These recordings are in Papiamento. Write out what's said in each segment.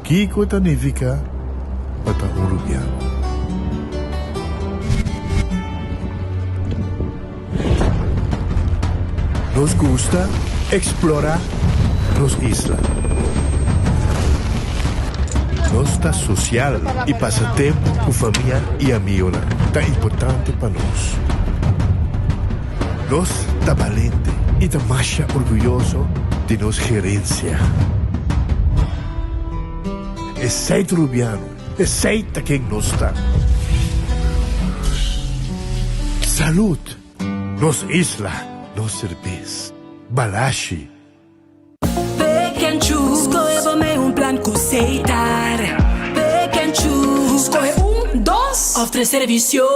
Kiko ta nifiká pa ta un rubiano? Nos gusta eksplorá nos isla. Nos ta sosial i pasa tempu ku famia i amigonan ta importante pa nos. Nos ta balente i ta masha orguyoso di nos gerensia. Esei ta Rubiano, esei ta ken nos ta. Salud! Nos isla, nos serbes. Balashi. Pick and choose, skohe bo mei un plan ku Setar. Pick and choose, skohe un, dos òf tres servisio.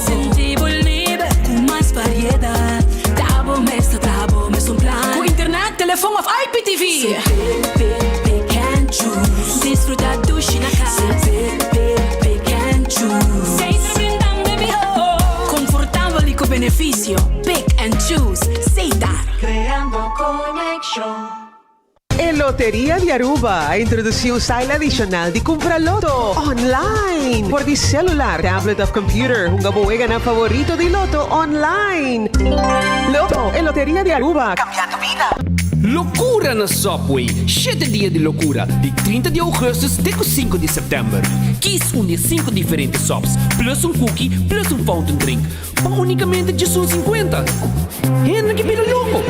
Sinti bo liber ku mas variedat. Ta bo mes ta traha bo mes un plan. Ku internet, telefon òf IPTV. Se pick, pick, pick and choose. Disfruta dushi na kas. Se pick, pick, pick and choose. Setar brindando e mihó. Konfortabel i ku benefisio. Pick and choose. Setar. Creando conexion. E Loteria di Aruba a introduci un style adicional di cumpra loto online por di celular, tablet of computer. Hunga bo weganan favorito di loto online. Loto, e Loteria di Aruba, cambiando bida. Locura na Subway! Shete dia di locura, di 30 di augustus te cu 5 di september. Kies un di e 5 diferente subs, plus un cookie, plus un fountain drink. Pa unicamente djesun 50. Hende ki bira loco!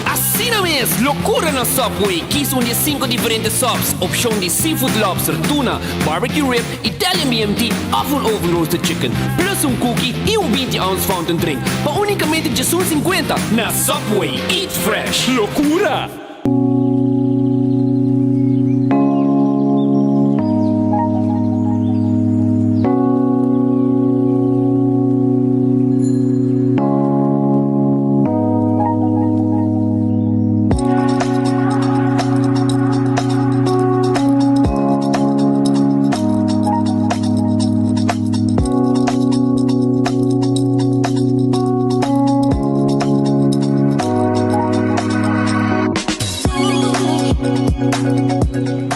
Asina mes! Locura na Subway! Kies un di e 5 diferente subs, opcion di seafood lobster, tuna, barbecue rib, Italian BMT of un oven roasted chicken, plus un cookie y un 20 ounce fountain drink pa unicamente djesun 50 na Subway! Eat fresh! Locura!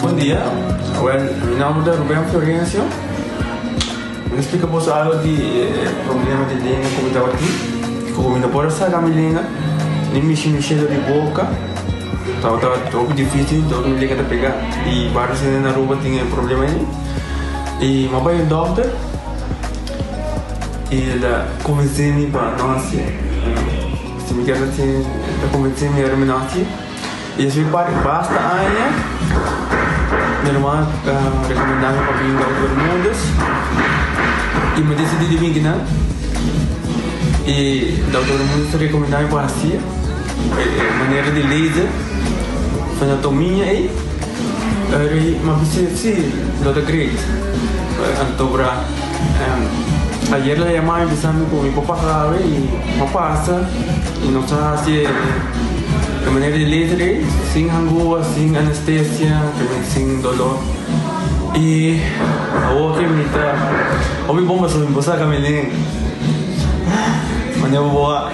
Bon dia, wel mi nomber ta Ruben Florencio. Mi ta splika boso algo di e problema di lenga ku mi tabatin. Ku mi no por a saka mi lenga ni mishi mi shelo di boka. Tabata hopi dificil, dor mi lenga ta pega y varios hende na Aruba tin e problema ei. Y mi a bai un dokter y el a convence mi pa no hacié. Si mi kier hacié, el ta convence mi ora mi no hacié. Y así pa basta aña mi hermano a recomenda mi pa bin Dokter Bermudez y mi a decidi di bin kinan. Y Dokter Bermudez ta recomenda mi pa hacié. E manera di laser anatomia ei eri m'a bisa si lo ta great. Anto bra ayer la yama mi bisa mi ku mi por pasa awe i m'a pasa i nos a hasi e manera di laser ei sin hangua sin anestesia sin dolor i awor ke mi ta hopi bon pasobra mi por saka mi lenga manera bo a.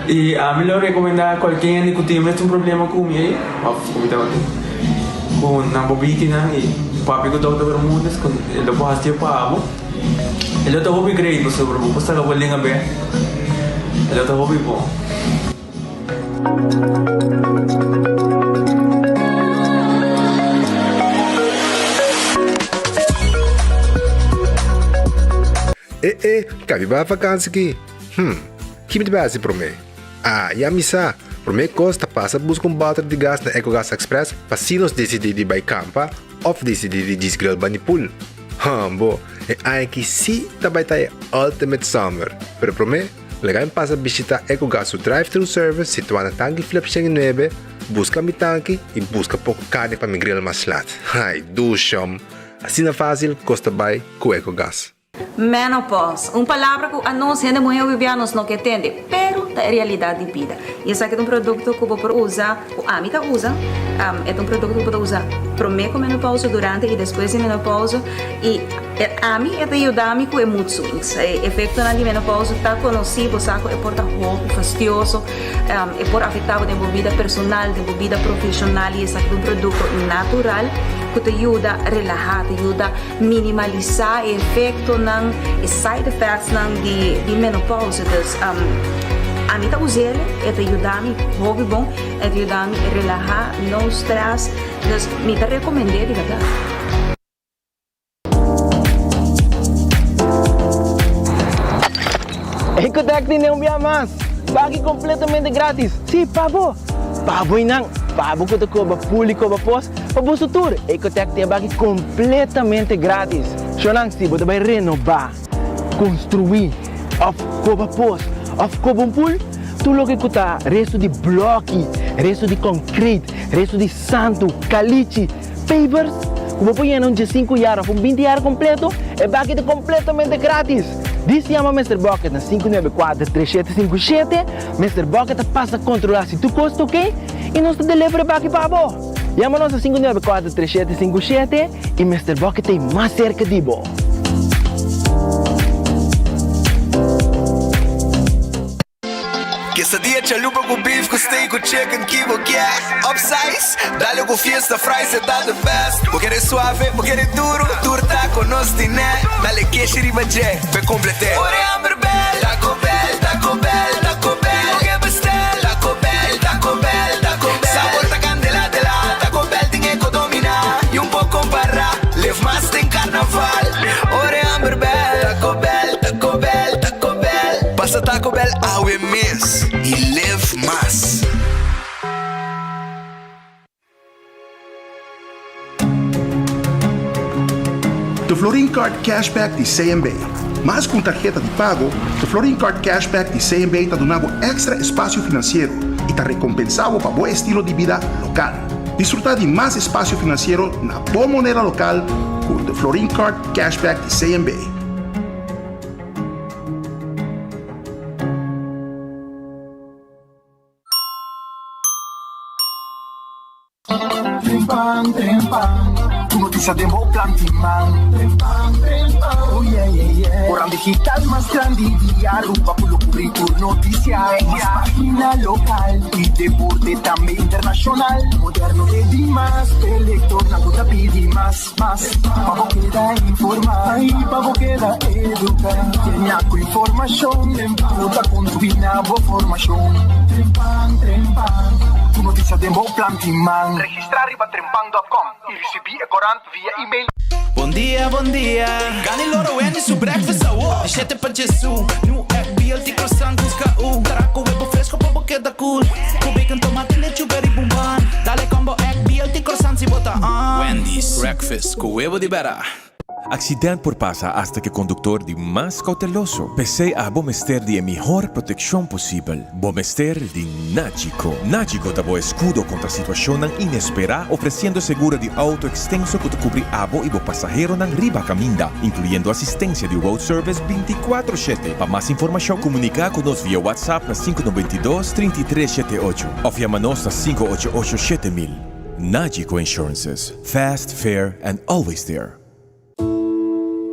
I ami lo rekomendá kualke hende ku tin mesun problema ku mi ei, òf ku mi tabatin, ku nan por bini kinan i papia ku Dòkter Bermudez ku e lo por hasié pa bo. E lo ta hopi great pasobra bo por saka bo lenga bèk. E lo ta hopi bon. E e, kabi bai vakansi ki? Hm, ki mi ta bai hasi promé? Ah, ya mi sa! Promé kos ta pasa buska un bòter di gas na Ecogas Express pa si nos disidí di bai kampa òf disidí di djis grill bani pool. Hòmbo, e aña aki sí ta bai ta e ultimate summer! Pero promé, laga mi pasa bishitá Ecogas su drive-thru service situá na Tanki Flip 109, buska mi tanki i buska poko karni pa mi grill mas lat. Ai, dushòm! Asina fásil kos ta bai ku Ecogas. Menopause, un palabra ku anos hende muhé hopi bia nos no ke tende, pero ta e realidat di bida. I esaki ta un produkto ku bo por usa, ku ami ta usa. E ta un produkto ku bo ta usa promé ku menopausa, durante i despues di menopausa i ami e ta yuda mi ku e mood swings. E efektonan di menopausa ta konosí, bo sa ku e por ta hopi fastioso, e por afektá bo den bo bida personal, den bo bida profeshonal i esaki ta un produkto natural ku ta yuda relahá, ta yuda minimalisá e efektonan, e side effectsnan di menopausa. Dus ami ta us'el, e ta yuda mi hopi bon, e ta yuda mi relahá, no stress, dus mi ta rekomend'é di bèrdat. Ecotec tene un bia mas! Baki completamente gratis! Si, pa bo! Pa bo y nan! Pa bo cu ta coba pool y coba pos, pa boso tur! Ecotec tin e baki completamente gratis! Shownan, si bo ta bay renoba, construi, of coba pos, of coba un pool, tur loke cu ta resto di bloki, resto di concrete, resto di santo, calichi, Pavers ku bo por yena un diesinku yar òf un binti yar kompleto, e baki ta kompletamente gratis! Dis yama Mister Bucket na 594 3757, Mister Bucket ta pasa kontrolá si tur kos ta oke i nos ta deliver e baki pa bo! Yama nos na 594 3757 i Mister Bucket ta ei mas serka di bo! Quesadilla chalupa cu beef cu steak cu chicken ki bo kier Upsize, dale cu fiesta fries e ta the best Bo kere suave, bo kere duro, tur taco nos tine Dale keshi riba dje, p'e complete Ora e hamber bel, Taco Bell, Taco Bell, Taco Bell Bo ke bestel, Taco Bell, Taco Bell, Taco Bell Sabor ta candela de la, Taco Bell tin e co domina Y un poco compara, live mas den carnaval Ora e hamber bel, Taco Bell, Taco Bell, Taco Bell. Pasa Taco Bell awe mes y live mas. The Florin Card Cashback di CMB. Mas ku un tarheta di pago, The Florin Card Cashback di CMB ta duna bo èkstra espasio finansiero i ta rekompensá bo pa bo estilo di bida lokal. Disfrutá di mas espasio finansiero na bo moneda lokal ku The Florin Card Cashback di CMB. Trempan, trempan, ku notisia den bo plan di man. Trempan, trempan, oh yeah, yeah, yeah. Koran digital mas grandi di Aruba ku lo kubri tur notisia. Mas pagina lokal i deporte tambe internashonal. Moderno te dimas, p'e lektornan ku ta pidi mas. Mas pa bo keda informá i pa bo keda eduká. Yena ku informashon ku ta kontribuí na bo formashon. Trempan, trempan, ku notisia den bo plan di man. Registrá riba trempan dòt kòm i risibí e korant via email. Bon dia, bon dia. Gani loro Wendy su breakfast awo. Di shete pa djesu. New egg, BLT croissant busca u. Caraco webo fresco pa bo keda cool. Cu bacon, tomate, lechuga riba un bun. Dale combo egg, BLT croissant si bo ta on. Wendy's breakfast cu webo di bera. Accident por pasa hasta cu e conductor di mas cauteloso. P'esey abo mester di e mihor proteccion posibel. Bo mester di Nagico. Nagico ta bo escudo contra situacionnan inespera, ofreciendo seguro di auto extenso cu ta cubri abo y bo pasaheronan riba caminda, incluyendo asistencia di road service binticuatro shete. Pa mas informacion, comunica cu nos via WhatsApp na sinku noventa i dos, trinta i tres shete ocho of yama nos na sinku ocho ocho 7000. Nagico Insurances, fast, fair and always there.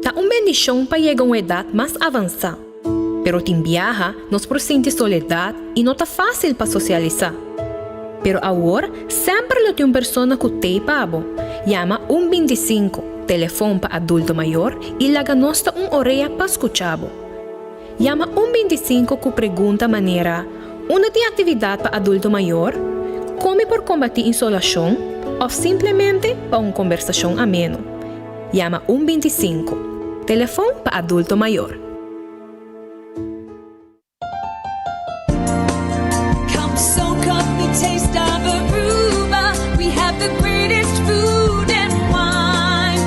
Ta un bendishon pa yega un edat mas avansá, pero tin biaha nos por sinti soledat i no ta fásil pa sosialisá. Pero awor semper lo tin un persona ku t'ei pa bo. Yama un 25, telefon pa adulto mayor, i laga nos ta un orea pa skucha bo. Yama un 25 ku pregunta manera, Unda tin aktividat pa adulto mayor? Kon mi por kombatí insolashon? Òf simplemente pa un kombersashon ameno. Yama un 25, telefon pa adulto mayor. Come soak up the taste of Aruba. We have the greatest food and wine.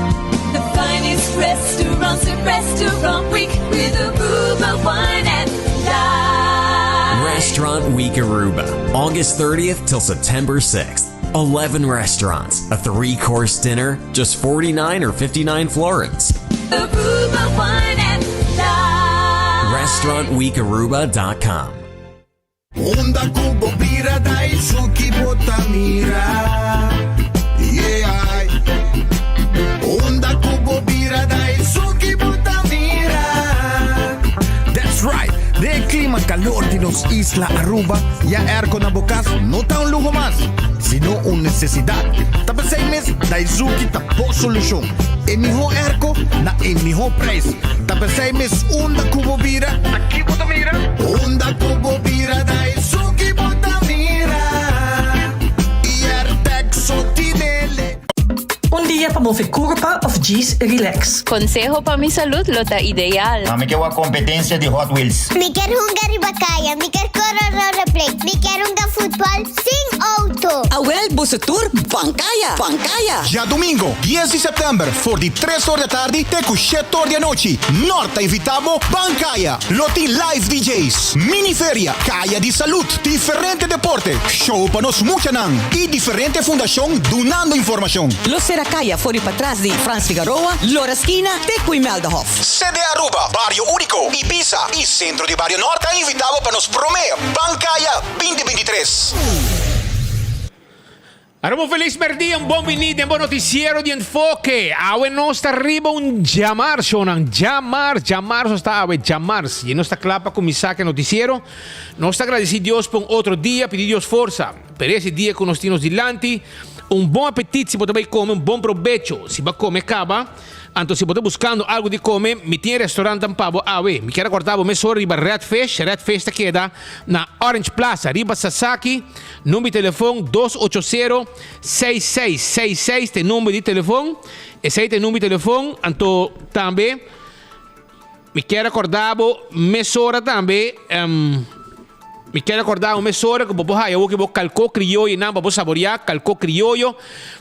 The finest restaurants at Restaurant Week with Aruba wine and dine. Restaurant Week Aruba, August 30th till September 6th. 11 restaurants, a three course dinner, just 49 or 59 florins. Aruba wine and dine. RestaurantWeekAruba.com. Unda ku bo bira dai suki bo ta mira. That's right! Den e clima calor di nos isla Aruba, ya airco na bo cas no ta un luho mas, sino un necesidad. Ta p'esey mes Daizuki ta bo solucion. E miho airco na e miho prijs. Ta p'esey mes unda cu bo bira, ta ki bo ta mira? Unda cu bo bira Daizuki bo ta mira. Y Airtec so tinele. Un dia pa move curpa of djis relax. Conseho pa mi salud lo ta ideal. Ma mi ke wak competencia di Hot Wheels. Mi kier hunga riba caya, mi kier core rollerblade, mi kier hunga futbol sin auto. Awel boso tur ban caya, ban caya. Djadomingo, dies di sèptèmber, for di tres or di atardi te ku shete or di anochi, Nort ta invitá bo Ban Kaya! Lo tin live DJ's, mini feria, kaya di salud, diferente deporte, show pa nos muchanan i diferente fundashon dunando informashon. Lo sera kaya for di patras di Frans Figaroa, Lora Skina te ku Imeldahof. CD Aruba, Bario Unico, Ibiza i Centro di Bario Nort ta invitá bo pa nos promé Ban Kaya 2023. Aruba un felis merdia, un bon bini den bo noticiero di Enfoke. Awe nos ta riba un djamars, shownan. Djamars, djamars nos ta awe, djamars. Y nos ta kla pa kuminsá ku e noticiero. Nos ta agradesí Dios pa un otro dia, pidi Dios forsa. Pero ese dia ku nos tin nos dilanti, un bon apetit si bo ta bai kome, un bon probecho si bo a kome kaba. Anto si bo ta buskando algu di kome, mi tin e restaurantnan pa bo awe. Mi kier rekordá bo mesora riba Red Fish. Red Fish ta keda na Orange Plaza, riba Sasaki. Number di telefon 280 6666 ta e number di telefon. Esei ta e number di telefon. Anto tambe mi kier rekordá bo mesora tambe. Mi kier recorda un mesora cu bo por haya awo bo calco crioyo nan pa bo saborea calco crioyo.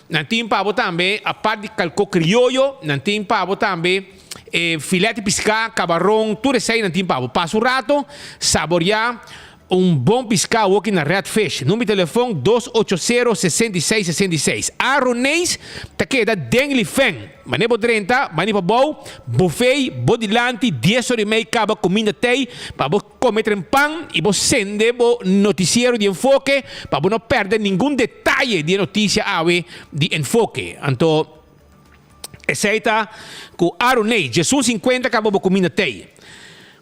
Nan tin pa bo tambe apart di calco crioyo nan tin pa bo tambe e filet di pisca, cabaron, tur esey nan tin pa bo. Pasa un rato saborea un bon pisca awoki na Red Fish. Number di telefon 280 66 66. Aroneis ta keda den Lifen. Mane bo drenta, bani pa bou, buffet bo dilanti dies ora y mei caba cuminda tey pa bo. Come trempan y bo sende bo noticiero di Enfoke pa bo no perde ningun detaye di e noticia awe di Enfoke. Anto esey ta cu Aroney, djesun cincuenta caba bo cuminda tey.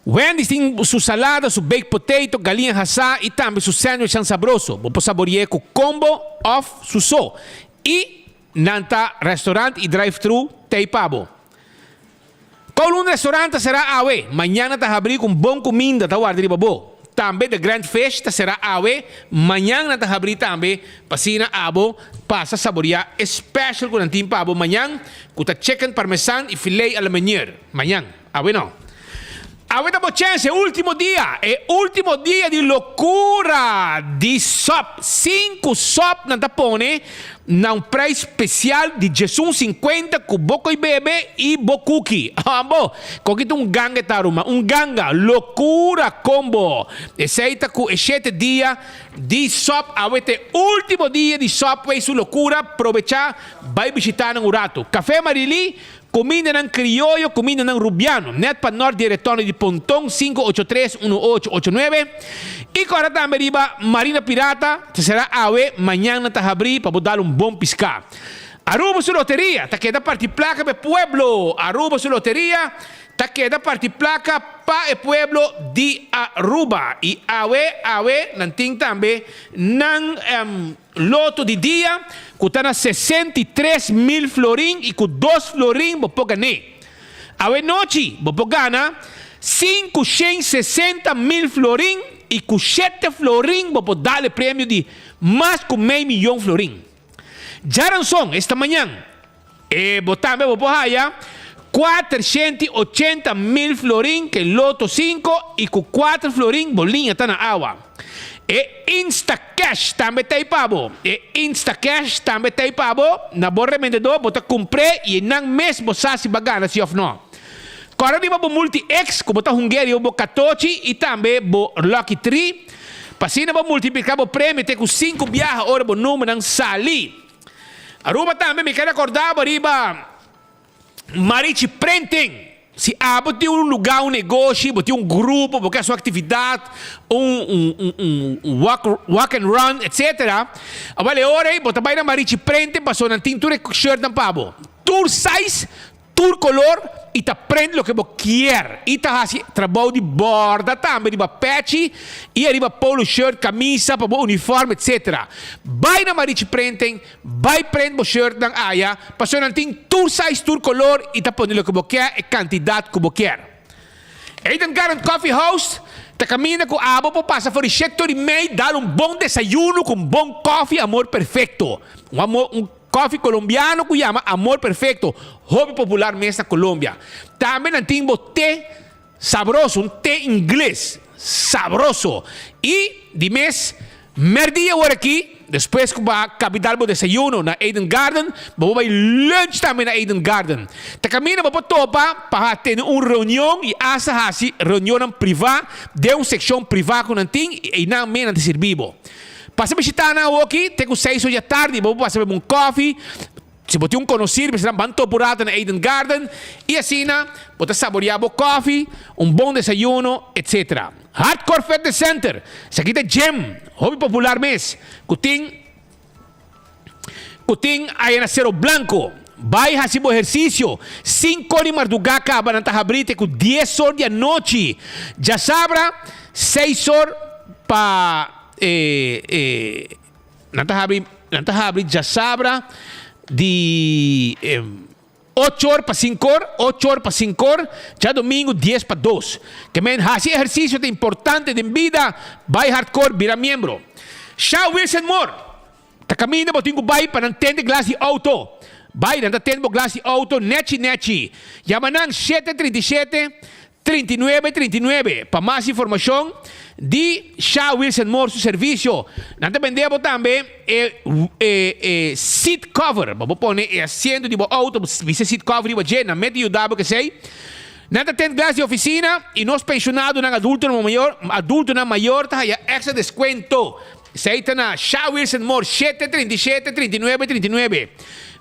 Wendy's tin su salada, su baked potato, galiña hasá y tambe su sandwichnan sabroso. Bo por sabore'e cu combo of su so. Y nan ta restaurant y drive-thru tey pa bo. Kowloon Restaurant ta será awe, mañana ta habrí ku un bon kuminda ta warda riba bo. Tambe The Grand Fish ta será awe, mañan nan ta habrí tambe pa asina abo pasa saboriá e special ku nan tin pa bo mañan ku ta chicken parmesan i filet a la meunier. Mañan, awe no. Awe ta bo chèns, e último dia, e último dia di lokura di sòp. Sinku sòp nan ta pone na un prijs spesial di djesun sinkuenta ku bo koi bebe i bo kuki. Abo, koki ta un ganga e ta ruma, un ganga, lokura kombo. Esei ta ku e shete dia di sòp, awe ta e último dia di Subway su lokura, probechá bai bishitá nan un ratu. Café Marily Kumindanan krioyo, kumindanan rubiano, nèt pa nòrt di e retorno di Ponton 583 1889 i kòrda tambe riba Marina Pirata ta será awe, mañan nan ta habrí pa bo dal un bon piská. Aruba su loteria ta keda parti plaka pa e pueblo Aruba su loteria ta keda parti plaka pa e pueblo di Aruba i awe awe nan tin tambe nan Loto di dia ku ta na 63 mil florin i ku dos florin bo por gan'é. Awe nochi bo por gana 560 mil florin i ku shete florin bo por dal e premio di mas ku mei miyon florin. Djaranson, esta mañan, e bo tambe bo por haya 480 mil florin ku loto 5 i ku 4 florin bo liña ta na awa. E Instacash tambe ta pa bo. E Instacash tambe ta pa bo. Na bo rebendedó bo ta kumpra i nan mes bo sa si bo a gana si òf no. Kòrda riba bo Multi X ku bo ta hunga riba bo katochi i tambe bo Lucky 3. Pa asina bo multipliká bo premio te ku 5 biaha ora bo numbernan sali. Aruba tambe mi ke rekordá bo riba Marichi Printing. Si abo tin un lugá, un negoshi, bo tin un grupo, bo ke hasi un aktividat, un, un, un, un, un walk, walk and run, etc. Awel e ora ei bo ta bai na Marichi Printing pasobra nan tin tur e shirtnan pa bo. Tur size, tur kolor. y ta print loke bo kier y ta haci trabou di borda tambe riba pechi y ariba polo shirt, camisa pa bo uniform etc. Bay na Marichi Printing, bay print bo shirtnan aya pasobra nan tin tur size tur color y ta pone loke bo kier e cantidad cu bo kier. Eden Garden Coffee House ta caminda cu abo por pasa for di shete ora y mei dal un bon desayuno cu un bon koffie Amor Perfecto. Un amor un koffie colombiano cu yama Amor Perfecto, hopi popular mes na Colombia. Tambe nan tin bo te sabroso, un te ingles sabroso. Y di mes Merdia ora aki, despues ku bo a kabi dal bo desayuno na Eden Garden, bo por bai lunch tambe na Eden Garden. Ta kaminda bo por topa pa tene un reunion i asta hasi reunionnan privá den un sekshon privá ku nan tin i einan mes nan ta sirbi bo. Pasa bishitá nan awoki te ku seis or di atardi, bo por pasa bebe un kòfi. Si bo tin un konosir, mester nan ban topa un rato na Eden Garden i asina bo ta saboreá bo kòfi, un bon desayuno, etc. Hardcore Fitness Center, Esaki ta gym hopi popular mes ku tin ku tin aya na Cero Blanco. Bai hasi bo ehersisio. Sinku or di mardugá kaba nan ta habrí te ku dies or di anochi. Djasabra seis or pa e e. Nan ta habri, nan ta habri djasabra di ocho or pa sinku or, ocho or pa sinku or, djadomingu dies pa dos. Ke men hasi ehersisio ta importante den bida, bai hardcore bira miembro. Sha Wilson Moore ta kaminda bo tin ku bai pa nan tende glas di outo. Bai nan ta tende bo glas di outo nechi nechi. Yama nan shete 37 39 39 Pa mas informashon di Sha Wilson Moore su servisio, nan ta bende bo tambe e e e seat cover pa bo pone e asiento di bo outo, bo bisa seat cover riba dje, nan mete yuda bo kesei. Nan ta tent glas di ofisina i nos penshonadonan adultonan mayor adultonan mayor ta haya extra deskuento. Esei ta na Sha Wilson Moore shete 37 39 39.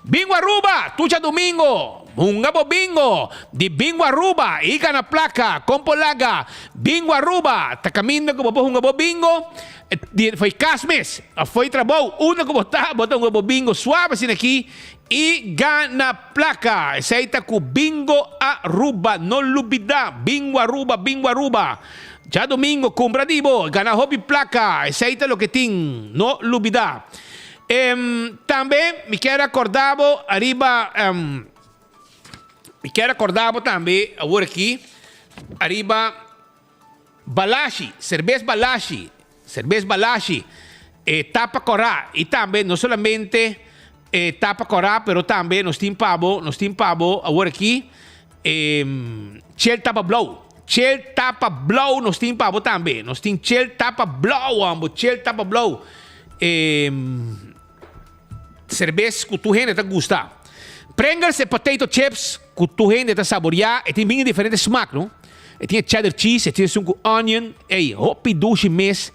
Bingo Aruba! Tur djadumingo! Hunga bo bingo! Di Bingo Aruba i gana plaka! Kon por laga? Bingo Aruba ta kaminda ku bo por hunga bo bingo di fo'i kas mes òf fo'i trabou. Unda ku bo ta, bo ta hunga bo bingo suave asina aki i gana plaka. Esei ta ku Bingo Aruba. No lubida! Bingo Aruba! Bingo Aruba! Djadumingo kumpra di bo, gana hopi plaka. Esei ta loke tin. No lubida. Tambe mi kier a korda bo ariba mi kier a korda bo tambe awor aki ariba Balashi, serbes Balashi, serbes Balashi, e tapa kòrá i tambe no solamente e tapa kòrá pero tambe nos tin pa bo, nos tin pa bo awor aki e chel tapa blou, chel tapa blou nos tin pa bo tambe, nos tin chel tapa blou homber, chel tapa blou. E serbes ku tur hende ta gusta. Pringles e potato chips ku tur hende ta saboreá. E tin bin diferente smak, no? E tin e cheddar cheese, e tin esun ku onion. Ey, hopi dushi mes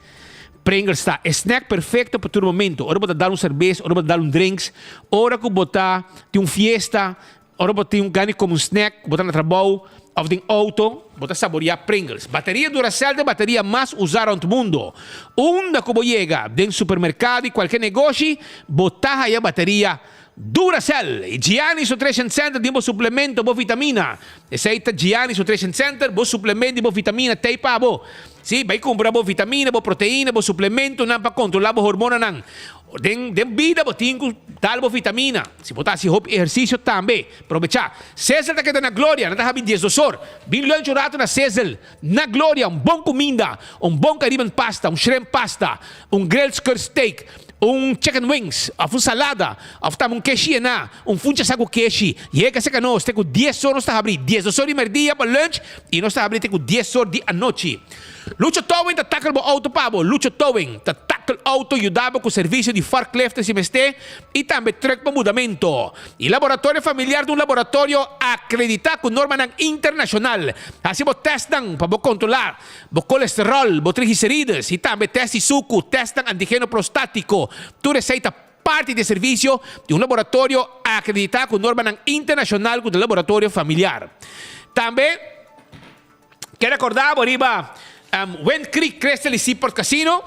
Pringles ta. E snack perfecto pa tur momento. Ora bo ta dal un serbes, ora bo ta dal un drinks, ora ku bo ta tin un fiesta, Ora bo tin un gana di come un snack, bo ta na trabou of den auto, bo ta saborea Pringles. Bateria Duracell ta e bateria mas usa rond mundo. Unda cu bo yega, den supermercado y cualkier negoshi, bo ta haya bateria Duracell. Y Gianni's Nutrition Center tin bo suplemento, bo vitamina. Esey ta Gianni's Nutrition Center, bo suplemento y bo vitamina t'ey pa bo. Si, bay cumpra bo vitamina, bo proteina, bo suplementonan pa controla bo hormonanan. Den den bida bo tin ku dal bo vitamina. Si bo ta hasi hopi ehersisio tambe, probechá. Sizzle ta keda na Gloria, nan ta habi diesdos or. Bin lunch un rato na Sizzle, na Gloria, un bon kuminda, un bon Caribbean pasta, un shrimp pasta, un grilled skirt steak, un chicken wings, òf un salada, òf tambe un keshi yená, un funcha sa ku keshi. Yega serka nos te ku dies or nos ta habri, diesdos or di merdia pa lunch i nos ta habri te ku dies or di anochi. Lucho Towing ta tackle bo auto pa bo. Lucho Towing ta tackle auto, yuda bo ku servisio di forklift si mester i tambe truck pa mudamento. E laboratorio familiar ta un laboratorio akreditá ku normanan internashonal. Hasi bo tèstnan pa bo kontrolá bo kolesteròl, bo triglicerides i tambe tèst di suku, tèstnan antigeno prostátiko. Tur esei ta parti di e servisio di un laboratorio akreditá ku normanan internashonal ku ta laboratorio familiar. Tambe. Keda korda bo riba Wind Creek Crystal y Seaport Casino.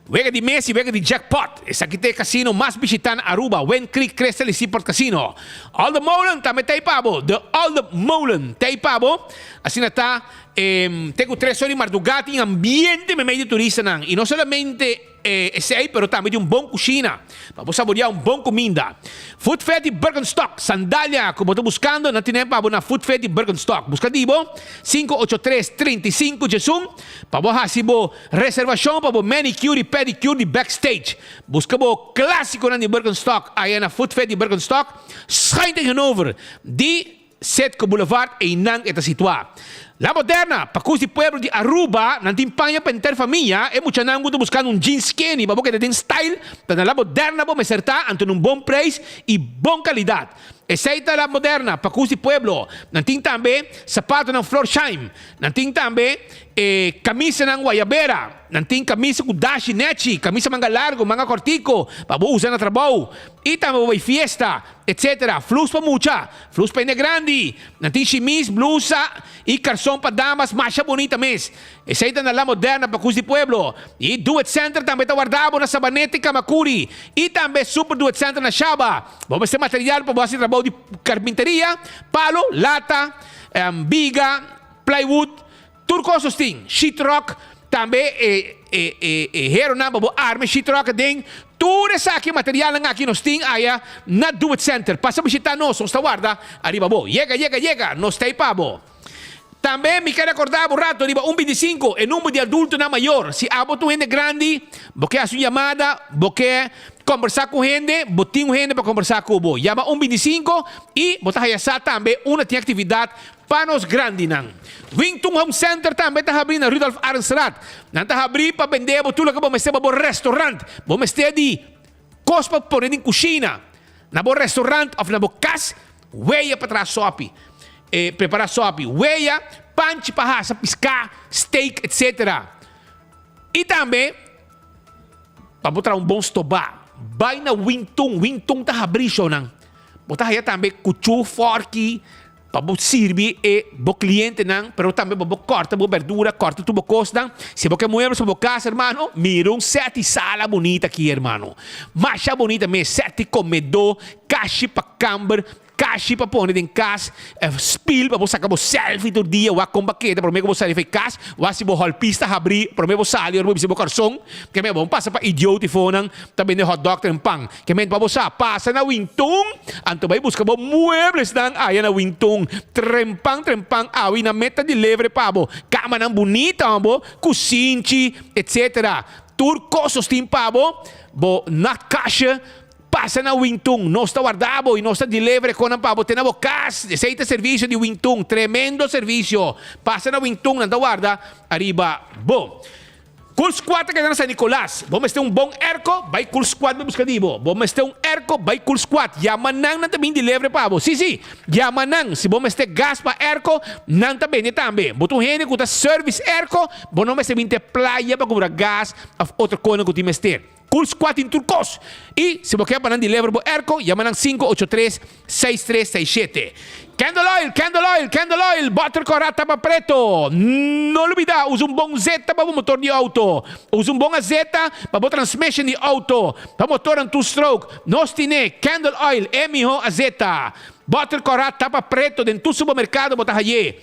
Wega di mes y wega di jackpot. Esaki ta e casino mas bishita na Aruba, Wind Creek Crystal y Seaport Casino. Olde Molen tambe ta ey pa bo. De Olde Molen ta ey pa bo. Asina ta, te cu tres ora di marduga tin ambiente memey di turistanan. Y no solamente. Esei pero tambe di un bon kushina pa bo saboreá un bon kuminda. Food Fair di Birkenstock, Sandalia ku bo ta buskando nan tine pa bo na Food Fair di Birkenstock. Buska di bo 583 35 11 pa bo hasi bo reservashon pa bo manicure i pedicure di backstage. Buska bo klásikonan di Birkenstock aya na Food Fair di Birkenstock, schuin tegenover di Setco Boulevard einan e ta situá. La Moderna, pakus di pueblo di Aruba, nan tin paña pa henter famia, e muchanan ku ta buskando un jeans skinny pa bo keda den style, ta na La Moderna bo mester ta, anto na un bon preis i bon kalidat. Esei ta La Moderna, pakus di pueblo. Nan tin tambe sapatonan Florsheim. Nan tin tambe e kamisanan guayabera. Nan tin kamisa ku dashi nechi, kamisa manga largo, manga kòrtiku, pa bo usa na trabou i tambe bo bai fiesta, etsetera. Flus pa mucha. Flus pa hende grandi. Nan tin shimis, blusa i karson pa damas masha bunita mes. Esei ta na La Moderna pa Cus di Pueblo. I Do It Center tambe ta warda bo na Sabaneta i Kamakuri. I tambe Super Do It Center na Shaba. Bo mester material pa bo hasi trabou di karpinteria, palo, lata, biga, plywood. Tur kos nos tin. Sheetrock, tambe e e e e heronan pa bo arma e sheetrock aden. Tur esaki materialnan aki nos tin aya na Do It Center. Pasa bishita nos, nos ta warda ariba bo. Yega, yega, yega, nos ta ei pa bo. Tambe mi ke rekorda bo rato riba un bintisinko, e number di adultonan mayor. Si abo ta un hende grandi, bo ke hasi un yamada, bo ke kombersá ku hende, bo tin un hende pa kombersá ku bo. Yama un bintisinko i bo ta haya sa tambe unda tin aktividat Pa nos grandinan. Wington Home Center tambe ta habrí na Rudolf Arendstraat. Nan ta habrí pa bende bo tur loke bo mester pa bo restaurant. Bo mester di kos pa pone den kushina na bo restaurant òf na bo kas, weya pa traha sòpi, e prepará sòpi, weya, panchi pa hasa piská, steak, etsetera. I tambe pa bo traha un bon stobá, bai na Wington. Wington ta habrí shownan. Bo ta haya tambe kuchú, fòrki. Pa bo sirbi e bo clientenan, pero tambe pa bo corta bo berdura, corta tur bo cosnan. Si bo ke muebles pa bo casa, hermano, mira un set di sala bunita aki, hermano. Masha bunita mes, set di comedor, kashi pa kamber, kashi pa pone den cas, spiel pa bo saca bo selfie tur dia, wak con bo a keda prome cu bo sali for e cas, wak si bo holpis ta habri prome bo sali ora bo bisti bo carson. Ke men bo pasa pa idioot ifonan ta bende hotdog den pan. Ke men pa bo sa, pasa na Wintun, anto bai buska bo mueblesnan aya na Wintun. Trempan trempan awi nan meta di levre pa bo, kamanan bunita bo, kusinchi, etc. Tur kos nos tin pa bo, bo nachtkastje, pasa na Wintun. Nos ta warda bo i nos ta dilevre konan pa bo te na bo kas. Esei ta servisio di Wintun, tremendo servisio. Pasa na Wintun, nan ta warda ariba bo. Cool Squad ta keda na San Nicolas. Bo mester un bon airco? Bai Cool Squad bai buska di bo. Bo mester un airco? Bai Cool Squad. Yama nan, nan ta bin delivery pa bo. Si, si. Yama nan. Si bo mester gas pa airco, nan ta bende tambe. Bo ta un hende ku ta service airco, bo no mester bin te playa pa kumpra gas of otro konan ku tin mester. Cool Squad tin tur kos. I si bo ke pa nan deliver bo airco, yama nan 583 6367. Candle oil, candle oil, candle oil, boter kora tapa preto. No lubida, usa un bon zeta pa bo motor di auto. Usa un bon azeta pa bo transmission di auto, pa motornan two stroke. Nos tine candle oil, e miho azeta. Boter kora tapa preto den tur supermercado bo ta haye.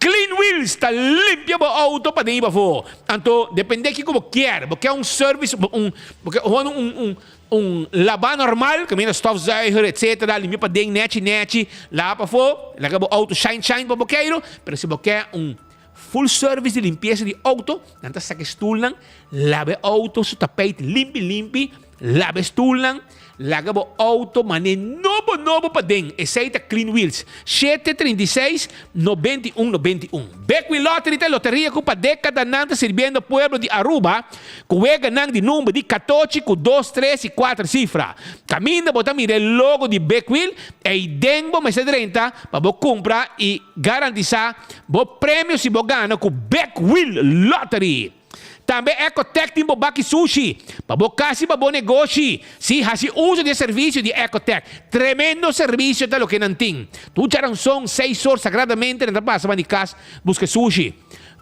Clean Wheels ta limpia bo auto paden i pafó. Anto depende kiko bo kier. Bo kier un service, un, bo kier un, un, un labá normal, kaminda stofzuiger etcetera, limpia paden nechi nechi, laba pafó, laga bo auto shine shine pa bo keiru. Pero si bo kier un full service di limpiesa di auto, nan ta saka e stulnan, laba e auto su tapijt limpi limpi, Laba e stulnan, laga bo auto mane nobo nobo paden, esey ta Clean Wheels, shete 36, 91 91. Big Wheel Lottery ta e loteria cu pa decadanan ta sirbiendo pueblo di Aruba cu weganan di number di catochi cu dos, tres y cuater cifra. Caminda bo ta mira e logo di Big Wheel, ey den bo mester drenta pa bo cumpra y garantisa bo premio si bo gana cu Big Wheel Lottery. Tambe Ecotec tin bo baki sushi pa bo kas i pa bo negoshi. Sí, hasi uso di e servisio di Ecotec. Tremendo servisio ta loke nan tin. Tur djaranson, seis or sagradamente nan ta pasa ban di kas buska sushi.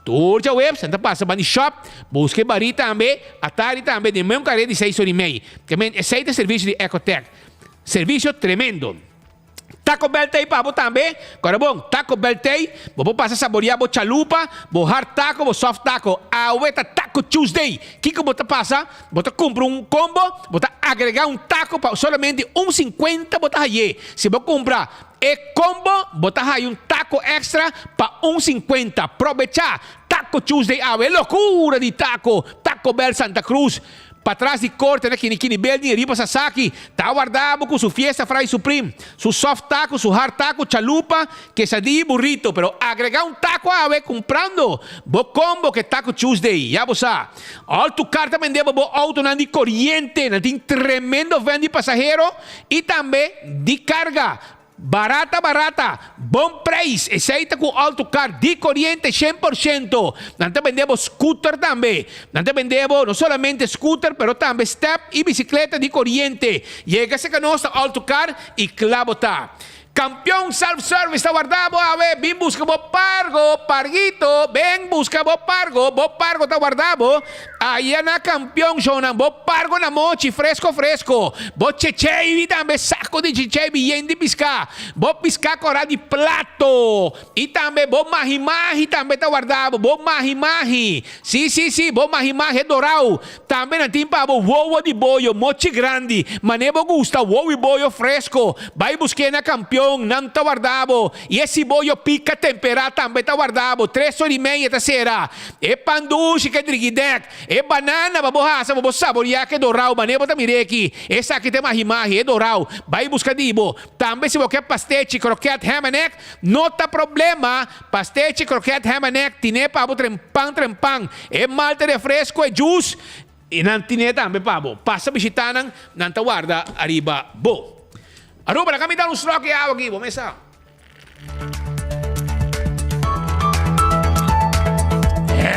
Tur djaweps nan ta pasa bani shop, buska e barí tambe, atari tambe den meun kare di seis ora i mei. Ke men esei ta servisio di Ecotech. Servisio tremendo. Taco Bell t'ei pa bo tambe. Kòrda bon, Taco Bell t'ei, bo por pasa saboreá bo chalupa, bo hard taco, bo soft taco. Awe ta Taco Tuesday! Kiko bo ta pasa? Bo ta kumpra un combo, bo ta agregá un taco pa solamente un sinkuenta bo ta hay'é. Si bo kumpra e combo, bo ta haya un taco extra pa un sinkuenta. Probechá Taco Tuesday awe! Lokura di taco! Taco Bell Santa Cruz. Patras di korte na Kini Kini Building riba Sasaki ta warda bo ku su Fiesta Fry Supreme, su soft taco, su hard taco, chalupa, quesadilla y burrito. Pero agrega un taco awe kumprando bo combo ke Taco Tuesday. Ya bo sa. All to Car ta bende bo bo autonan di koriente. Nan tin tremendo van di pasahero y tambe di karga. Barata barata, bon prijs, esey ta cu Alto Car di coriente 100%. Nan ta bende bo scooter tambe. Nan ta bende bo no solamente scooter pero tambe step y bicicleta di coriente. Yega cerca nos na Alto Car y cla bo ta. Campeon Self Service ta warda bo awe, bin busca bo pargo, parguito, ben busca bo pargo, bo pargo ta warda bo. Aya na campeon shownan bo pargo na mochi fresco fresco bo checheibi tambe saco di checheibi yen di pisca bo pisca cora di plato y tambe bo mahi mahi tambe ta warda bo bo mahi mahi si si si bo mahi mahi dorao tambe nan tin pa bo wowo di boyo mochi grandi mane bo gusta wowi boyo fresco bay busque na campeon nan ta warda bo y e siboyo pica tempera tambe ta warda bo tres ora y media ta cera. E pan dushi ke drigidek, e banana pa bo hasa pa bo saboriá ke dorau manera bo ta mir'é aki. Esaki ta e mahi-mahi, e dorau. Bai buska di bo. Tambe si bo ke pastechi, kroket, ham en egg, no ta problema. Pastechi, kroket, ham en egg, tin'é pa bo trempan trempan. E malta refresco, e juice, i nan tin'é tambe pa bo. Pasa bishitá nan, nan ta warda ariba bo. Aruba, laga mi dal un slok di awa aki, bo mesa.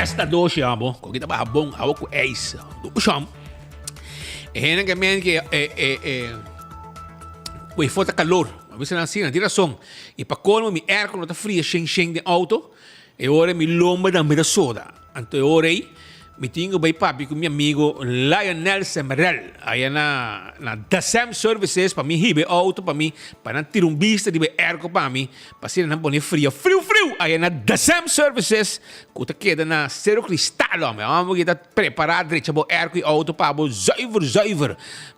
Esta doshi amo, koki ta baha bon awa ku ijs. Doshi amo. E hende ke men ke e e e ku e fota kalor. A bisa nan si, nan tin rason. I pa kolmo mi airco no ta fria shen shen den auto. E ora mi lomba tambe ta soda. Anto e ora ei mi tin ku bai papia ku mi amigo Lionel Semerel aya na na Dasem Services pa mi hiba e auto pa mi pa nan tira un bista riba e airco pa mi pa asina nan pone fria friu friu aya na Dasem Services ku ta keda na Cero Cristal hombre. Hombre ki ta prepara drecha bo airco i auto pa bo zuiver zuiver.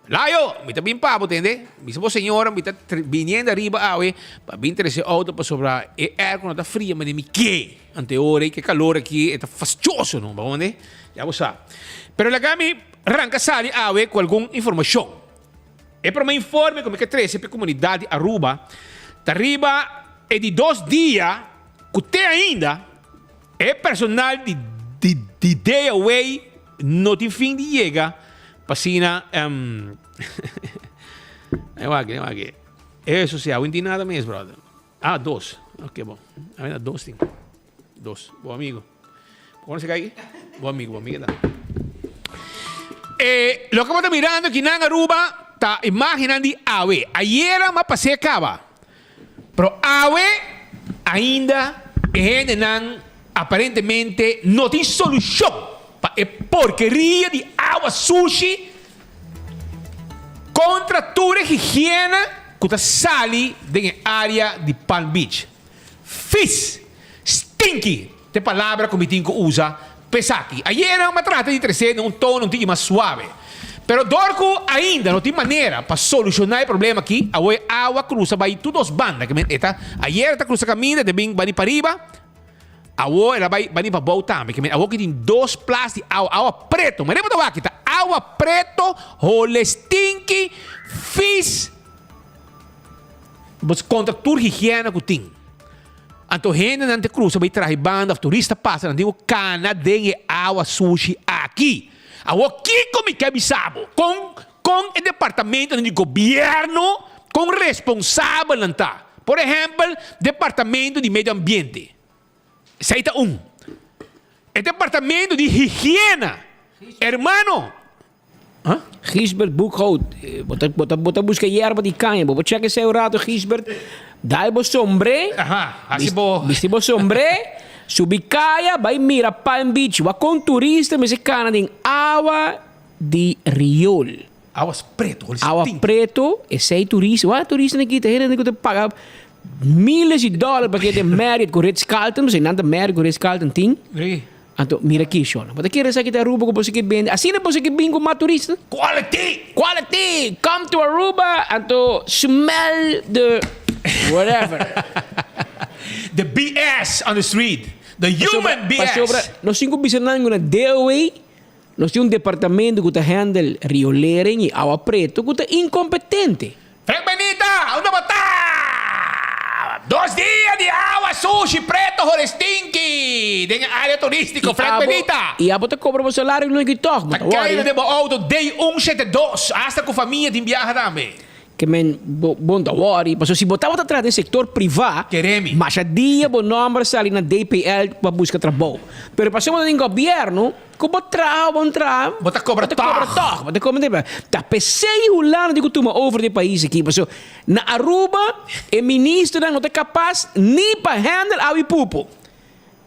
Layo, mi ta bin pa bo tende. Bisa bo señora mi ta biniendo ariba awe pa bin trece auto pasobra e airco no ta fria manera mi ke. Ante ora ei ke kalor aki e ta fastioso no, bo mande? Ya bo sa. Pero laga mi ranka sali awe ku algun informashon. E prome informe ku mi ke trese pa e komunidat di Aruba ta riba e di dos dia ku te ainda e personal di di DOW no tin fin di yega pa asina wak wak eso si awe no tin nada mes brother. Ah, dos. Ok, bon. A ver, dos tin. Dos. Bo amigo. Como se cai? Bo amigo, bo amiga ta. Eh, lo que bo ta mirando aquí nan Aruba ta imagennan di awe. Ayera ma pasé caba. Pero awe ainda e hendenan aparentemente no tin solucion pa e porkeria di awa sushi Kontra tur e higiena ku ta sali den e área di Palm Beach. Fis! Stinky! Ta e palabra ku mi tin ku usa pa esaki. Ayera mi a trata di tres'é den un tono un tiki mas suave. Pero dor ku ainda no tin manera pa solushoná e problema aki, awor e awa krusa bai tur dos banda. E ta ayera ta krusa kaminda, ta bin bani pariba. Awor el a bai bani pabou tambe. Ke men awor ki tin dos plas di awa, awa preto. Manera bo ta wak aki ta awa preto, hole stinky, fis. Bo kontra tur higiena ku tin. Anto hendenan ta krusa bai traha e banda of turista pasa nan tin ku kana den e awa sushi aki. Awor kiko mi ke bisa bo? Kon kon e departamentonan di gobierno kon responsabel nan ta? Por ehempel departamento di medio ambiente. Esei ta un. E departamento di higiena. Hermano. Huh? Gisbert Boekhout, bo ta, bo ta, bo ta buska yerba di caña. Bo por check esei un rato, Gisbert. Dal bo sombré. Aha, hasi bo. Bisti bo sombré. Subi kaya bai mira Palm Beach. Wak kon turista mester kana den awa di riool. Awa preto, holy Awa stink. preto, esei turista. Wak turista nan kita hende ku ta paga miles di dòler pa keda den Marriott ku Ritz Carlton, pasobra nan ta Marriott ku Ritz Carlton tin. Anto mira aki shon. Bo ta kere esaki ta Aruba ku boso ke bende. Asina boso ke bin ku mas turista. Quality! Quality! Come to Aruba anto smell the whatever. The BS on the street. The human BS. Pasobra nos tin ku bisa nan ku na DOA nos tin un departamento ku ta handle riolering i awa preto ku ta inkompetente. Frank Benita, unda bo ta? Dos dia di awa sushi, preto, hore stinky den e area turistico, Frank Benita. I abo ta cobra bo salario loke tog, bo Ta ta worry. keiro den bo auto day un shete dos, hasta cu famia tin biaha tambe. Ke men bo bo no ta worry, pasobra si bo tabata traha den sector priva, Keremi. masha dia bo nomber sali na DPL pa busca trabou. Pero pasobra bo ta den gobierno, Ku bo traha o bo no traha, Bo ta kobra bo ta kobra tòg. tòg. Bo ta kobra tòg. Ta p'esei Hulanda tin ku tuma over di e pais aki. Pasobra na Aruba e ministernan no ta kapas ni pa handle awa i pupu.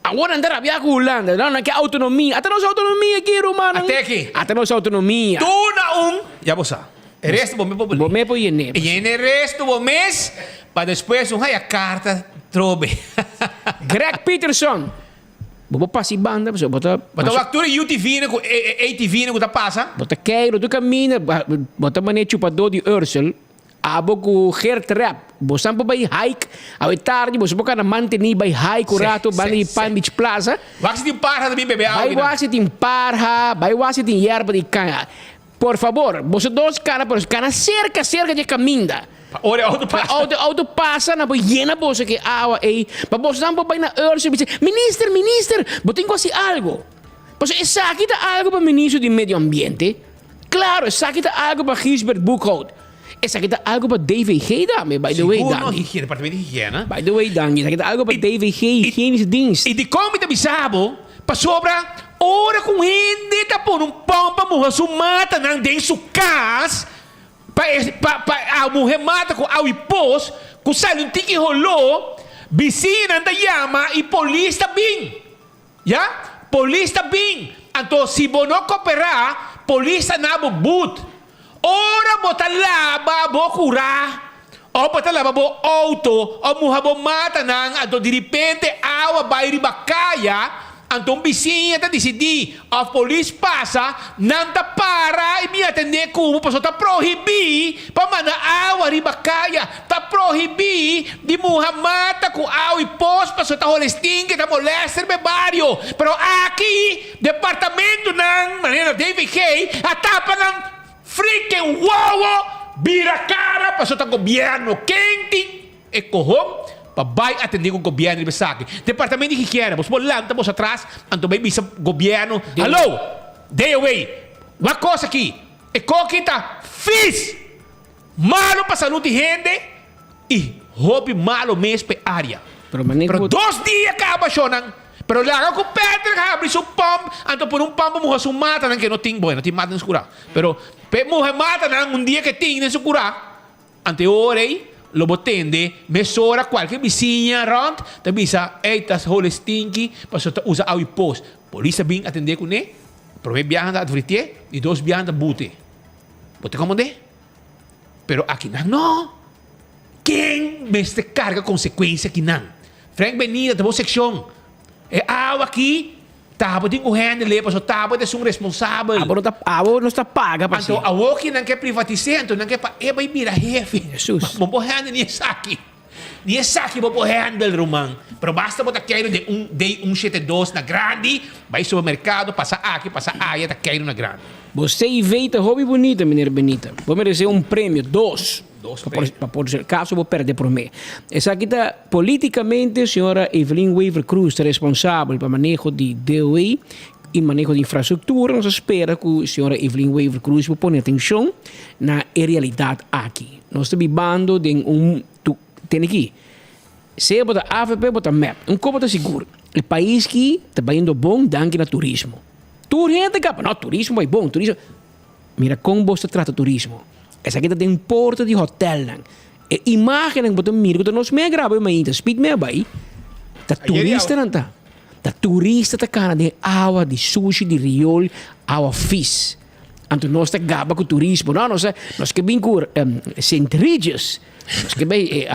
Awor nan ta rabia ku Hulanda. No, nan ke outonomia. Ata nos outonomia aki, rumannan. Ate aki. Ata nos outonomia. Tur na un, ya bo sa. E resto bo mes por Bo mes por yene. Yene e resto bo mes pa despues un haya karta trobe. Greg Peterson. Bo por pasa e banda pasobra bo ta. Bo ta wak tur e UTV-nan ku e ATV-nan ku ta pasa. Bo ta keiru tur kaminda, bo ta manera chupadó di Ursel, abo ku Geert Rep, bosan por bai hike, awe tardi boso por kana mantení bai hike un rato banda di Palm Beach Plaza. Wak si tin parha ta bin bebe awa Bai wak si tin parha, bai wak si tin yerba di kaña. Por fabor, boso dos kana pero kana serka serka dje kaminda. Pa ora e auto pasa. Pa auto auto pasa nan por yena boso ke awa ei. Pa boso nan por bai na Ursel bisa, Minister, minister, bo tin ku hasi algo. Pasobra esaki ta algo pa ministro di medio ambiente. Klaro, esaki ta algo pa Gisbert Boekhout. Esaki ta algo pa DVG tambe, by the way, Sigur no, danki. higiena, departamento di higiena. By the way, danki. Esaki ta algo pa DVG, Higienische Dienst. I dikon mi ta bisa bo? Pasobra ora ku un hende ta pone un pòmp pa muha su matanan den su kas, pa e pa pa a muhé mata ku awa i pos, ku sali un tiki holó, bisiñanan ta yama i polis ta bin. Ya, polis ta bin. Anto si bo no koperá, polis ta na bo but. Ora bo ta laba bo kurá, òf bo ta laba bo outo, òf muha bo matanan, anto diripente awa bai riba kaya, anto un bisiña ta disidí òf polis pasa, nan ta para i bin atendé ku bo pasobra ta prohibí pa manda awa riba kaya, ta prohibí di muha mata ku awa i pos pasobra ta hole stinki, ta molèster riba e bario. Pero aki. Departamentonan manera DVG a tapa nan freaking wowo bira cara pasobra ta gobierno ken tin e cohon pa bay atende cu gobierno riba esaki. Departamento di higiene boso por lanta boso atras anto bay bisa gobierno hallo DOW wak cos aki e coki ta vies malo pa salud di hende y hopi malo mes pa e area. Pero dos dia caba shonan. Pero laga ku Patrick habri su pòmp, anto pone un pòmp pa muha su matanan ke no tin, bueno, tin mata den su kurá, pero p'e muha e matanan un dia ke tin den su kurá, anto e ora ei lo bo tende mesora kualke bisiña rònt ta bisa, ey, ta hole stinky pasobra ta usa awa i pos. Polis ta bin atendé kuné, promé biaha nan ta atvertié, di dos biaha nan ta bute. Bo ta komprendé? Pero akinan no. Ken mester karga konsekuensia akinan? Frank Benita ta bo seccion. E awa aki tabo tin cu handle paso tabo ta esun responsabel. Abo no ta abo nos ta paga pa Anto si. awo ki nan ke privatise anto nan ke pa e bay bira hefe. Jesus. Bo por handle ni esaki. Ni esaki bo por handle ruman. Pero basta bo ta keiro den un day un shete dos na grandi bay supermercado pasa aki pasa aya ta keiro na grandi. Bo CV ta hopi bunita meneer Benita. Bo merece un premio, dos. Dos Pa por, pa por ser caso bo perde prome. Esaki ta politicamente señora Evelyn Wever Croes ta responsabel pa maneho di DOE y maneho di infrastructura. Nos a spera cu señora Evelyn Wever Croes bo pone atencion na e realidad aki. Nos ta bibando den un tu tene aki. Sea bo ta avp bo ta mep. Un cos bo ta sigur, e pais ki ta bayendo bon danki na turismo. Tur hende caba, no turismo bay bon, turismo. Mira kon bos ta trata turismo. Esaki ta den porta di hotelnan. E imagennan ku bo ta mira ku ta nos mea graba e mainta, speed mea bai, ta turistanan ta. Ta turista ta kana den awa di sushi di riool, awa fis. Anto nos ta gaba ku turismo. No, nos nos ke bin ku Sint Regis. Nos ke bay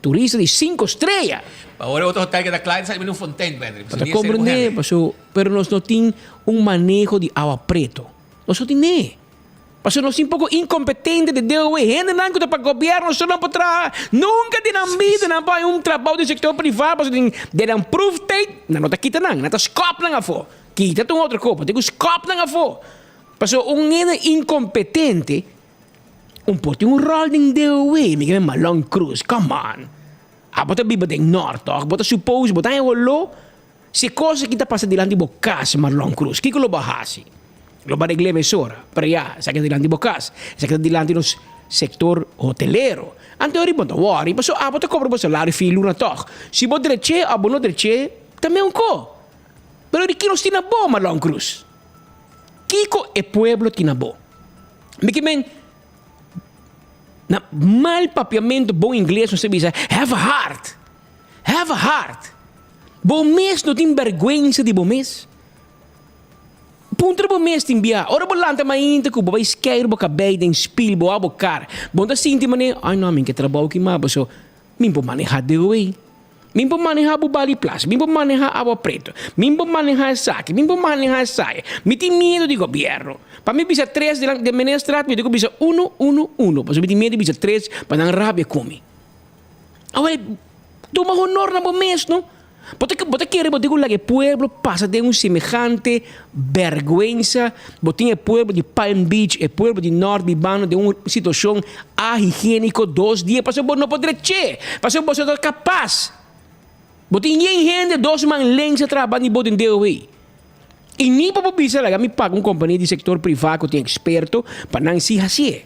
turista di cinco strea. Pa ora otro hotel keda kla, sa bini un fontein bender. Pa ta komprende, paso, pero nos no tin un maneho di awa preto. Nos no tin ne. Paso nos tin poko inkompetente di DOW. Hendenan ku ta pa gobièrnu so nan por traha. Nunka den nan bida nan por haña un trabou den sektor privá paso den nan proeftijd nan no ta kita nan, nan ta skòp nan afó. Kita ta un otro kos, bo tin ku skòp nan afó. Paso un hende inkompetente un por tin un ròl den DOW. Mi ke Malon Cruz, come on. Abo ta biba den nòrt tòg? Bo ta suppose bo ta haña holó. Si e kos aki ta pasa dilanti bo kas, Marlon Cruz, kiko lo bo a hasi? Lo bo a regl'é mesora? Pero ya, esaki ta dilanti bo kas, esaki ta dilanti nos sektor hotelero. Anto ori bo no ta wòri, pasobra abo ta kobra bo salario fin luna tòg. Si bo drech'é òf bo no drech'é, ta meun ko. Pero di ki nos tin na bo, Marlon Cruz? Kiko e pueblo tin na bo? Mi ke men, na mal papiamentu bon ingles nos ta bisa, have a heart! Have a heart! Bo mes no tin bèrgwensa di bo mes? Puntra bo mes tin bia, ora bo lanta mainta ku bo bai skeiru bo kabei den spil, bo wak bo kar, bo no ta sinti manera, ay no, mi ke trabou aki mas paso mi por manehá DOE, mi por manehá Bubali Plaza, mi por manehá Agua Preto, mi por manehá esaki, mi por manehá esaya, mi tin miedu di gobièrnu. Pa mi bisa tres dilanti den Meneerstraat mi tin ku bisa uno, uno, uno, pasobra mi tin miedu di bisa tres pa nan rabia ku mi. Awor, tuma honor na bo mes, no? Bo ta, bo ta kere bo tin ku laga e pueblo pasa den un semehante bèrgwensa? Bo tin e pueblo di Palm Beach, e pueblo di Nort bibando den un situashon ahigiéniko dos dia pasobra bo no por drech'é, pasobra boso no ta kapas. Bo tin yen hende dos man lens a traha banda di bo den DOW. I ni pa bo bisa laga mi paga un kompania di sektor privá ku tin eksperto pa nan si hasié.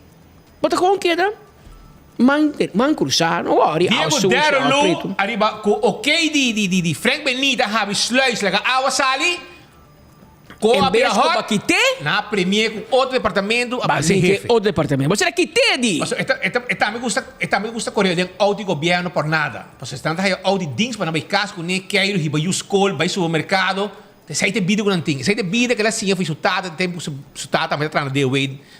Bo ta kon keda man man cruzá no wòri awa Diego sushi awa Derlo pretu. ariba ku okey di di di di Frank Benita habi sluis laga awa sali ko En a bira bes ku hot bo kit'é. nan a premi'é ku otro departamento a Ba base mete hefe. otro departamento. Bo sera kit'é di. Paso e ta e ta e tambe gusta e tambe gusta kore den outo di gobièrnu por nada. Paso esnan ta haya outo di dins pa nan bai kas kuné keiru hiba yu skol bai supermerkado. Esei ta e bida ku nan tin. Esei ta e bida ku el a siña for su tata den tempu ku su tata tambe ta traha na DOW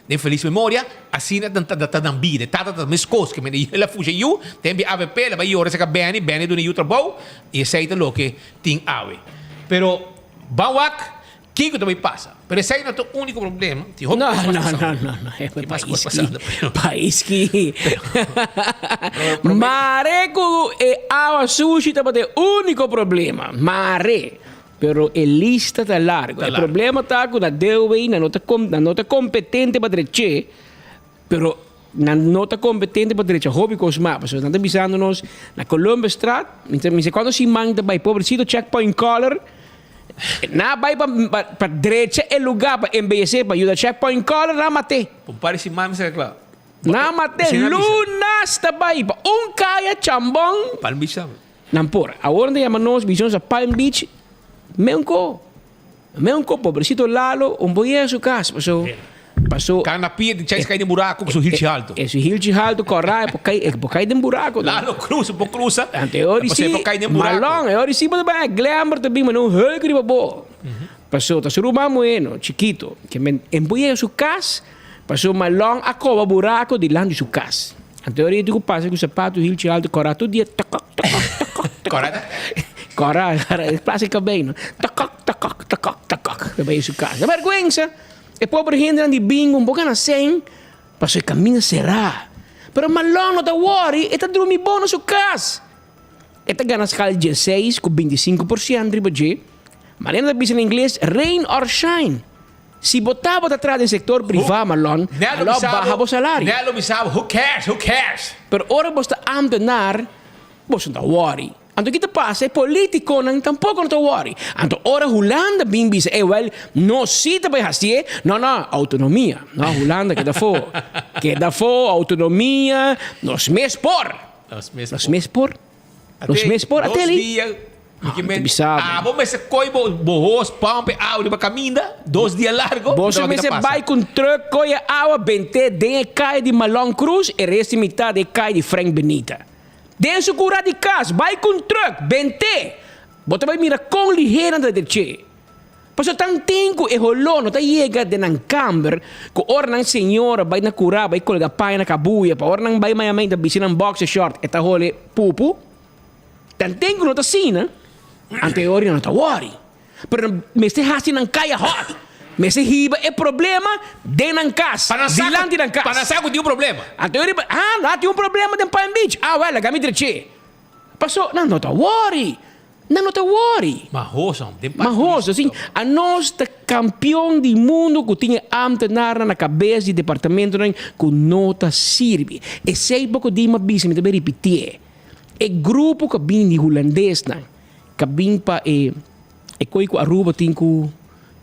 den felis memoria. Asina nan ta ta nan bida. E tata ta meskos ke mende el a fusha yu, tempu di avp el a bai yora serka Benny, Benny a duna yu trabou i esei ta loke tin awe. Pero ban wak kiko ta bai pasa. Pero esei no ta e uniko problema. Tin hopi No, kos mas no, pasando. no, no, no. E Tin mas pais kos ki, pasando, pero pais ki. Mare ku e awa sushi tabata e uniko problema. Mare. Pero e lista ta largo. E problema ta cu na DOW nan no ta nan no ta competente pa dreche, pero nan no ta competente pa drecha hopi cos mas. Pasobra nan ta bisando nos na Columbusstraat, mi ta mi sa cuanto siman ta bay pobrecito Checkpoint Color, nan a bay pa pa drecha e lugar pa embellece pa yuda Checkpoint Color nan a mate. Un par di siman mi sa cla. Nan a mate lunas ta bay pa un caya chambon. Palm Beach tambe. Nan por. Awor nan ta yama nos bishon sa Palm Beach meunko. Meunko pobrecito Lalo un bo yega su cas paso paso. Kan na pia di chais kai den buraco ku su hilchi halto. E su hilchi halto kora e por kai e por kai den buraco. Lalo cruza por cruza. Anto e ora si si malon e ora si bo ta bai glamour ta bin mane un hulk riba bo. Paso ta su ruman muhé chikito ke men e bo yega su cas Pasobra Malon a koba buraco dilanti di su cas. Anto ora tin cu pasa cu sapato hilchi alto cora tur dia tokok tokok tokok tokok. Cora ta? Cora, cora, e pasa e cabey no. Tokok tokok tokok tokok ta bay su cas. Ta berguensa. E pober hendenan di bingo un boca na sen pasobra e caminda cera. Pero Malon no ta worry, e ta drumi bon na su cas. E ta gana scal dieseis cu 25% riba dje. Manera ta bisa na ingles, rain or shine. Si bo tabata traha den sector priva, Marlon, lo a baha bo salario. Nel lo bisa bo, who cares, who cares? Pero ora bo sta ambtenaar, bo no ta worry. Anto ki ta pasa? E politiconan tampoco no ta worry. Anto ora Hulanda bin bisa, ey wel, nos si ta bay hacié, no, no, autonomia. No, Hulanda keda afo. Keda afo, autonomia, nos mes por. Nos mes por. Nos mes por. Nos mes por Dos ateli. dia, mi ke Ah, men, bisa bo. abo mester koi bo bo hos pump e awa riba kaminda, dos dia largo, Boso ta wak mester ta pasa. bai ku un truck koi e awa bent'é den e kai di Malon Cruz e resti mitad den e kai di Frank Benita. Den su kura di kas, bai ku un truck, bent'é! Bo ta bai mira kon lihé nan ta dreché. Pasobra tanten ku e holó no ta yega den nan kamber, ku ora nan señora bai na kurá bai kolga paña na kabuya, pa ora nan bai Miami ta bisti nan boxer short e ta hole pupu. Tanten ku no ta asina, anto e ora nan no ta wòri. Pero nan mester hasi nan kaya hòt. Mester hiba e problema den nan kas, dilanti nan kas. Pa nan sa ku tin un problema. Anto e ora, ah, la tin un problema den Palm Beach. Ah, wèl, laga mi dreché. Paso nan no ta wòri. Nan no ta wòri. Mahoso, den parti Mahoso, si. Anos ta kampion di mundu ku tin e ámtenarnan na kabes di departamentonan ku no ta sirbi. Esei poko di mi a bisa, mi ta bai ripitié. E grupo ku a bini di hulandesnan, ku a bin pa e e koi ku Aruba tin ku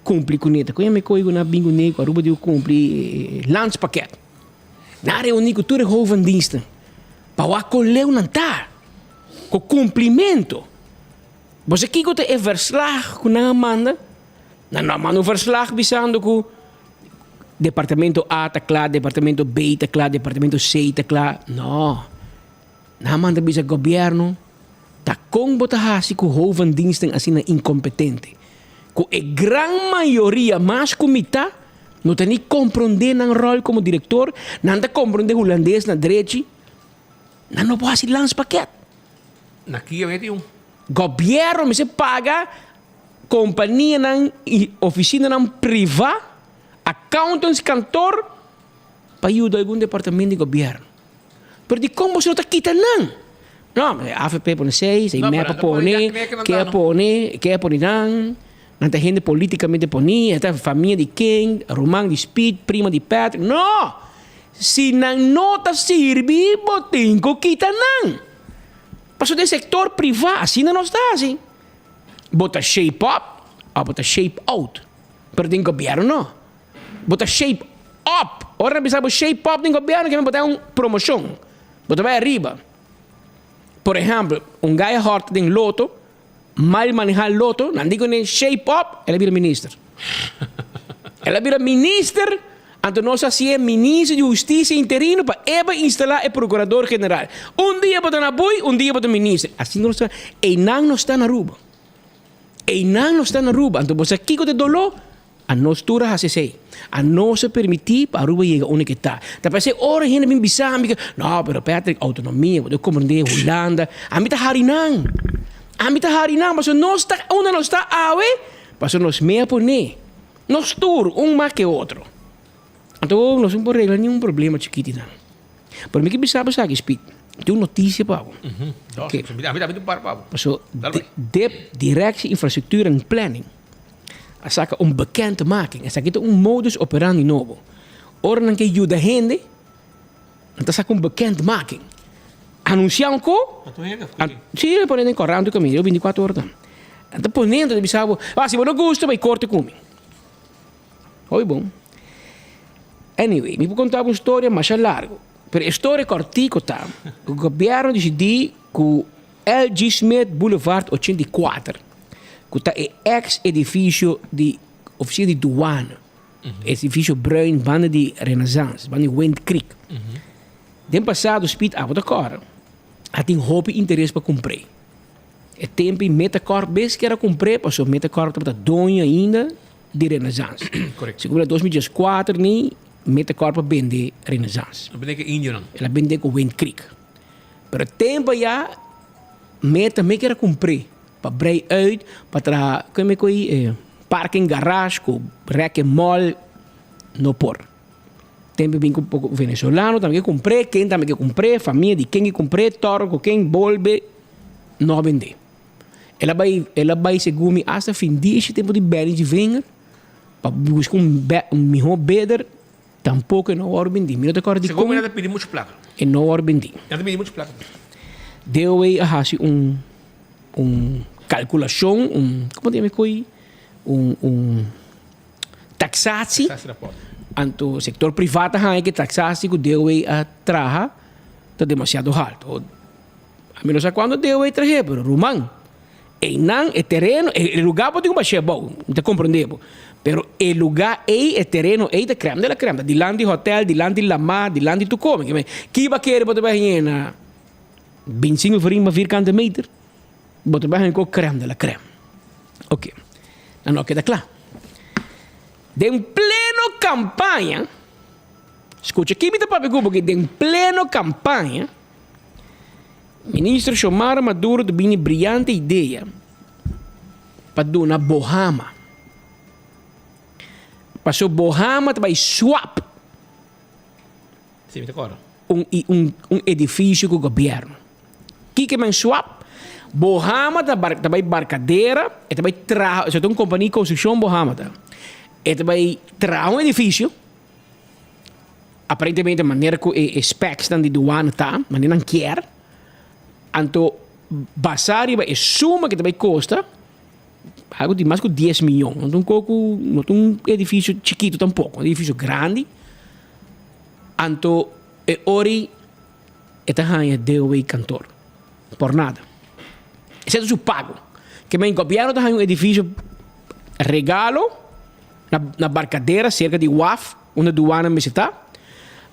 kumpli kuné. Ta koe mi koi ku nan a bin kuné ku Aruba tin ku kumpli e landspakket. Nan a reuní ku tur e hovendiensten. Pa wak kon leu nan ta ku kumplimentu. Bo sa kiko ta e verslag ku nan a manda? Nan no a manda un verslag bisando ku departamento A ta kla, departamento B ta kla, departamento C ta kla. No. Nan a manda bisa gobièrnu ta kon bo ta hasi ku hovendiensten asina inkompetente, ku e gran mayoria, mas ku mitá, No ta ni komprondé nan ròl komo direktor, nan ta komprondé hulandes na drechi, nan no por hasi landspakket. Na kia meti un? Gobièrnu mester paga kompanianan i ofisinanan privá, accountants kantor, pa yuda algun departamento di gobièrnu. Pero dikon boso no ta kita nan? No, avp pone seis, e mep a pone, ke a pone, ke a pone nan. Nan ta hende politikamente poni, e ta famia di ken, ruman di Speed, prima di Patrick. No! Si nan no ta sirbi, bo tin ku kita nan. Pasobra den sektor privá asina nos ta hasi. Bo ta shape up òf bo ta shape out. Pero den gobièrnu no. Bo ta shape up. Ora nan bisa bo shape up den gobièrnu kimen bo ta un promoshon. Bo ta bai ariba. Por ehèmpel, un guy a hòrta den loto. Mal maneha loto, nan di kuné shape up, el a bira minister. El a bira minister, anto nos a hasié minister di hustisia interino pa e bai instalá e procurador general. Un dia bo ta na bui, un dia bo ta minister. Asina nos ta, einan nos ta na Aruba. Einan nos ta na Aruba. Anto bo sa kiko ta e doló? Anos tur a hasi esei. Anos a permití pa Aruba yega unda ke ta. Ta parse ora hende bin bisa mi ke, no, pero Patrick, autonomia, bo ta komprendé Hulanda. Ami ta hari nan. Ami ta hari nan pasobra nos ta unda nos ta awe, pasobra nos mea poné. Nos tur, un mas ke otro. Anto nos no por regla niun problema chikitinan. Pero mi ke bisa bo esaki, Speed. Tin un notisia pa bo. Oké. Ami tambe tin un par pa bo. Pasobra dip, Directie Infrastructuur en Planning, a saka un bekendmaking. Esaki ta un modus operandi nobo. Ora nan ke yuda hende, nan ta saka un bekendmaking. Anunsia un ko, si, nan pone den korant kaminda, 24 ora tambe. Nan ta pone, nan ta bisa bo, ah, si bo no gusta, bai korte ku mi. Hopi bon. Anyway, mi por konta bo un storia masha largu, pero e storia kòrtiku ta ku gobièrnu disidí ku LG. Smith Boulevard 84, ku ta e eks edifisio di ofisina di duana, edifisio bruin banda di Renaissance, banda di Wind Creek. Den pasado Speed Abo ta kòrda, a tin hopi interes pa kumpr'é. E tempu ei Metacorp bes kier a kumpr'é pasobra Metacorp tabata doño ainda di Renaissance. Segun na 2014 ni Metacorp a bende Renaissance. El a bende ku e indionan. El a bende ku Wind Creek. Pero e tempu aya Meta me kier a kumpr'é pa brei uit pa traha kome ku ei parking garage ku rek en mall no por. Tempu bin ku poko venezolano tambe ke kumpr'é, ken tambe ke kumpr'é, famia di ken ke kumpr'é, tòrò ku ken bolbe no a bend'é. El a bai el a bai segun mi asta fin di esei tempu di Benny Djivinger pa buska un be un mihó beder tampoko e no wòrdu bendí. Mi no ta kòrda Segun dikon mi nan ta pidi muchu plaka. e no wòrdu bendí. Nan ta pidi muchu plaka. Deowei a hasi un un kalkulashon un komo ta yama e koi un un. Taxatie, anto sector priva ta haña ke taxatie ku DOW a traha ta demasiado halto. Ami no sa kuantu DOW trah'é, pero ruman, einan e tereno, e lugar bo tin ku bash'é abou, mi ta komprendé bo, pero e lugar ei, e tereno ei ta krèm de la krèm, ta dilanti hotel, dilanti lamá, dilanti tur kome. Kiba kere bo ta bai hañ'é na bintisinko florin pa vierkante meter? Bo ta bai haña ku krèm de la krèm. Oke. Nan no a keda kla. Den pleno kampaña, skucha ki mi ta papia ku bo aki, den pleno kampaña, Minister Xiomara Maduro ta bini briyante idea pa duna Bohama. Paso Bohama ta bai swap. Sí, mi ta kòrda. Un, un, un edifisio ku gobièrnu. Kiko men swap? Bohama ta bar, ta bai Barcadera, e ta bai traha, esei ta un kompania di konstrukshon Bohama ta. E ta bai traha un edifisio, aparentemente manera ku e, e specsnan di duana ta, manera nan kier, anto basá riba e suma ku e ta bai kosta, algu di mas ku dies miyon, no ta un koko, no ta un edifisio chikitu tampoko, un edifisio grandi. Anto e ori e ta haña DOW kantor. Por nada. Esei ta su pago. Ke men gobièrnu ta haña un edifisio regalo na na Barcadera serka di waf unda duana mester ta.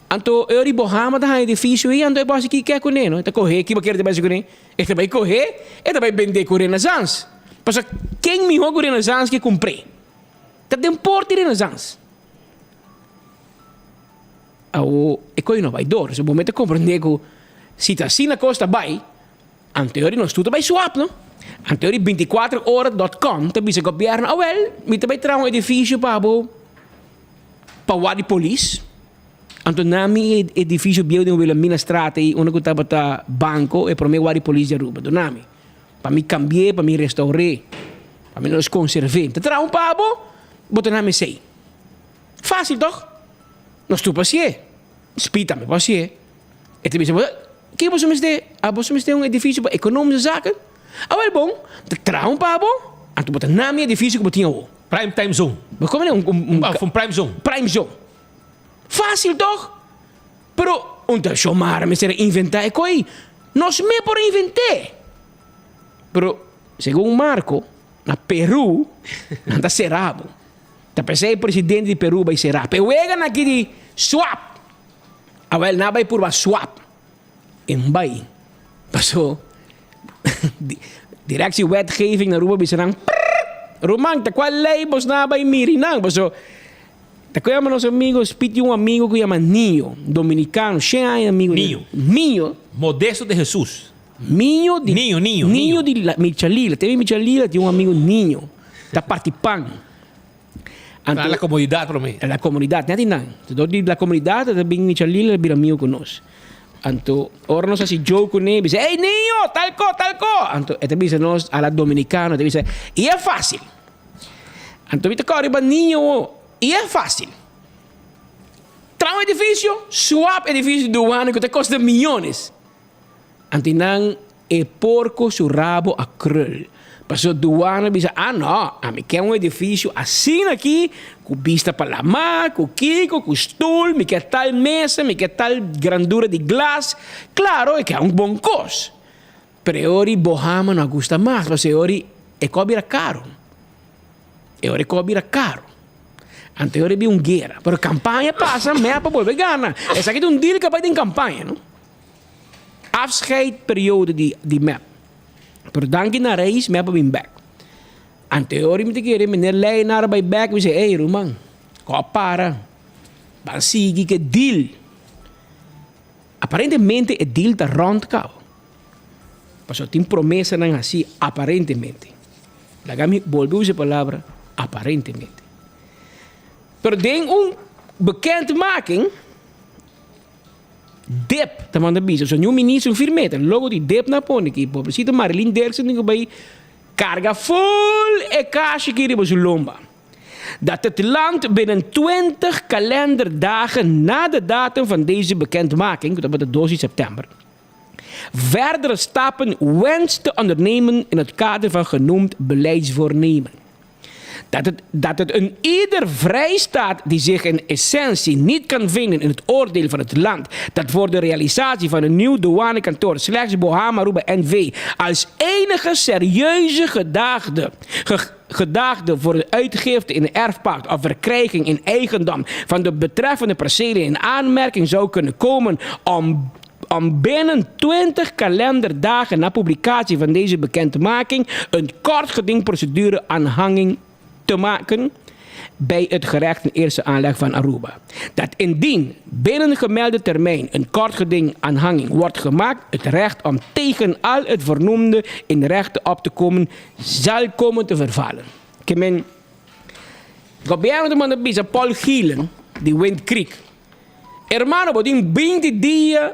Anto e ori Bohama ta haña edifisio ei anto e por hasi kiko kuné no. E ta kohe kiba kere ta bai hasi kuné. E ta bai kohe e ta bai bende ku Renaissance. Pasobra ken mihó ku Renaissance ke kumpr'é? Ta den porta di Renaissance. Awo e koe no bai dor. So bo mester komprendé ku si ta asina kos ta bai, anteori nos tur ta bai swap no. Anteori bintikuater ora dòt kòm ta bisa gobièrnu, awèl mi ta bai traha un edifisio pa bo pa wak di polis. Anto na mi e edifisio bieu den Wilhelminastraat ei unda ku tabata banko e promé wak di polis di Aruba. Duna mi pa mi kambi'é, pa mi restour'é, pa mi nos konserv'é. Mi ta traha un pa bo, bo ta na mi esei. Fácil toch? Nos tur por hasié. Speed tambe por hasié. E ta bisa, Kiko boso mester? A boso mester un edifisio pa economische zaken? Awel bon, ta traha un pa bo, anto bo ta na mi edifisio ku bo tin awor. Prime time zone. Bo komo un, un, un, Of un prime zone. Prime zone. Fácil toch? Pero un ta Xiomara mester a inventá e koi. Nos mes por a invent'é. Pero segun Marco, na Peru nan ta sera bo. Ta p'esei presidente di Peru bai sera p'e weganan aki di swap. Awel nan a bai purba swap. E no bai. Paso Directie Wetgeving na Aruba bisa nan prrrt! Ruman ta cual ley bosnan a bai miri nan? Paso ta cu yama nos amigo Speed tin un amigo cu yama Nio, dominicano, shen aña amigo. Nio. Nio. Modesto de Jesus. Niño di Niño, niño, niño di la Michalila. Te Michalila tin un amigo niño. Ta parti pan. Anto, la comunidad prome. La comunidad, net nan. Dor di la comunidad ta bin Michalila bira amigo cu nos. Anto, ora nos haci joke cu ne, bisa, Ey niño, tal co, tal co. Anto, e ta bisa nos a la dominicano, e ta bisa, y e facil. Anto mi ta cora riba niño, y e facil. Traha un edificio, swap edificio di douane cu ta costa millones. Anto nan e porco su rabo a krul. Pasobra duana bisa, ah no, ami ke un edificio asina aki, cu bista pa lama, cu kico, cu stoel, mi ke tal mesa, mi ke tal grandura di glas. Claro, e ke un bon cos. Pero e ora Bohama no a gusta mas, pasobra e ora e cos a bira caro. E ora e cos a bira caro. Anto e ora bin un guera. Pero campaña pasa, mep a bolbe gana. Esaki ta un deal cu a bay den campaña, no. Afscheidperiode di di mep. Pero danki na Reis mep a bin bek. Anteori mi ta kere meneer Leyenaar a bai bek mi sey ey ruman ko a para ban sigui ke deal. Aparentemente e deal ta rond kaba. Pasobra tin promesanan hasi aparentemente. Laga mi bolbe usa e palabra aparentemente. Pero den un bekendmaking. Dip ta manda bisa, so niun ministro un firmeta, logo di dip na pone ki pobrecito Marilyn Derksen tin ku bai karga ful e kashi ki riba su lomba. Dat het land binnen twintig kalenderdagen na de datum van deze bekendmaking, ku tabata dos di september, verdere stappen wenst te ondernemen in het kader van genoemd beleidsvoornemen. Dat het, dat het een ieder vrijstaat die zich in essentie niet kan vinden in het oordeel van het land dat voor de realisatie van een nieuw douanekantoor slechts Bohama Aruba NV als enige serieuze gedaagde, ge, gedaagde voor de uitgifte in erfpacht of verkrijging in eigendom van de betreffende percelen in aanmerking zou kunnen komen om. Om binnen 20 kalenderdagen na publicatie van deze bekendmaking een kort gedingprocedure aanhanging te maken bij het gerecht in eerste aanleg van Aruba. Dat indien binnen gemelde termijn een kort geding aanhanging wordt gemaakt, het recht om tegen al het voornoemde in rechten op te komen zal komen te vervallen. Ke men Gobierno ta manda bisa Paul Gielen di Wind Creek, Hermano bo tin binti dia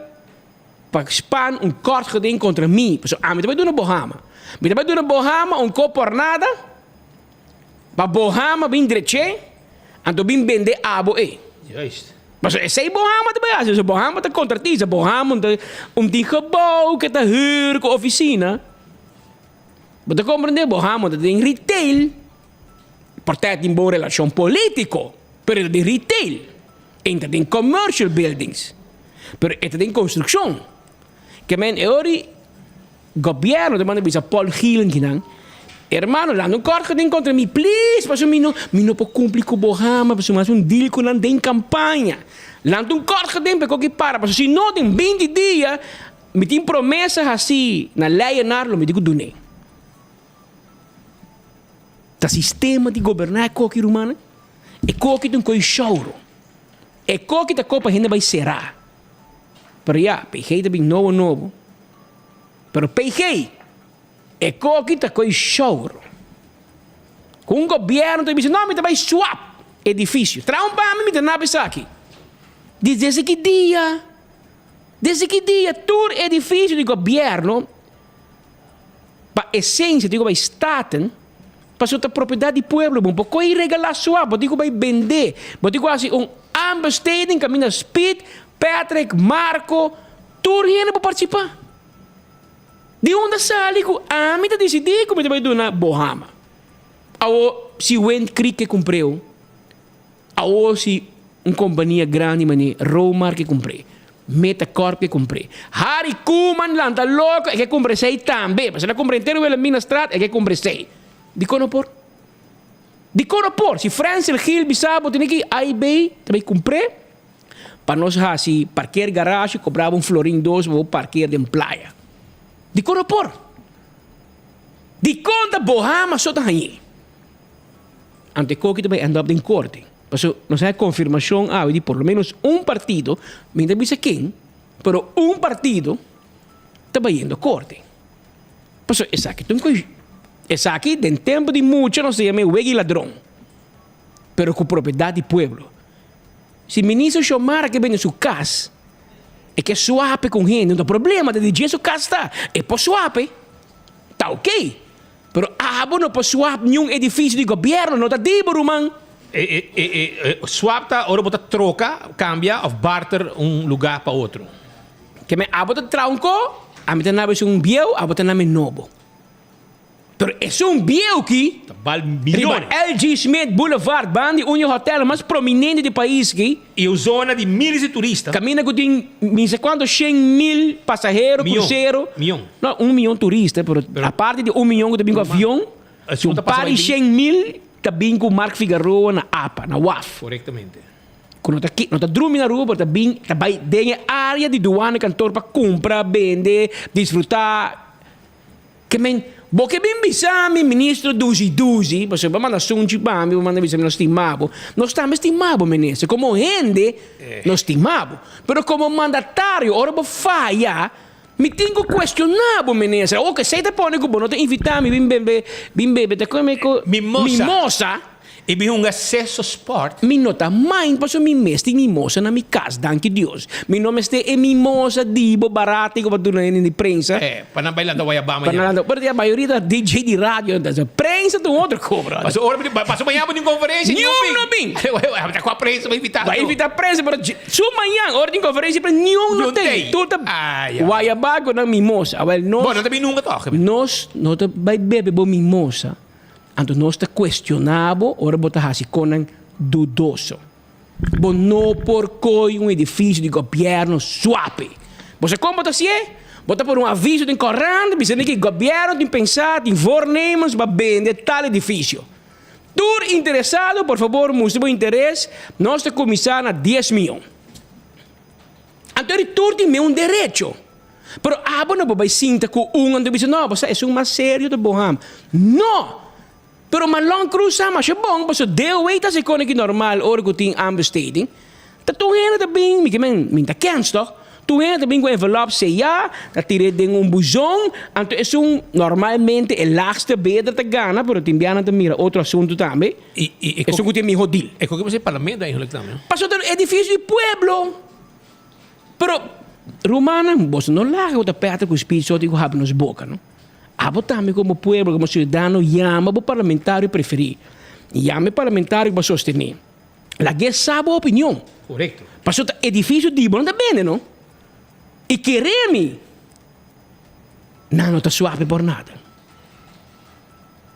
pa span un kort geding kontra mi, pasobra ami ta bai duna bo hama. Mi ta bai duna bo hama un kop pornada pa bo hama bin drech'é, anto bin bende abo ei. Juist. Pasobra esei bo hama ta bai hasi, pasobra bo hama ta kontratista, bo hama ta un tin gebou ke ta hür ku ofisina. Bo ta komprendé? Bo hama ta den retail. Partij tin bon relashon polítiko, pero e ta den retail, e ta den commercial buildings, pero e ta den konstrukshon. Ke men e ora di gobièrnu ta manda bisa Paul Gielen kinan, Hermano, landa un kòrt geding kontra mi, please, pasobra mi no mi no por kumpli ku bo hama, pasobra mi hasi un deal ku nan den kampaña. Lanta un kòrt geding pa e koki para, pasobra si no den binti dia mi tin promesa hasi na Leyenaar lo mi tin ku dun'é. Ta sistema di goberná e koki rumannan. E koki ta un koi shouro. E koki ta ko pa hende bai será. Pero ya, PG ta bin nobo nobo. Pero PG, e koki ta koi shouro. Ku un gobièrnu ta bisa, no, mi ta bai swap edifisio. Traha un pa mi, mi ta naba esaki. Di desde ki dia? Desde ki dia tur edifisio di gobièrnu Pa esencia tin cu bay Staten, pasobra ta propiedad di pueblo bo por coy regala sua, bo tin cu bay bende, bo tin cu haci un aanbesteding caminda Speed, Patrick, Marco, tur hende por participa. Di unda sali cu ami ta dicidi cu mi ta bay duna Bohama? Awo si Wind Creek ke cumpreo? Awor si un kompania grandi manera Romar ke kumpr'é, Metacorp ke kumpr'é, Harry Koeman lanta loko e ke kumpra esei tambe, pasobra el a kumpra henter Wilhelminastraat e ke kumpra esei. Dikon no por? Dikon no por? Si Frensel Gil bisa bo tene ki AIB ta bai kumpr'é pa nos hasi parker garage kobra bo un florin dos pa bo parker den playa. Dikon no por? Dikon ta Bohama so ta hañ'é? Anto e koki ta bai end up den korte. Pasobra nos a konfirmashon awe di por lo menos un partido, mi no ta bisa ken, pero un partido ta bayendo korte. Pasobra esaki ta un kos, esaki den tempu di mucha nos ta yama e wega i ladron, pero ku propiedat di pueblo. Si minister Xiomara ke bende su kas, e ke swape ku un hende, no ta problema, ta di dje su kas ta, e por swape, ta oke. Pero abo no por swap niun edifisio di gobierno, no ta di bo ruman. E e e swap ta ora bo ta troka, kambia of barter un luga pa otro. Ke men abo ta traha un ko, ami ta naba esun bieu, abo ta naba e nobo. Pero esun bieu ki Ta bal riba miliones. LG Smith Boulevard, banda di un di e hotelnan mas prominente di pais ki. E un zona di miles di turista. Caminda cu tin mi sa cuanto shen mil pasahero, Miyon, crucero. miyon. No, un miyon turista, pero aparte di un miyon cu ta bin cu avion, Esun un ta pasa par bai di bin. shen mil ta bin cu Mark Figaroa na apa, na waf. Corectamente. Cu no ta ki, no ta drumi na Aruba, pero ta bin, ta bai den e area di douane kantoor pa cumpra, bende, disfruta. Ke men, bo ke bin bisa mi, ministro duzi duzi, pasobra bo a manda sunchi pa mi, bo manda bisa mi no stima bo. Nos tambe stima bo, minister. Komo hende, nos stima bo. Pero komo mandatario, ora bo faya, mi tin ku kuestioná bo, minister. Oke, esei ta pone ku bo no ta invitá mi bin bebe, bin bebe ta kome ku Mimosa. mimosa. I bin hunga seso sport. Mi no ta mind pasobra mi mes tin mimosa na mi kas, danki Dios. Mi no mester e mimosa di bo barati ku bo duna hende di prensa. Eh, pa nan bai lanta Guayabá Pa nan mañana. lanta, pero ya mayoria ta DJ di radio, entonces prensa ta un otro ko, brother. Pasobra ora bo pasobra mañana bo tin konferensia, Niun no bin. Ta kua prensa bo invitá Bo a anto? invitá prensa, pero su mañana ora tin konferensia di prensa, niun no Niun tei. tei. Tur ta Ah, ya. Guayabá ku nan mimosa. Awel nos. Bo no ta bin nunka tòg. Nos no ta bai bebe bo mimosa. Anto nos ta cuestiona bo ora bo ta haci conan dudoso. Bo no por coy un edificio di gobierno suape. Bo sa con bo ta hacié? Bo ta pone un aviso den corant bisando ki gobierno tin pensa, tin voornemens pa bende tal edificio. Tur interesado por fabor mustra bo interes, nos ta cuminsa na dies miyon. Anto. Anto di tur tin meun derecho. Pero abo no por bai sinta ku un anto bisa no, bo sa esun mas serio ta Boham. No! Pero Marlon Cruz sa masha bon pasobra DOW ta hasi kos aki normal ora ku tin aanbesteding. Ta tur hende ta bin, mi ke men, mi ta kens tòg? Tur hende ta bin ku envelop seyá, ta tir'é den un buzon, anto esun normalmente e laagste beder ta gana, pero tin bianan ta mira otro asuntu tambe, esun ku tin e mihó deal. E koke mester parlamento eigenlijk tambe. Pasobra ta edifisio di pueblo. Pero, rumannan, boso no laga ku ta pèta ku spiritu santu ku habri nos boka, no. Abo tambe komo pueblo, komo siudadano, yama bo parlamentario preferí. Yama e parlamentario ku bo a sostené. Lag'é sa bo opinion. Korekto. Pasobra ta edifisio di bo no ta bende, no. I kere mi, nan no ta suape por nada.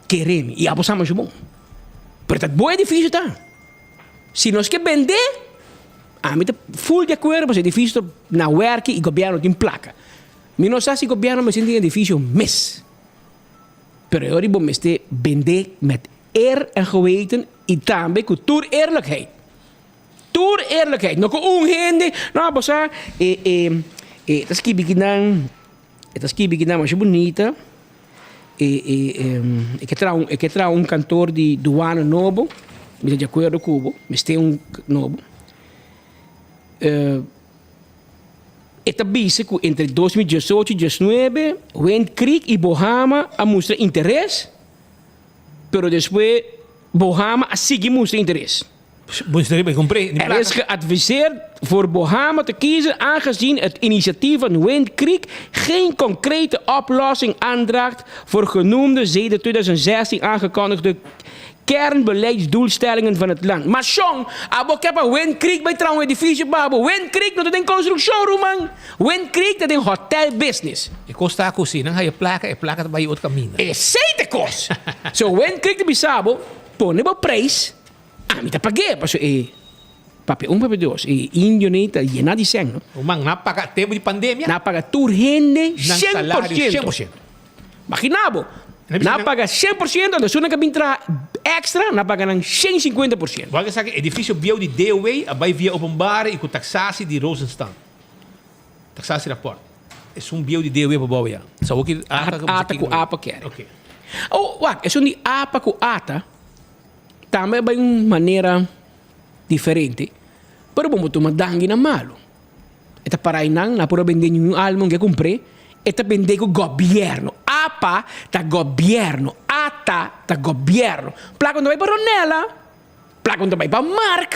Kere mi, i abo sa masha bon. Pero ta bo edifisio ta. Si nos ke bendé, ami ta ful di akuerdo pasobra edifisio ta na wèrki i gobièrnu tin plaka. Mi no sa si gobièrnu mester tin edifisio mes. Pero e ora bo mester bendé met eer en geweten i tambe ku tur eerlijkheid. Tur eerlijkheid. No ku un hende, no bo sa e e e ta skibi kinan, e ta skibi kinan masha bunita. E e e ke traha un e ke traha un kantor di duana nobo, mi ta di akuerdo ku bo, mester un nobo. E ta bisa ku entre 2018 i diesnuebe Wind Creek i Bohama a mustra interes, pero despues Bohama a sigui mustra interes. Er is geadviseerd voor Bohama te kiezen aangezien het initiatief van Wind Creek geen concrete oplossing aandraagt voor genoemde sedert 2016 aangekondigde kernbeleidsdoelstellingen van het land. Ma shon, abo ke pa Wind Creek bai traha un edifisio pa abo. Wind Creek no ta den construccion ruman. Wind Creek ta den hotel business. E kos ta ku si nan haya plaka, e plaka ta bai otro kaminda. Esei ta e kos. So Wind Creek ta bisa bo, pone bo prijs, ami ta pag'é. Pasobra e papia un papia dos, e indionan ta yena di sèn no. Ruman, nan a paga tempu di pandemia. Nan a paga tur hende Nan shen por salario siento. 100%. Magina bo, nan a paga 100%, anto esunnan ku a bin traha èkstra, nan a paga nan 150%. Wak esaki, edifisio bieu di DOW a bai via openbare i ku taksasi di Rosenstand. Taksasi rapòrt. Esun bieu di DOW pa bou ya. Sa hoki ata ku Ata ku apa kere. Oh, wak, esun di apa ku ata tambe a bai un manera diferente, pero bo por tuma dangi na malu. E ta para einan, nan por a bende niun alma un ke kumpr'é, e ta bende ku gobièrnu. Apa ta gobièrnu, ata ta gobièrnu. Plaka no ta bai pa Ronella, plaka no ta bai pa Mark,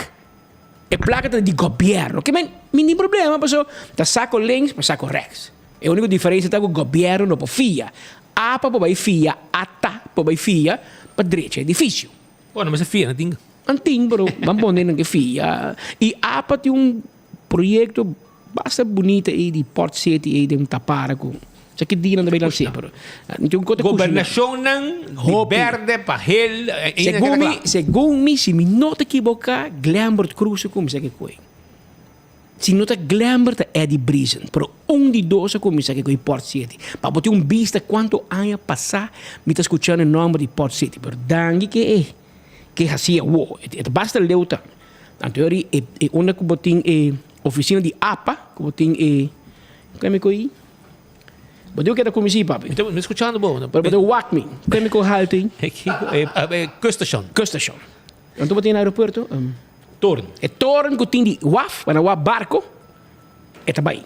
e plaka ta di gobièrnu. Ke men, mi tin problema paso ta sako links pa sako rèks. E úniko diferensia ta ku gobièrnu no por fia. Apa por bai fia, ata por bai fia pa drecha edifisio. Bueno, mester fia, nan tin. Nan tin, pero ban pone nan ke fia. I apa tin un proyecto basta bunita ei di Port City ei den Tapara ku sa ki dia nan ta bai lansa pero tin un kos ta kusina. Gobernacionnan di berde pa hel ei nan Segun keda mi, kla. segun mi si mi no ta kiboká Glembert Cruz a kuminsá ke koe. Si no ta Glembert ta Eddie Briesen pero un di dos a kuminsá ke koe Port City. Pa bo tin un bista kuantu aña pasá mi ta skuchando e nòmber di Port City pero danki ke e ke hasi awo e ta basta leu tambe. Anto yori e e unda ku bo tin e ofisina di apa ku bo tin e kue mi ku ei? Bo diu keda kuminsí papi. Mi ta mi skuchando bo. Pero bo ta wak mi. Kue mi ku halte ei? E kuststation. Kuststation. Anto bo tin na aeropuerto? Toren. E toren ku tin di waf, pa nan waf barko, e ta bai.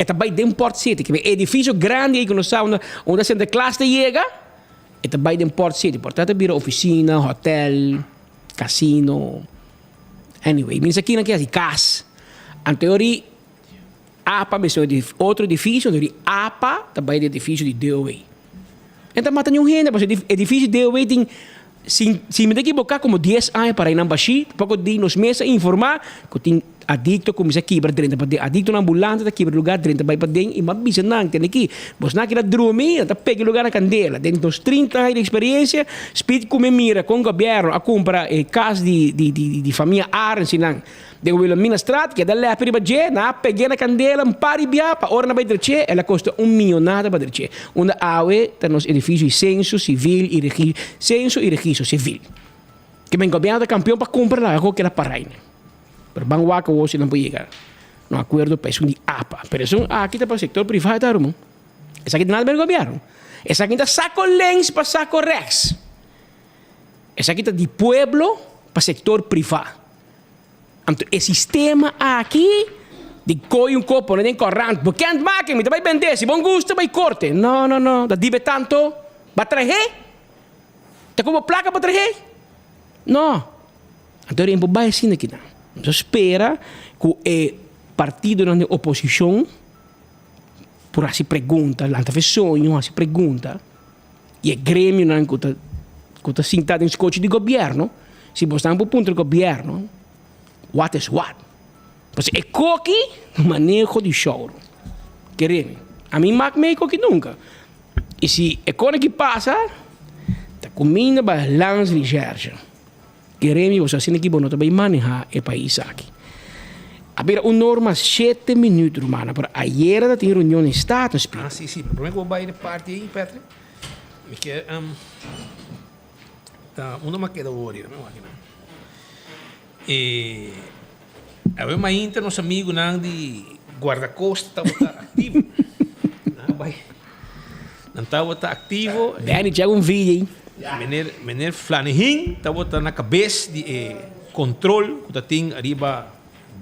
E ta bai den Port City. Ke edifisio grandi ei ku nos sa unda unda Sinterklaas ta yega, e ta bai den Port City. Por ta bira ofisina, hotel. Casino. Anyway, mi sa kinan ke hasi kas. Anto yori apa mester di otro edifisio, anto yori apa ta bai di edifisio di DOW. E ta mata niun hende pasobra edifisio di DOW tin si si mi ta ekiboká komo dies aña para einan bashí, poko di nos mes a informá ku tin adikto kuminsá kibra drenta paden. Adiktonan ambulante ta kibra lugá drenta bai paden i m'a bisa nan, tende aki, bosnan a keda drumi, nan ta pega e lugá na kandela. Den nos trinta aña di eksperensia, Speed ku mi mira kon gobièrnu a kumpra e kas di di di famia Arends i nan den Wilhelminastraat, keda lèpi riba dje, nan a peg'é na kandela un par di bia pa ora nan bai drech'é, el a kosta un mionada pa drech'é. Unda awe ta nos edifisio di senso sivil i regi senso i registro sivil. Ke men gobièrnu ta kampion pa kumpra nan, ako keda parai. Pero ban wak awor si nan por yega. Un akuerdo pa esun di apa. Pero esun aki ta pa sektor privá ta ruman. Esaki ta nada ber gobièrnu. Esaki ta sako links pa sako rechts. Esaki ta di pueblo pa sektor privá. Anto e sistema aki di koy un kos pone den korant, bekend maken, mi ta bai bendé, si bon gusta bai korte. No, no, no, ta dibe tanto, ba trahé? Ta ku bo plaka pa trahé? No. Anto e por bai asina kinan. Nos a spera ku e partidonan den oposishon por hasi pregunta, lanta fe soño, hasi pregunta. I e gremionan ku ta ku ta sinta den skochi di gobièrnu, si bosnan por puntra gobièrnu, what is what? Pasobra e koki maneho di shouro. Kere mi, ami mak mei koki nunka. I si e kos aki pasa, ta kuminda bai landsrecherche. Kere mi boso asina ki bo no ta bai maneha e pais aki. A bira un norma shete minuut rumannan pero ayera ta tin reunion den Statenspiegel. Ah si si, pero prome ku bo bai den parti ei Patrick, mi kier ta unda mi a keda wori, dame wak nan. E awe mainta nos amigunan di guardacosta tabata aktivo. Nan a bai, nan tabata aktivo. Benny chek un video ei. Meneer, meneer Flanahin tabata na kabes di e control ku ta tin ariba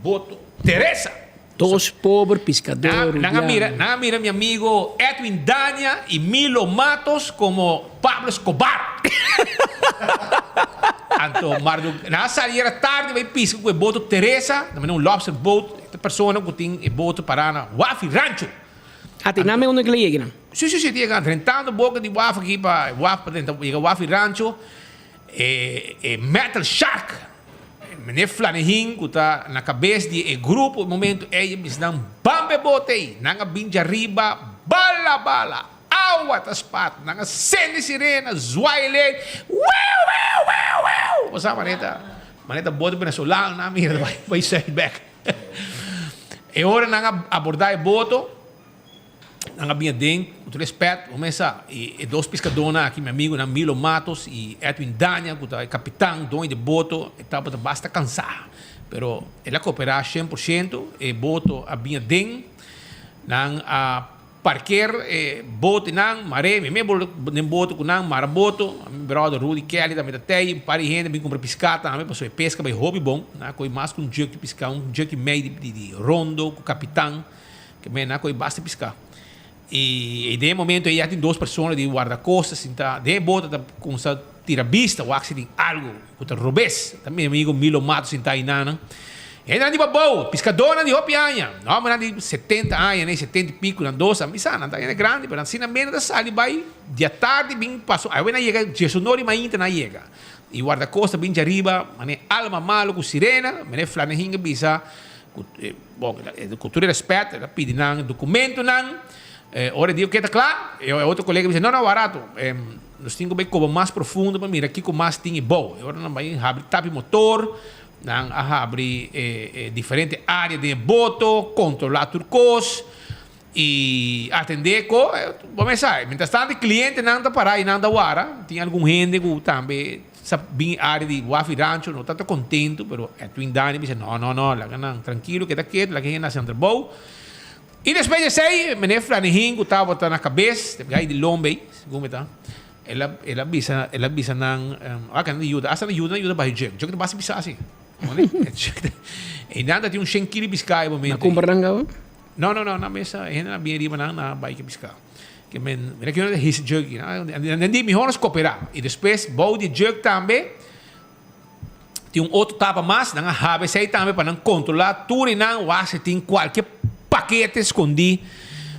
boto Teresa. Dos pober piskador Nan a mira, nan a mira mi amigo Edwin Dania y Milo Matos como Pablo Escobar. Anto mardu, nan a sali era tardi bai piska ku e boto Teresa, ta mira un lobster boat, e persona ku tin e boto pará na Wafi Rancho. A tin nan me unda ku la yega nan? Si, si, si, yega drentando boka di waf aki pa waf pa drenta yega Wafi Rancho, e e Metal Shark. Meneer Flanahin ku ta na kabes di e grupo e momento ei a bisa nan bamba e bote ei. Nan a bin djariba bala bala, awa ta spat, nan a sende sirena, zwaai lei, wiu wiu wiu wiu. Bo sa manera ta manera ta bote venezolano nan a mira ta bai bai sùit bèk. E ora nan a abordá e boto. Nan a bin aden ku tur respet, bo mesa e dos piskadónan aki, mi amigunan Milo Matos i Edwin Dania ku ta e kapitan, doño di e boto, e tabata basta kansá, pero el a koperá shen por shento, e boto a bin aden, nan a parker e botenan, mar'é, mi mes den boto ku nan, mara boto, mi bròder Rudy Kelly tambe ta tei, un par di hende a bin kumpra piská tambe, pasobra e peska bai hopi bon, nan a kohe mas ku un jùk di piská, un jùk i mei di rondo ku kapitan. Ke men a kohe basta piská. I den e momento ei ya tin dos persona di wardakosta sinta den e boto ta kumsa tira bista wak si tin algu ku ta robes. Ta mi amigo Milo Matos sinta einanan. Hendenan di Babou, piskadónan di hopi aña, hòmbernan di setenta aña, nei setenta i piku, nan dos a misa, nan ta hende grandi, pero asina men nan ta sali bai diatardi bin paso awe nan yega diesunor di mainta nan yega. I wardakosta bin djariba manera alma malu ku sirena, manera Flanahin a bisa Ku, bon, ku tur e rèspèt, el a pidi nan dokumentonan. Ora e di oke ta kla, e otro kolega bisa, no, no, warato, nos tin ku bai koba mas profundo pa mira kiko mas tin ebou. E ora nan bai habri tapi motor, nan a habri e diferente área den e boto, kontrolá tur kos i atendé ku, bo mes sa, mientras tanto e klientenan ta pará i nan ta wara, tin algun hende ku tambe Sa bin e área di Wafi Rancho no ta ta kontentu, pero Edwin Dani bisa no, no, no, laga nan trankilo, keda ketu, laga hende hasi nan trabou. I despues di esei, meneer Flanahin ku tabata na kabes, e gai di Lombe ei, segun mi ta, el a, el a bisa, el a bisa nan, wak nan ta yuda, asta nan yuda, nan yuda baha e jug. Jug ta basta bisa asi. I nan ta tin un shen kilo di piská e momento ei. Nan kumpra nan kaba? No, no, no, nan mesa, e hende nan bin riba nan, nan a bai ke piská. Ke men, mira ki ora ta hisa jug aki. Nan di mihor nos koperá. I despues bou di e jug tambe tin un otro tapa mas, nan a haba esei tambe pa nan kontrolá tur e nan wak si tin kualke pakete skondí.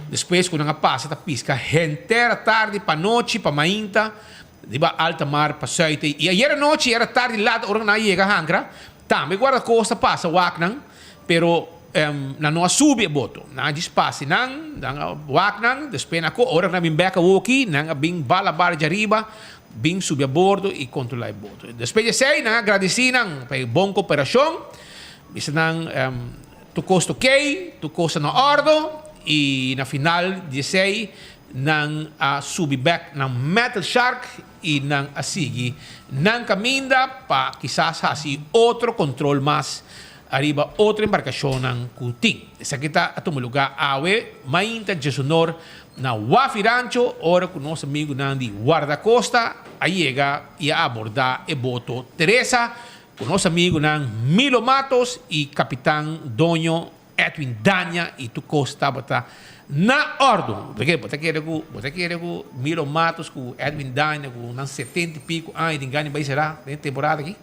Despues ku nan a pasa ta piska henter atardi pa nochi pa mainta riba alta mar pa sùit ei. I ayer anochi era tardi lat ora ku nan a yega hankra, tambe guardakosta pasa wak nan, pero Nan no a subi e boto. Nan a djis pasa nan, nan a wak nan, despues nan a kohe. Ora ku nan a bin bek awoki, nan a bin bala bala djariba, bin subi a bordo i kontrolá e boto. Despues di esei, nan a gradisí nan pa e bon koperashon. Bisa nan, Tur kos ta okey, tur kos ta na òrdu. I na final di esei, nan a subi bek nan Metal Shark i nan a sigui nan kaminda pa kisas hasi otro kontrol mas. ariba otro embarkashonnan ku tin. Esaki ta a tuma lugá awe mainta djesonor na Wafi Rancho ora ku nos amigunan di Wardakosta a yega i a abordá e boto Teresa ku nos amigunan Milo Matos i kapitan doño Edwin Dania i tur kos tabata na òrdu. Bo ta kere ku bo ta kere ku Milo Matos ku Edwin Dania ku nan setenta i piku aña tin gana di bai será den e temporada aki?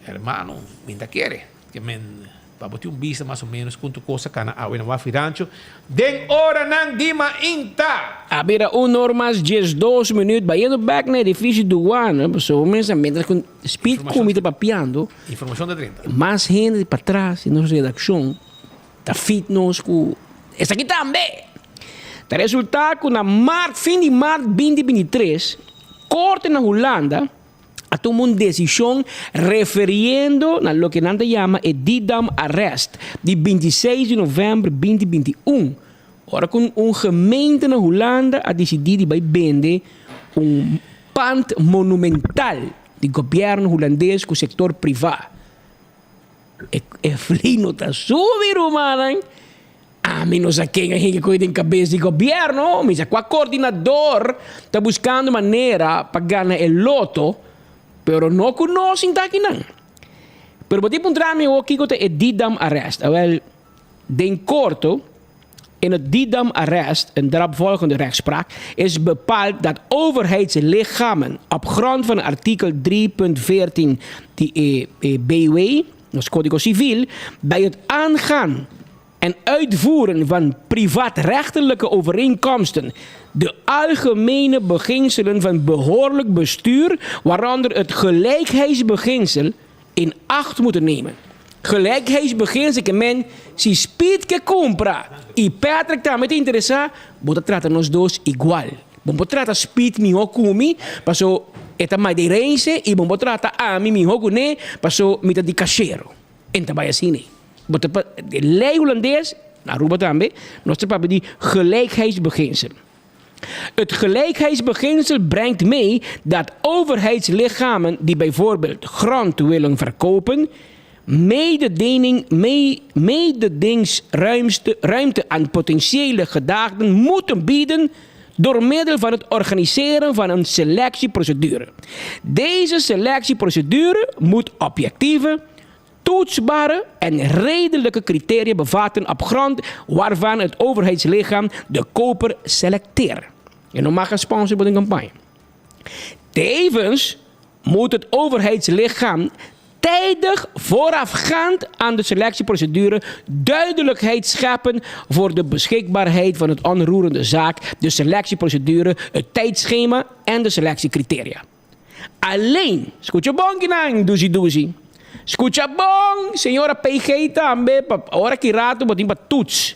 Hermano, mi ta kere ke men pa bo tin un bista mas o menos kon tur kos a kana awe na Wafi Rancho den oranan di mainta. A bira un or mas 12 minuut bayendo bek na edificio Douane pasobra mester mientras cu Speed cu mi ta papiando Informacion ta drenta. Mas hende di patras di nos redaccion ta fit nos cu esaki tambe. Ta resulta cu na maart fin di maart 2023 corte na Hulanda a tuma un desishon referiendo na loke nan ta yama e Didam Arrest di 26 di novèmber 2021, ora ku un gemeente na Hulanda a disidí di bai bende un pand monumental di gobièrnu hulandes ku sektor privá. E vlei no ta subi, rumannan. Ami no sa ken a hinka koe den kabes di gobierno, mi sa kua koordinador ta buskando manera pa gana e loto, pero no ku nos sinta akinan. Pero bo tin puntra mi awor kiko ta e Didam arrest. Awel, den korto, in het Didam arrest, een daaropvolgende rechtspraak, is bepaald dat overheidslichamen op grond van artikel 3.14 di e BW, nos Código Civil, bij het aangaan en uitvoeren van privaatrechtelijke overeenkomsten de algemene beginselen van behoorlijk bestuur, waaronder het gelijkheidsbeginsel, in acht moeten nemen. Gelijkheidsbeginsel ke men si Speed ke kumpra i Patrick tambe ta interesá, bo ta trata nos dos igual. Bo por trata Speed mihó ku mi paso e ta madeirense i bo por trata ami mihó ku ne paso mi ta di kashero. En ta bai asina ei. Bo ta pa e lei hulandes, na Aruba tambe, nos ta papia di gelijkheidsbeginsel. Het gelijkheidsbeginsel brengt mee dat overheidslichamen die bijvoorbeeld grond willen verkopen, mededeling, mee, mededingingsruimte aan potentiële gedaagden moeten bieden door middel van het organiseren van een selectieprocedure. Deze selectieprocedure moet objectieve, toetsbare en redelijke criteria bevatten op grond waarvan het overheidslichaam de koper selecteert. En no mag sponsor voor de campagne. Tevens moet het overheidslichaam tijdig voorafgaand aan de selectieprocedure duidelijkheid scheppen voor de beschikbaarheid van het onroerende zaak, de selectieprocedure, het tijdschema en de selectiecriteria. Alleen, scucha bon kinan, dushi dushi. Scucha bon, señora PG tambe, pa ora ki rato bo tin pa toets.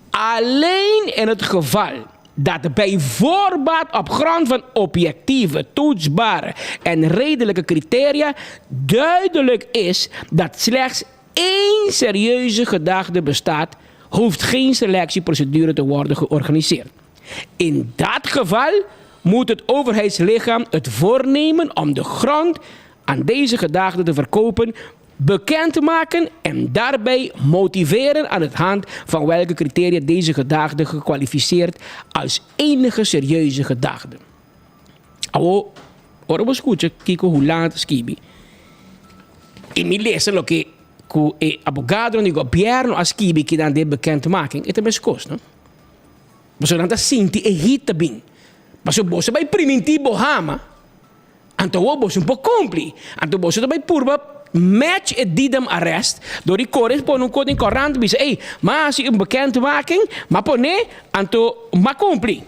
Alleen in het geval dat bij voorbaat op grond van objectieve, toetsbare en redelijke criteria duidelijk is dat slechts één serieuze gedaagde bestaat, hoeft geen selectieprocedure te worden georganiseerd. In dat geval moet het overheidslichaam het voornemen om de grond aan deze gedaagde te verkopen bekend te maken en daarbij motiveren aan het hand van welke criteria deze gedaagde gekwalificeerd als enige serieuze gedaagde. Awo, ora bo skucha kiko Hulanda ta skibi i mi lesa loke ku e abogadonan di gobièrnu a skibi kinan den bekendmaking, e ta meskos, no? Pasobra nan ta sinti e hit ta bin. Pasobra boso bai primintí bo hama, anto awor boso no por kumpli. Anto boso ta bai purba match e Didam arrest dor di kore pone un kos den korant bisa, ey, m'a hasi un bekendmaking, m'a pone, anto m'a kumpli.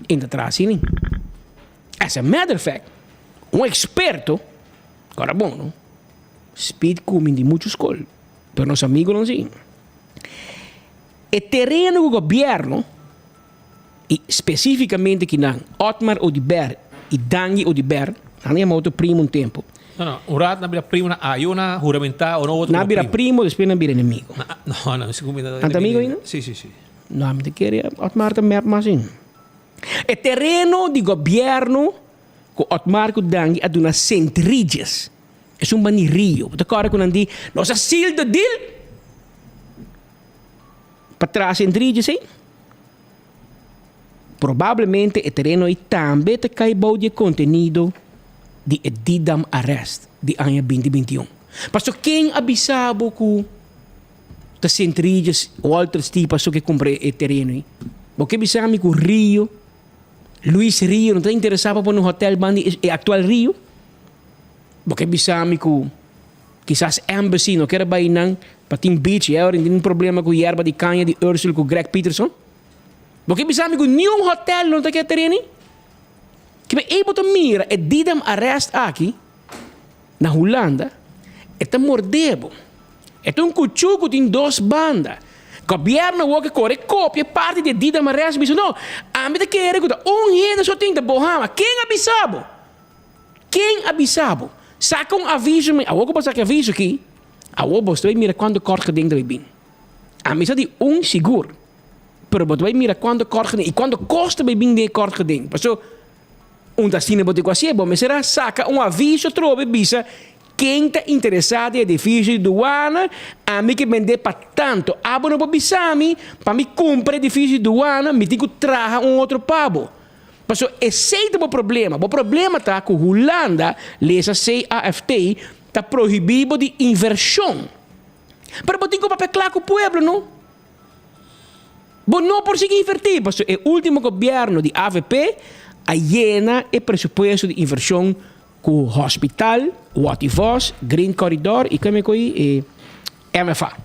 E no ta traha asina. As a matter of fact, un eksperto, kòrda bon no, Speed kumin di muchu skol. Pero nos amigonan si. E tereno ku gobierno i spesifikamente kinan Otmar Oduber i Dangui Oduber, nan a yama otro primo un tempu. No, no, un rato nan bira primo, nan ayo na huramentá o no otro Nan bira primo, despues nan bira enemigo. No, no, si Nan ta amigo ainda? Si, si, si. No, mi ta kere Otmar ta mep mas ainda. E tereno di gobierno ku Otmar ku Dangui a duna Sint Regis. Esun bani Rio. Bo ta kòrda ku nan di, Nos a seal the deal pa traha Sint Regis ei. Probablemente e tereno ei tambe ta kai bou di e kontenido di e Didam Arrest di aña binti 21. Paso ken a bisa bo ku ta Sint Regis, Walter Stipa so ke kumpra e tereno ei? Bo ke bisa mi ku Rio, Luis Rio no ta interesá pa pone un hotel banda di e aktual Rio? Bo ke bisa mi ku kisas Embassy no kere bai nan pa tin beach i awor tin un problema ku yerba di kaña di Ursel ku Greg Peterson? Bo ke bisa mi ku niun hotel no ta ke tereni? Kiba ei bo ta mira e Didam arrest aki na Hulanda e ta morde bo. E ta un kuchu ku tin dos banda. Gobièrnu awor ke kore kopia parti di e Didam arrest bisa no, ami ta kere ku ta un hende so tin ta bohama. Ken a bisa bo? Ken a bisa bo? Saka un aviso mi. Awor ku bo saka e aviso aki, awor bo ta bai mira kuantu kòrt geding ta bai bin. Ami sa di un sigur, pero bo ta bai mira kuantu kòrt geding i kuantu kos ta bai bin den e kòrt geding. Paso, un ta asina bo tin ku hasié, bo mester a saka un aviso atrobe bisa ken ta interesá den edifisio di duana, ami ke bendé pa tantu. Abo no por bisa mi pa mi kumpra edifisio di duana, mi tin ku traha un otro pa bo. Pasobra esei ta bo problema. Bo problema ta ku Hulanda, lesa CAFT, ta prohibí bo di invershon. Pero bo tin ku papia kla ku pueblo, no? Bo no por sigui invertí, pasobra e último gobièrnu di avp a yena e presupuesto di invershon ku hospital, Watty Vos, Green Corridor i keme ku ei, e MFA.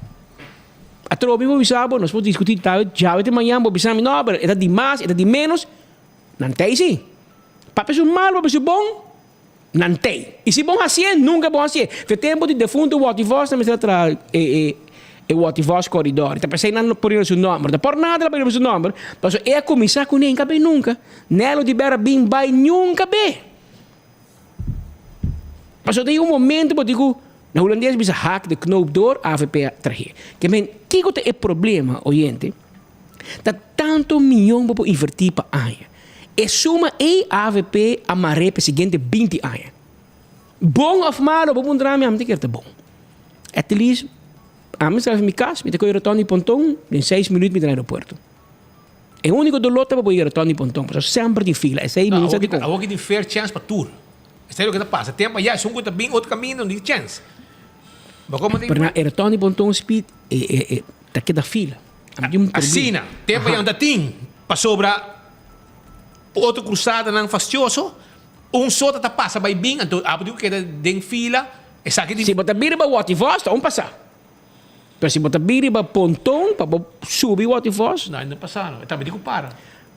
Atrobe bo bisa bo, nos por diskutí tal djawe te mañan, bo bisa mi, no, pero e ta di mas, e ta di ménos. Nan tei sí. Papia su malu, papia su bon, nan tei. I si bon hasié, nunka bon hasié. Fe tempu di defuntu Watty Vos nan mester a traha e e e Watty Vos Corridor. Ta p'esei nan pone riba su nòmber. Ta por nada nan pone riba su nòmber, pasobra e a kuminsá kuné, e ka bay nunka. Nelo di Bera bin bay niunka be. Pasobra tin un momento bo tin ku, na hulandes bisa haak de knoop door, avp a trah'é. Ke men, kiko ta e problema, oyente? Ta tanto miyon bo por invertí pa aña. E suma ei avp a mar'é pa e siguiente 20 aña. Bon òf malo, bo puntra mi, ami ta kere ta bon. At least, ami sali for mi kas, mi ta kohe rotonda di Ponton, den seis minuut mi ta na aeropuerto. E úniko doló ta pa bo yega Tony Ponton, pasobra semper tin fila. Esei mi no sa dikon. Awor ki tin fair chance pa tur. Esei loke ta pasa. Tempu ayá esun ku ta bin otro kaminda no tin chance. Bo komo tin. Pero na e Tony Ponton speed e e e ta keda fila. Ami tin un problema. Asina, tempu ayá no ta tin pasobra otro krusadanan fastioso, un sota ta pasa bai bin anto abo tin ku keda den fila esaki tin. Si bo ta bin riba Watty Vos ta un pasa. Pero si bo ta bin riba ponton pa bo subi Waterfalls. No, no pasa no. E tambe tin ku para.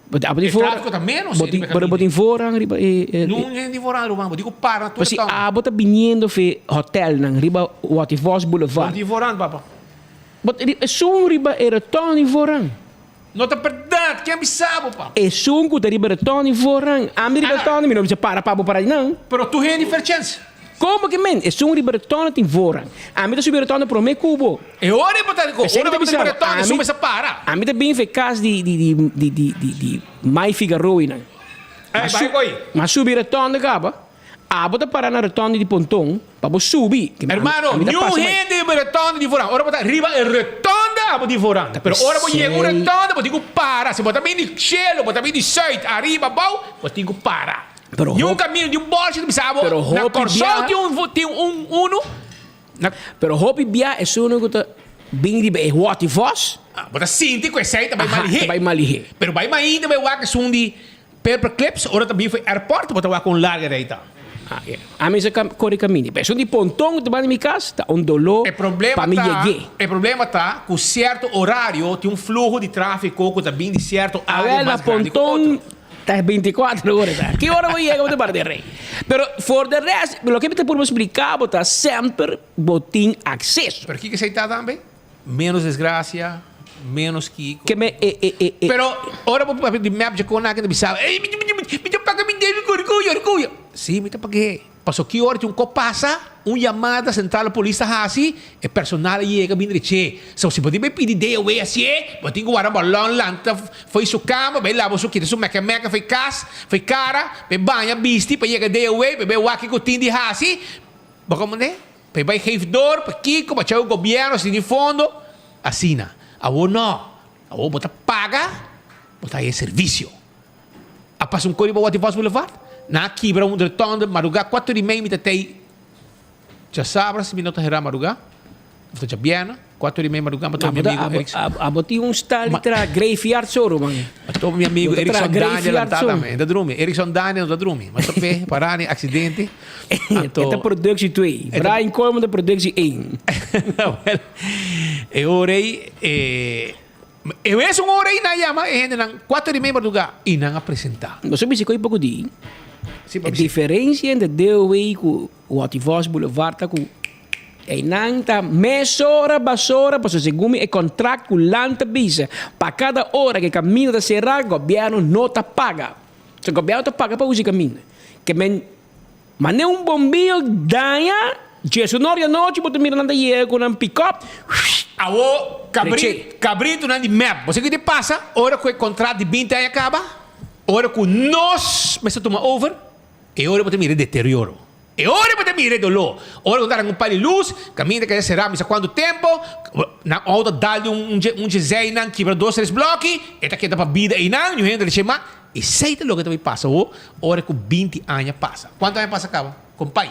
Bo tin, E trafiko ta menos bo tin, pero bo tin voorrang riba e, e, Nun hende tin voorrang ruman. Bo tin ku para na tur Pero si town. abo ta biniendo fe hotelnan riba Waterfalls Boulevard. Bo tin voorrang papa. Bo tin, esun riba e rotonde tin voorrang. No ta berdad. Ken bisa bo papa? Esun ku ta riba rotonde tin voorrang. Ami riba rotonde mi no bisa para pa bo para di nan. Pero tur hende fair chance. Como ke men? Esun riba rotonde tin voorrang. Ami ta subi rotonde prome ku bo. E ora bo ta Esei ora mi ta bo ta bisa riba bo. rotonde Ami su mester para. Ami ta bin fe kas di di di di di di di Mai Figaroa nan. Ey, Ma bai su koy. ma subi rotonde kaba. Abo ta para na rotonde di Ponton pa bo subi. Ke men ami Hermano, ami ta niun pasa bai. hende riba rotonde di voorrang. Ora bo ta riba e rotonde abo di voorrang. Ta Pero ora bo yega un pesei. rotonde bo tin ku para. Si bo ta bin di shelu, bo ta bin di suid, ariba, abou, bo tin ku para. Pero Ni un hopi camino di un bolsje ta bisa bo, Pero na hopi Kòrsou bia tin un tin un unu, na. Pero hopi bia esun ku ta bin riba e hòti vòs. Ah, bo ta sinti ku esei ta bai Aha, malihé. ta bai malihé. Pero bai mainta bai wak esun di Paperclips, ora ta bin for airport bo ta wak kon larga rei ta. Ah, yeah. Ami sa kam kore kaminda. Pero esun di Ponton ku ta banda mi kas ta un doló E problema pa mi ta, yeg'é. e problema ta ku sierto orario tin un fluho di tráfiko ku ta bin di sierto área Awel na mas grandi ku Ponton otro. Ta 24 ora ta. Ki ora bo yega bo ta para den rei. Pero for de rest, loke mi ta purba splika bo ta semper bo tin akseso. Pero kiko esei ta tambe? Menos desgracia, menos kiko. Ke me e e e e. Pero ora bo papia di mep dje kon aki ta bisa, ey mi mi ta paga mi debe ku orguyo, orguyo. Si, mi ta pag'é. Paso ki ora tin un ko pasa, un yamada sentral polis ta hasi, e personal a yega bin dreché. So si bo tin bai pidi DOW hasié, bo tin ku wara balòn lanta fo'i su kama, bai laba su kita su mèkè mèkè fo'i kas, fo'i kara, bai baña bisti pa yega DOW, bai bai wak kiko tin di hasi. Bo comprende? Pa e bai geef door, pa kiko, pa chau gobierno si tin fondo, asina. Awor no. Awor bo ta paga, bo ta haya servicio. A pasa un kori pa Watty Vos Boulevard, nan a kibra un rotonde maruga cuatro y mei mi ta tey djasabra si mi no ta hera maruga, of ta djabièrnè, cuatro y mei maruga mi a topa mi amigo Erickson. Abo tin un stal di traha graveyard so ruman. Mi a topa mi amigo Erickson Daniel lantá tambe, e ta drumi, Erickson Daniel no ta drumi, mi a top'é pará den accidente. E ta productie twee, Brian Koolman ta productie één. Wel, e ora ei e. E mes un ora ei nan a yama e hendenan cuatro di mei mardugá i nan a presentá. Nos a bisa ku ei poko di e diferensia entre DOW ku Watty Vos Boulevard ta ku einan ta mesora basora pasobra segun mi e kontrakt ku lan ta bisa pa kada ora ku e kaminda ta será gobièrnu no ta paga. So gobièrnu ta paga pa usa e kaminda. Ke men Mane un bombillo daña djesunor di anochi bo ta mira nan ta yega ku nan pick-up. Awo Treche. kabritunan di mep, bo sa ki ta pasa ora ku e kontrat di binti aña kaba? Ora ku nos mester tuma over, e ora bo ta mira e deterioro, e ora bo ta mira e doló, ora ku nan ta aranka un pal di lus, kaminda ta keda será misa kuantu tempu, nan outo dal di un un dje zeinan kibra dos tres bloki, e ta keda pa bida einan, niun hende ta dje mas. Esei ta loke ta bay pasa awo ora cu 20 aña pasa. Cuanto aña pasa caba? Compay.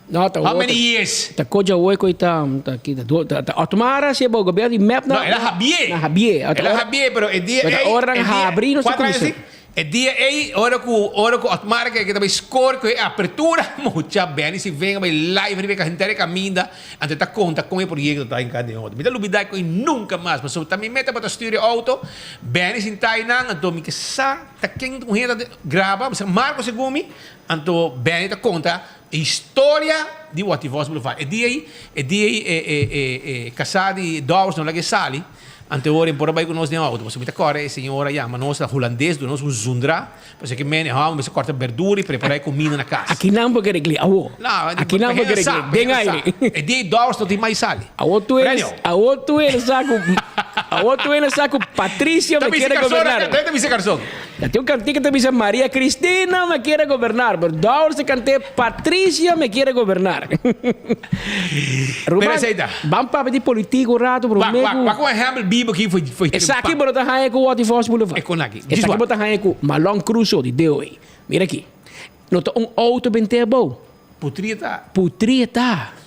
No, ta How many years? Ta koja awo cu ta ta kita ta Otmar si bo gobierno di mep na. No, el a habié. Na habié. El a habié, pero e dia ey. Ora nan habri no se cuminsa. E dia ey ora cu ora cu Otmar ke ta bay score cu e apertura mucha Benny si venga bay live riba e henter e caminda anto e ta conta con e proyecto ta hinca den otro. Mi ta lubida cu nunca mas pasobra ta mi meta pa ta stuur e auto. Benny sinta einan, anto mi ke sa ta ken un hende ta graba, mi sa Marco segun mi, anto Benny ta konta e historia di Watty Vos Boulevard. E dia ei, e dia ei e e e e kasá di Dowers no laga e sali, anto e ora e por a bai ku nos den outo, pasobra mi ta kòrda e señora yama nos, ta hulandes, duna nos un zundra, pasobra ke mene hòmber mester kòrta berdura i prepará e kuminda na kas. Akinan bo ke regla awo. No, Akinan bo ke regla den aire. E dia ei Dowers no tin mai sali. Awo tu eres, awo tu eres sa ku. Awor tu hende sa ku Patricio me kiere gobernar. Ta bisa karson. Ta tin un kantika ta bisa Maria Cristina me kiere gobernar, pero Dowers ta kant'é Patricio me kiere gobernar. Ruman, ban papia di politik un rato promé ku. Wak un ehèmpel bibo aki foi foi. Esaki bo no ta haña ku Watty Vos Boulevard. E kon aki. Esaki bo ta haña ku Malon Crusoe di DOA. Mira aki. No ta un outo bent'é abou. Putri ta. Putri ta.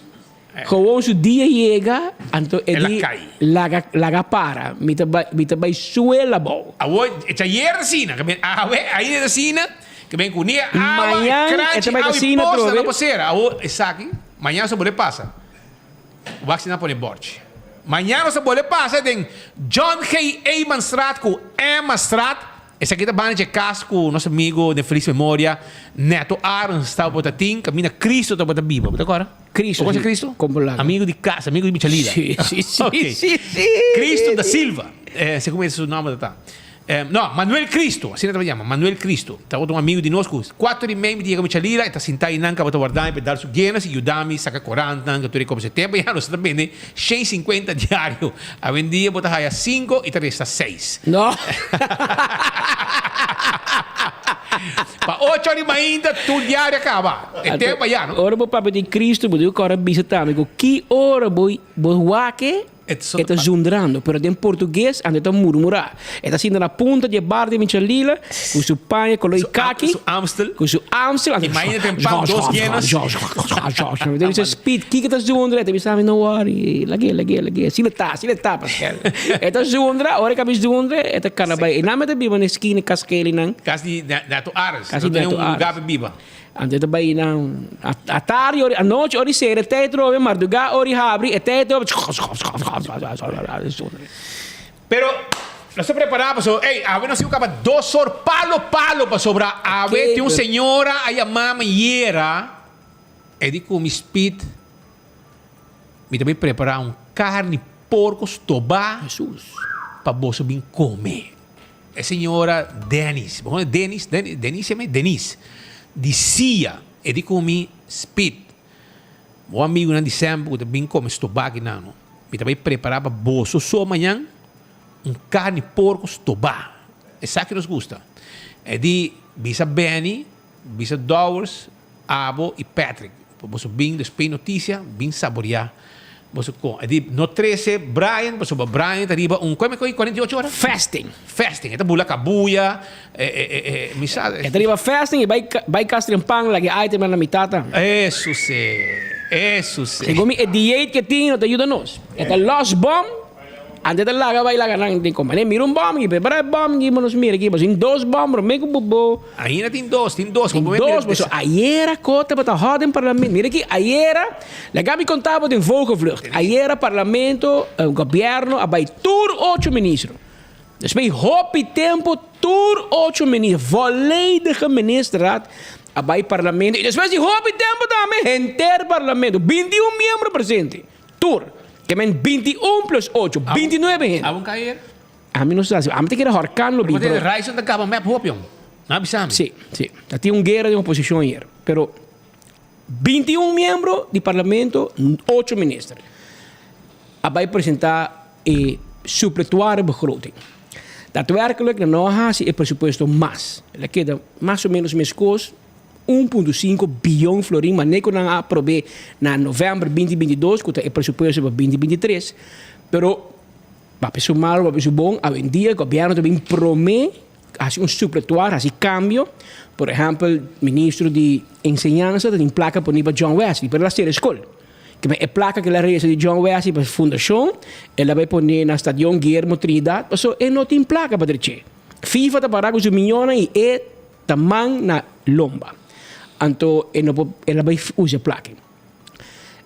Gewoon su dia yega, anto e di laga laga para, mi ta bai mi ta bai suela abou. Awor e ta yer asina, ke ben awe ainda ta asina, ke ben ku ni e awa, e Mañan e kranchi, ta bai awa i asina posta atrobe. no por sera. Awor esaki, mañan nos a bole pasa. Wak si nan pone borchi. Mañan nos a bole pasa den John G. Emanstraat ku Emmastraat. Esaki ta banda dje kas ku nos amigo den felis memoria Neto Arends tabata tin, kaminda Cristo tabata biba. Bo ta kòrda? Cristo, Bo konose si. Cristo? Kon bo laga. Amigo di kas, amigo di Michalila. Si, si, si, Ok. si, si. Cristo da Silva, segun mi su nòmber ta ta. No, Manuel Cristo, asina tabata yama, Manuel Cristo. Tabata un amigo di nos ku kuater i mei mi ta yega Michalila, e ta sinta einan kabata warda mi pa e dal su guenas i yuda mi saka korantnan ku tur e kos. E tempu ya nos ta bende 150 diario. Awendia bo ta haya sinku i ta resta seis. No. Pa ocho ora di mainta tur diario a kaba. E tempu aya no. Ora bo papia di Cristo bo debe kòrda bisa tambe ku ki ora bo bo wak e e ta zundrando pero den portugues anto e ta murmurá. E ta sinta na punta di e bar di Michalila ku su paña koló di kaki. Su Amstel. Ku su Amstel. I mainta ten pan dos Guinness. Mi ta bisa Speed kiko ta zundra? E ta bisa mi no worry lag'é lag'é lag'é asina ta asina ta Pascal. E ta zundra ora e kaba zundra e ta kana bai. E nan mi ta biba na e skina kas Kelly nan. Kas di Neto Ares. Kas di Neto Ares. No tin un lugar pa biba. Anto e ta bai nan atardi ora anochi ora di sera e tei trobe mardugá ora di habri e tei trobe. Pero nos ta prepará pasobra ey awe nos tin ku kaba dos or palo palo pasobra awe tin un señora a yama mi ayera e di ku mi Speed mi ta bai prepará un karni porko stobá pa boso bin kome. E señora Dennis bo kono Dennis Dennis yama Denise di sia e di ku mi Speed bo amigunan di semper ku ta bin kome stobá akinan no. Mi ta bai prepará pa boso so mañan un karni porko stobá. Esaki nos gusta. E di, Bisa Benny, bisa Dowers, abo i Patrick. Pa boso bin despues noticia, bin saborea boso con. E di no trece Brian pasobra Brian ta riba un, cual mi coge 48 ora? Fasting. Fasting, e ta bula cabuya, e, e, e, e, mi sa. E ta riba fasting y bay, bay cas tren pan laga e item na mitad tambe. Eso si, eso si. Segun mi e dieet ke tin no ta yuda nos. E ta los bom. Ante ta laga bai laga nan tin como mira un bom aki prepara e bom aki pa nos mira aki pasobra tin dos bom prome ku bo Ainda tin dos tin dos tin dos pasobra ayera ko tabata hot den parlamento mira aki ayera laga mi konta bo den vogelvlucht ayera parlamento gobierno a bai tur ocho ministro despues hopi tempo tur ocho ministro volledige ministerraad a bai parlamento y despues di hopi tempo tambe henter parlamento 21 miembro presente. Tur. Ke men 21 plus 8, 29 hende. Abon kai er? Ami no sa si. Ami ta kere horkan lo bin, pero. Ryson ta kaba mep hopi jong. No a bisa mi. Si, si. Ta tin un guera den oposishon ayer. Pero 21 miembro di parlamento, 8 minister a bai presenta e supletoire begroting. Daadwerkelijk nan no a hasi e presupuesto mas. El a keda mas o menos meskos. 1.5 biyon florin manera ku nan a aprob'é na novèmber binti binti dos ku ta e presupuesto pa binti binti tres. Pero papia su malu papia su bon awendia gobièrnu ta bin promé hasi un supletuar hasi kambio. Por ehèmpel ministro di enseñansa ta tin plaka poni pa John Wesley pero el a sera e skol. Kimen e plaka ku el a resa di John Wesley pa fundashon el a bai pone na stadion Guillermo Trinidad pasobra e no tin plaka pa dreché. FIFA ta para ku su miñonnan i e Ta man na lomba. Anto e no por el a bai usa e plaki.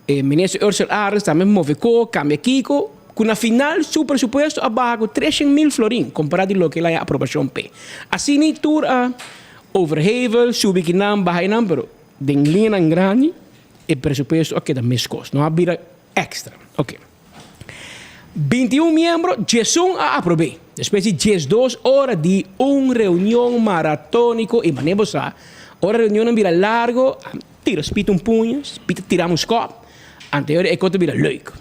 E minister Ursel Arends tambe move ko, kambia kiko, ku na final su presupuesto a baha ku 300 mil florin kompara di loke el a haña aprobashon p'e. Asina tur a overhevel, subi kinan, baha einan, pero den liñanan grandi e presupuesto a keda meskos, no a bira extra. Oke. 21 miembro, 11 a aprob'é. Despues di 12 ora di un reunion maratóniko i manera bo sa, ora reunionnan bira largo, tira spita un puño, spita tira un skòp, anto e kos ta bira leuk.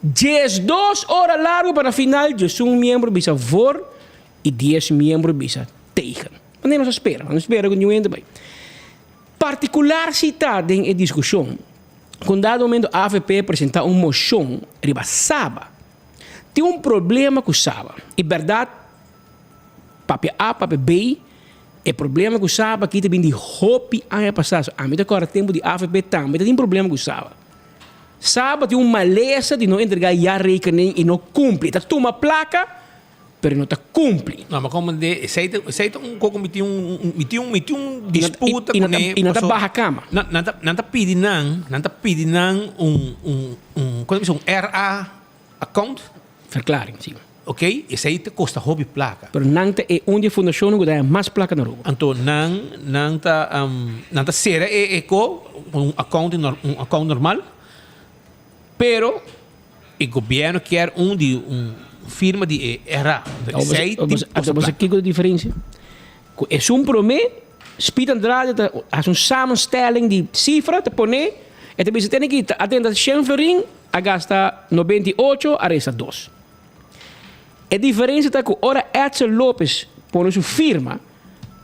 12 ora largo pa na final 11 miembro bisa voor i 10 miembro bisa tegen. Manera nos a spera, nos a spera ku niun hende bai. Partikular si ta den e diskushon. Ku un dado momento avp presenta un moshon riba Saba. Tin un problema ku Saba. I bèrdat, papia A, papia B, e problema ku Saba aki ta bin di hopi aña pasá. So ami ta kòrda tempu di avp tambe ta tin problema ku Saba. Saba tin un malesa di no entregá jaarrekening i no kumpli. Ta tuma plaka. Pero no ta cumpli. No, ma como de, esey ta, esey ta un coco mi tin un, mi tin un, mi tin un disputa I no ta, i no ta baha cama. Nan, nan ta, nan ta pidi nan, nan ta pidi nan un, un, un, como ta bisa, un RA account. Verklaring, si. Ok, esey ta costa hopi placa. Pero nan ta e un di e fundacionnan cu ta haya mas placa na Aruba. Anto nan, nan ta, nan ta cera e, e co, un account, un account normal, pero. E gobierno kier un di un firma di e RA. Esey tin Anto bo sa kiko ta diferencia? Ku esun prome, Speed Andrade ta hasi un samenstelling di sifra, ta pone, e ta bisa tene ki a tenta shen florin, a gasta 98, a resta dos. E diferencia ta ku ora Edsel Lopez pone su firma,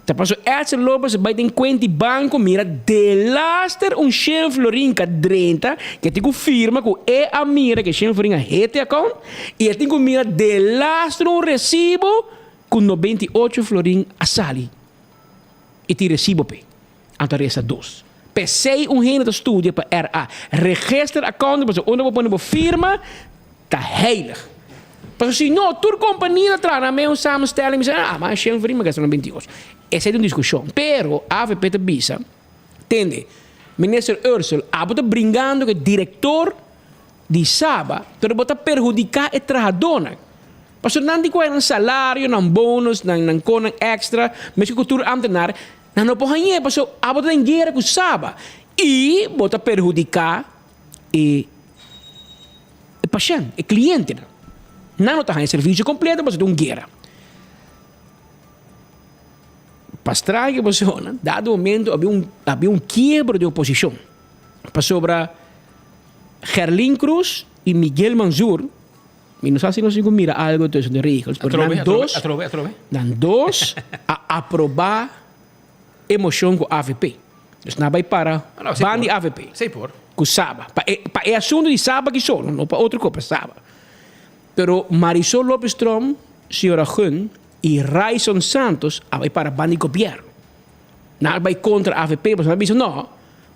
Ta paso Edsel Lopez a bai den cuenta di banco mira delaster un shen florin ka drenta ke tin ku firma ku e a mira ke shen florin a hete account y e tin ku mira delaster un recibo ku 98 florin a sali y tin recibo p'e anto a resta dos. P'esey un hende ta studia pa RA register account pasobra unda bo pone bo firma ta heilig. Pasobra si no, tur kompania ta traha nan mes un samenstelling bisa, ah, ma shen fri, ma gasta nan 28. Esei ta un diskushon. Pero avp ta bisa, tende, Minister Ursell, abo ta bringando ku e direktor di Saba, pero bo ta perhudiká e trahadónan. Pasobra nan tin ku haña nan salario, nan bonus, nan nan konan èkstra, meske ku tur ámtenar, nan no por hañ'é pasobra abo ta den guera ku Saba. I bo ta perhudiká e e pashènt, e klientenan. Nan no ta haña servisio kompleto pasobra ta un guera. Pa straño ku persona, dado momento habia un habia un kiebro di oposishon pasobra Gerlin Cruz i Miguel Manzur, mi no sa si nos tin ku mira algo tussen de regels, pero nan dos, nan dos a aprobá e moshon ku avp. Dus nan a bai para ban di avp. Ku Saba. Pa e, pa e asuntu di Saba ki so, no pa otro kos, pa Saba. Pero Marisol Lopez Tromp, señora Gun y Ryson Santos a bai para banda di gobierno. Nan a bai contra avp pasobra nan a bisa no,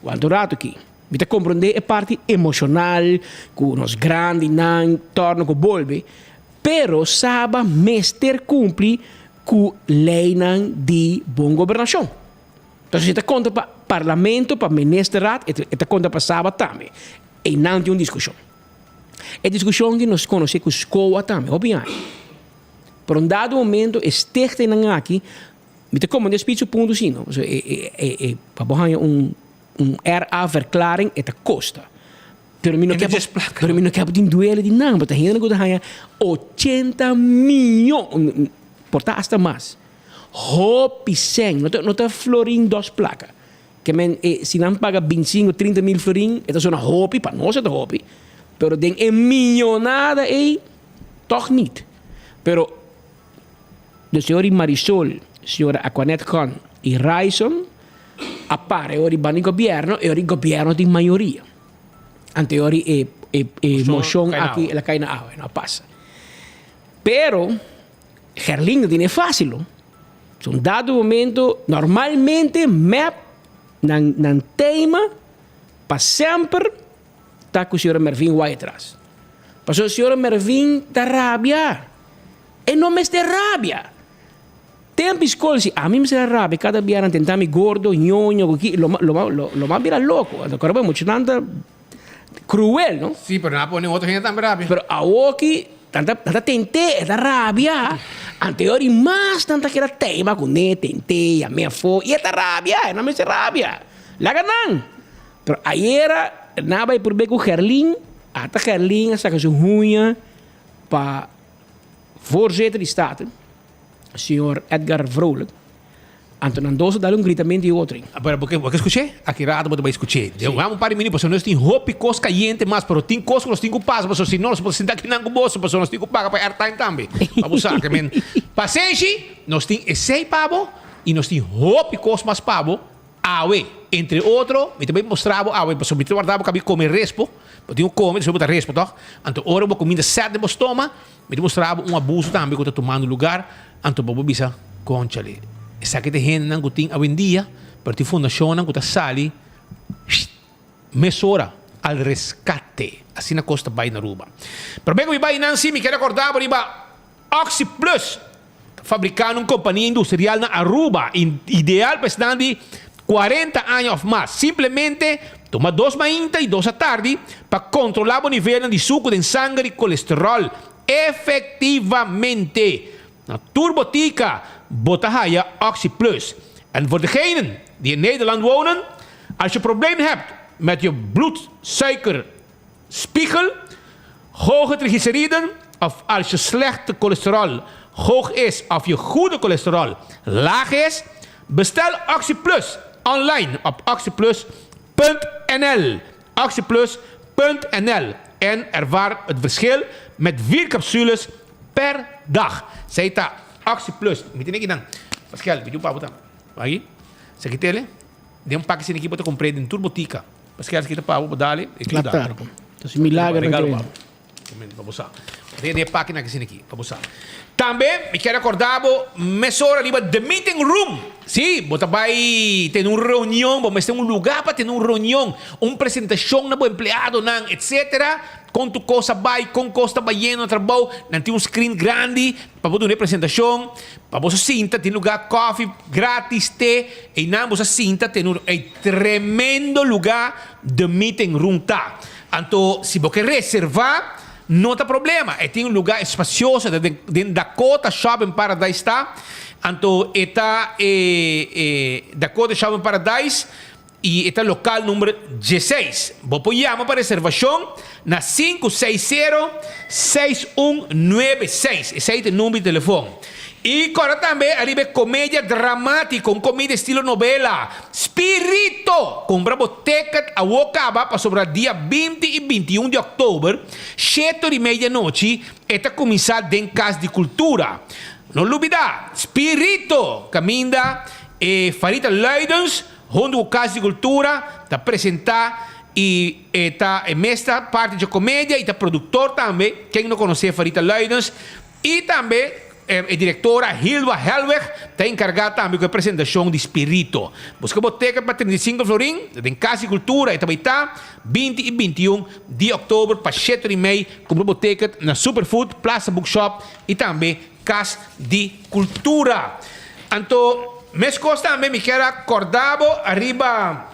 wanta un rato aki. Mi ta comprende e parti emocional cu nos grandinan torno cu bolbe, pero Saba mester cumpli cu leynan di bon gobernacion. Entonces si ta conta pa parlamento, pa ministerraad, e ta conta pa Saba tambe. Eynan tin un discusion. E discusion ki nos conoce cu SCOA tambe, hopi aña. Pero un dado momento e stichtingnan aki, mi ta comprende Speed su punto si no, pasobra e e e pa bo haña un un RA verklaring e ta costa. Pero mi no ke pero mi no ke bo tin duele di nan, bo ta hende ku ta haña ochenta miyon, por ta hasta mas. Hopi sèn, no ta no ta florin dos plaka. Ke men e si nan paga bintisinko, trinta mil florin e ta sona hopi, pa nos e ta hopi, pero den e miyonada ei tòg nit. Pero de señor Marisol, señora Aquanet Khan i Ryson a para e ora di banda di gobièrnu, e ora di gobièrnu tin mayoria. Anto e ora e e e moshon aki el a kai na awa, e no a pasa. Pero Gerlin no tene fácil lo. So un dado momento, normalmente mep nan nan tema pa semper ta ku señora Mervin wai atras. Pasobra señora Mervin ta rabia. E no mester rabia. Tempo di skol si ami mester a rabia kada bia nan tenta mi gordo, ñoño, ku ki, lo lo lo lo mas bira loko. Anto kòrda bo muchanan ta cruel, no? Sí, pero nan a pone otro hende tambe rabia. Pero awoki nan ta nan ta tent'é, e ta rabia. Anterior i mas nan ta keda teima kuné, tent'é, yam'é afó, i e ta rabia, e no mester rabia. Laga nan. Pero ayera nan a bai purb'é ku Gerlin, ata Gerlin a saka su huña pa voorzitter di Staten, señor Edgar Vrolijk. Anto nan dos a dal un gritamento i otro. Pero bo ke bo ke skuch'é? Aki rato bo ta bai skuch'é. Den un un par di minüt pasobra nos tin hopi kos kayente mas, pero tin kos ku nos tin ku pasa pasobra si no nos por sinta akinan ku boso pasobra nos tin ku paga pa airtime tambe. Pa bo sa ke men pasenshi, nos tin esei pa bo i nos tin hopi kos mas pa bo awe. Entre otro, mi ta bai mostra bo awe pasobra mi ta warda bo kabi kome respo. Bo tin ku kome despues bo ta respo tòg. Anto ora bo kuminda sèt den bo stoma, Mi ta mustra bo un abuso tambe ku ta tumando lugar, anto bo por bisa, Kónchale, esaki ta e hendenan ku tin awendia, pero tin fundashonnan ku ta sali mesora al reskate. Asina kos ta bai na Aruba. Promé ku mi bai nan si mi kier rekordá bo riba Oxi Plus, ta fabriká na un kompania industrial na Aruba, ideal pa esnan di 40 aña òf mas. Simplemente tuma dos mainta i dos atardi pa kontrolá bo nivelnan di suku den sanger i kolesteròl efektivamente. Na tur botika bo ta haya Oxi Plus. En voor degenen die in Nederland wonen, als je problemen hebt met je bloedsuikerspiegel, hoge triglyceriden of als je slechte cholesterol hoog is of je goede cholesterol laag is, bestel Oxi Plus online op oxyplus.nl. Oxyplus.nl en ervaar het verschil met vier capsules per dag. Esei ta Oxyplus. Mi tene kinan. Pascal, mi tin un papu ta. Aki. Esaki tele. Den un paki esaki bo ta compr'é den tur botica. Pascal, esaki ta pa bo, bo dale. E ki dale. Entonces milagro. Regalo pa bo. Pa bo sa. Den e paki nan esaki pa bo sa. Tambe mi kier recorda bo mesora riba The Meeting Room. Si, bo ta bai tene un reunion, bo mester un lugar pa tene un reunion, un presentacion na bo empleadonan, etcetera. Con tur cos a bai, con cos ta bayendo na trabou. Nan tin un screen grandi pa bo duna e presentacion, pa bo sinta, tin lugar coffee gratis, te. Eynan bo sa sinta tene un ey tremendo lugar The Meeting Room ta. Anto si bo ke reserva no ta problema, e tin un lugar espacioso ta den den Dakota Shopping Paradise ta, anto e ta e e Dakota Shopping Paradise y e ta local number dieseis. Bo por yama pa reservacion na 560 6196, esey ta e number di telefon. Y corda tambe ariba e comedia dramatico, un comedia estilo novela, Spirito! Cumpra bo ticket awo caba pasobra dia 20 y 21 di october, shete ora y media anochi, e ta cuminsa den Cas di Cultura. No lubida, Spirito! Caminda e Farita Luidens hunto cu Cas di Cultura ta presenta. I e ta e mes ta parti dje komedia i ta produktor tambe, ken no konosé Farita Luidens. I tambe e direktora Hilwa Helweg ta enkargá tambe ku e presentashon di Spirito. Buska bo teket pa 35 florin den Kas di Kultura e ta bai ta 20 i 21 di òktober pa shete di mei. Kumpra bo teket na Superfood, Plaza Bookshop i tambe Kas di Kultura. Anto meskos tambe mi kier a kòrda bo ariba.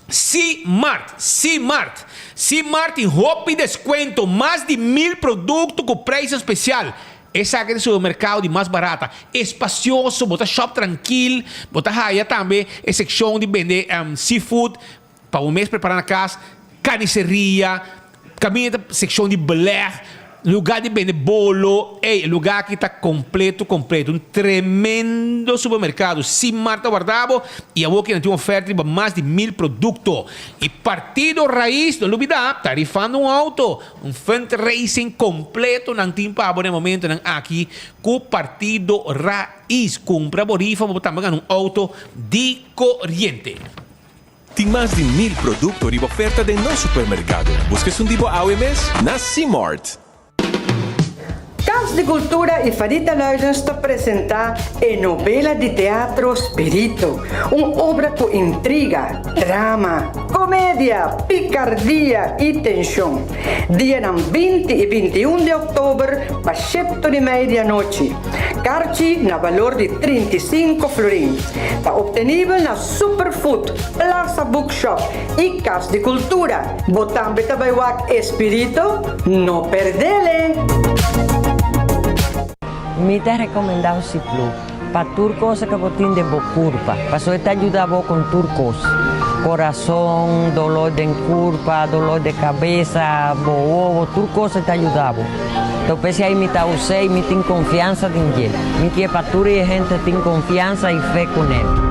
C-Mart, C-Mart. C-Mart tin hopi descuento, mas di mil producto cu prijsnan special. Esaki ta e supermercado di mas barata, espacioso, bo ta shop trankil, bo ta haya tambe e seccion di bende seafood pa bo mes prepara na cas, carniceria, Caminda ta seccion di beleg, lugar di bende bolo, ey, e lugar aki ta completo completo, un tremendo supermercado, Simar ta warda bo y awor ki nan tin un oferta riba mas di mil producto. Y Partido Raiz, no lubida, ta rifando un auto, un fundraising completo nan tin pa bo na e momentonan aki cu Partido Raiz. Cumpra bo rifa bo tambe gana un auto di coriente. Tin mas di mil produkto riba oferta den nos supermerkado. Buska esun di bo awe mes na Cmart. Kas di Kultura i Farita Luidens ta presentá e novela di teatro Spirito, un obra ku intriga, drama, komedia, pikardia i tenshon. Dianan 20 i 21 di òktober pa shepto di mei di anochi. Karchi na balor di 35 florin. Ta obtenibel na Superfood, Plaza Bookshop i Kas di Kultura. Bo tambe ta bai wak Espirito? No perdele! Mi ta rekomendá un Ciplu pa tur cosa ku bo tin den bo kurpa, pasobra e ta yuda bo kon tur kos, korason, dolor den kurpa, dolor de kabesa, bo wowo, tur kos e ta yuda bo. Enton p'esei ai mi ta us'é i mi tin konfiansa den dje. Mi kier pa tur e hente tin konfiansa i fe kuné.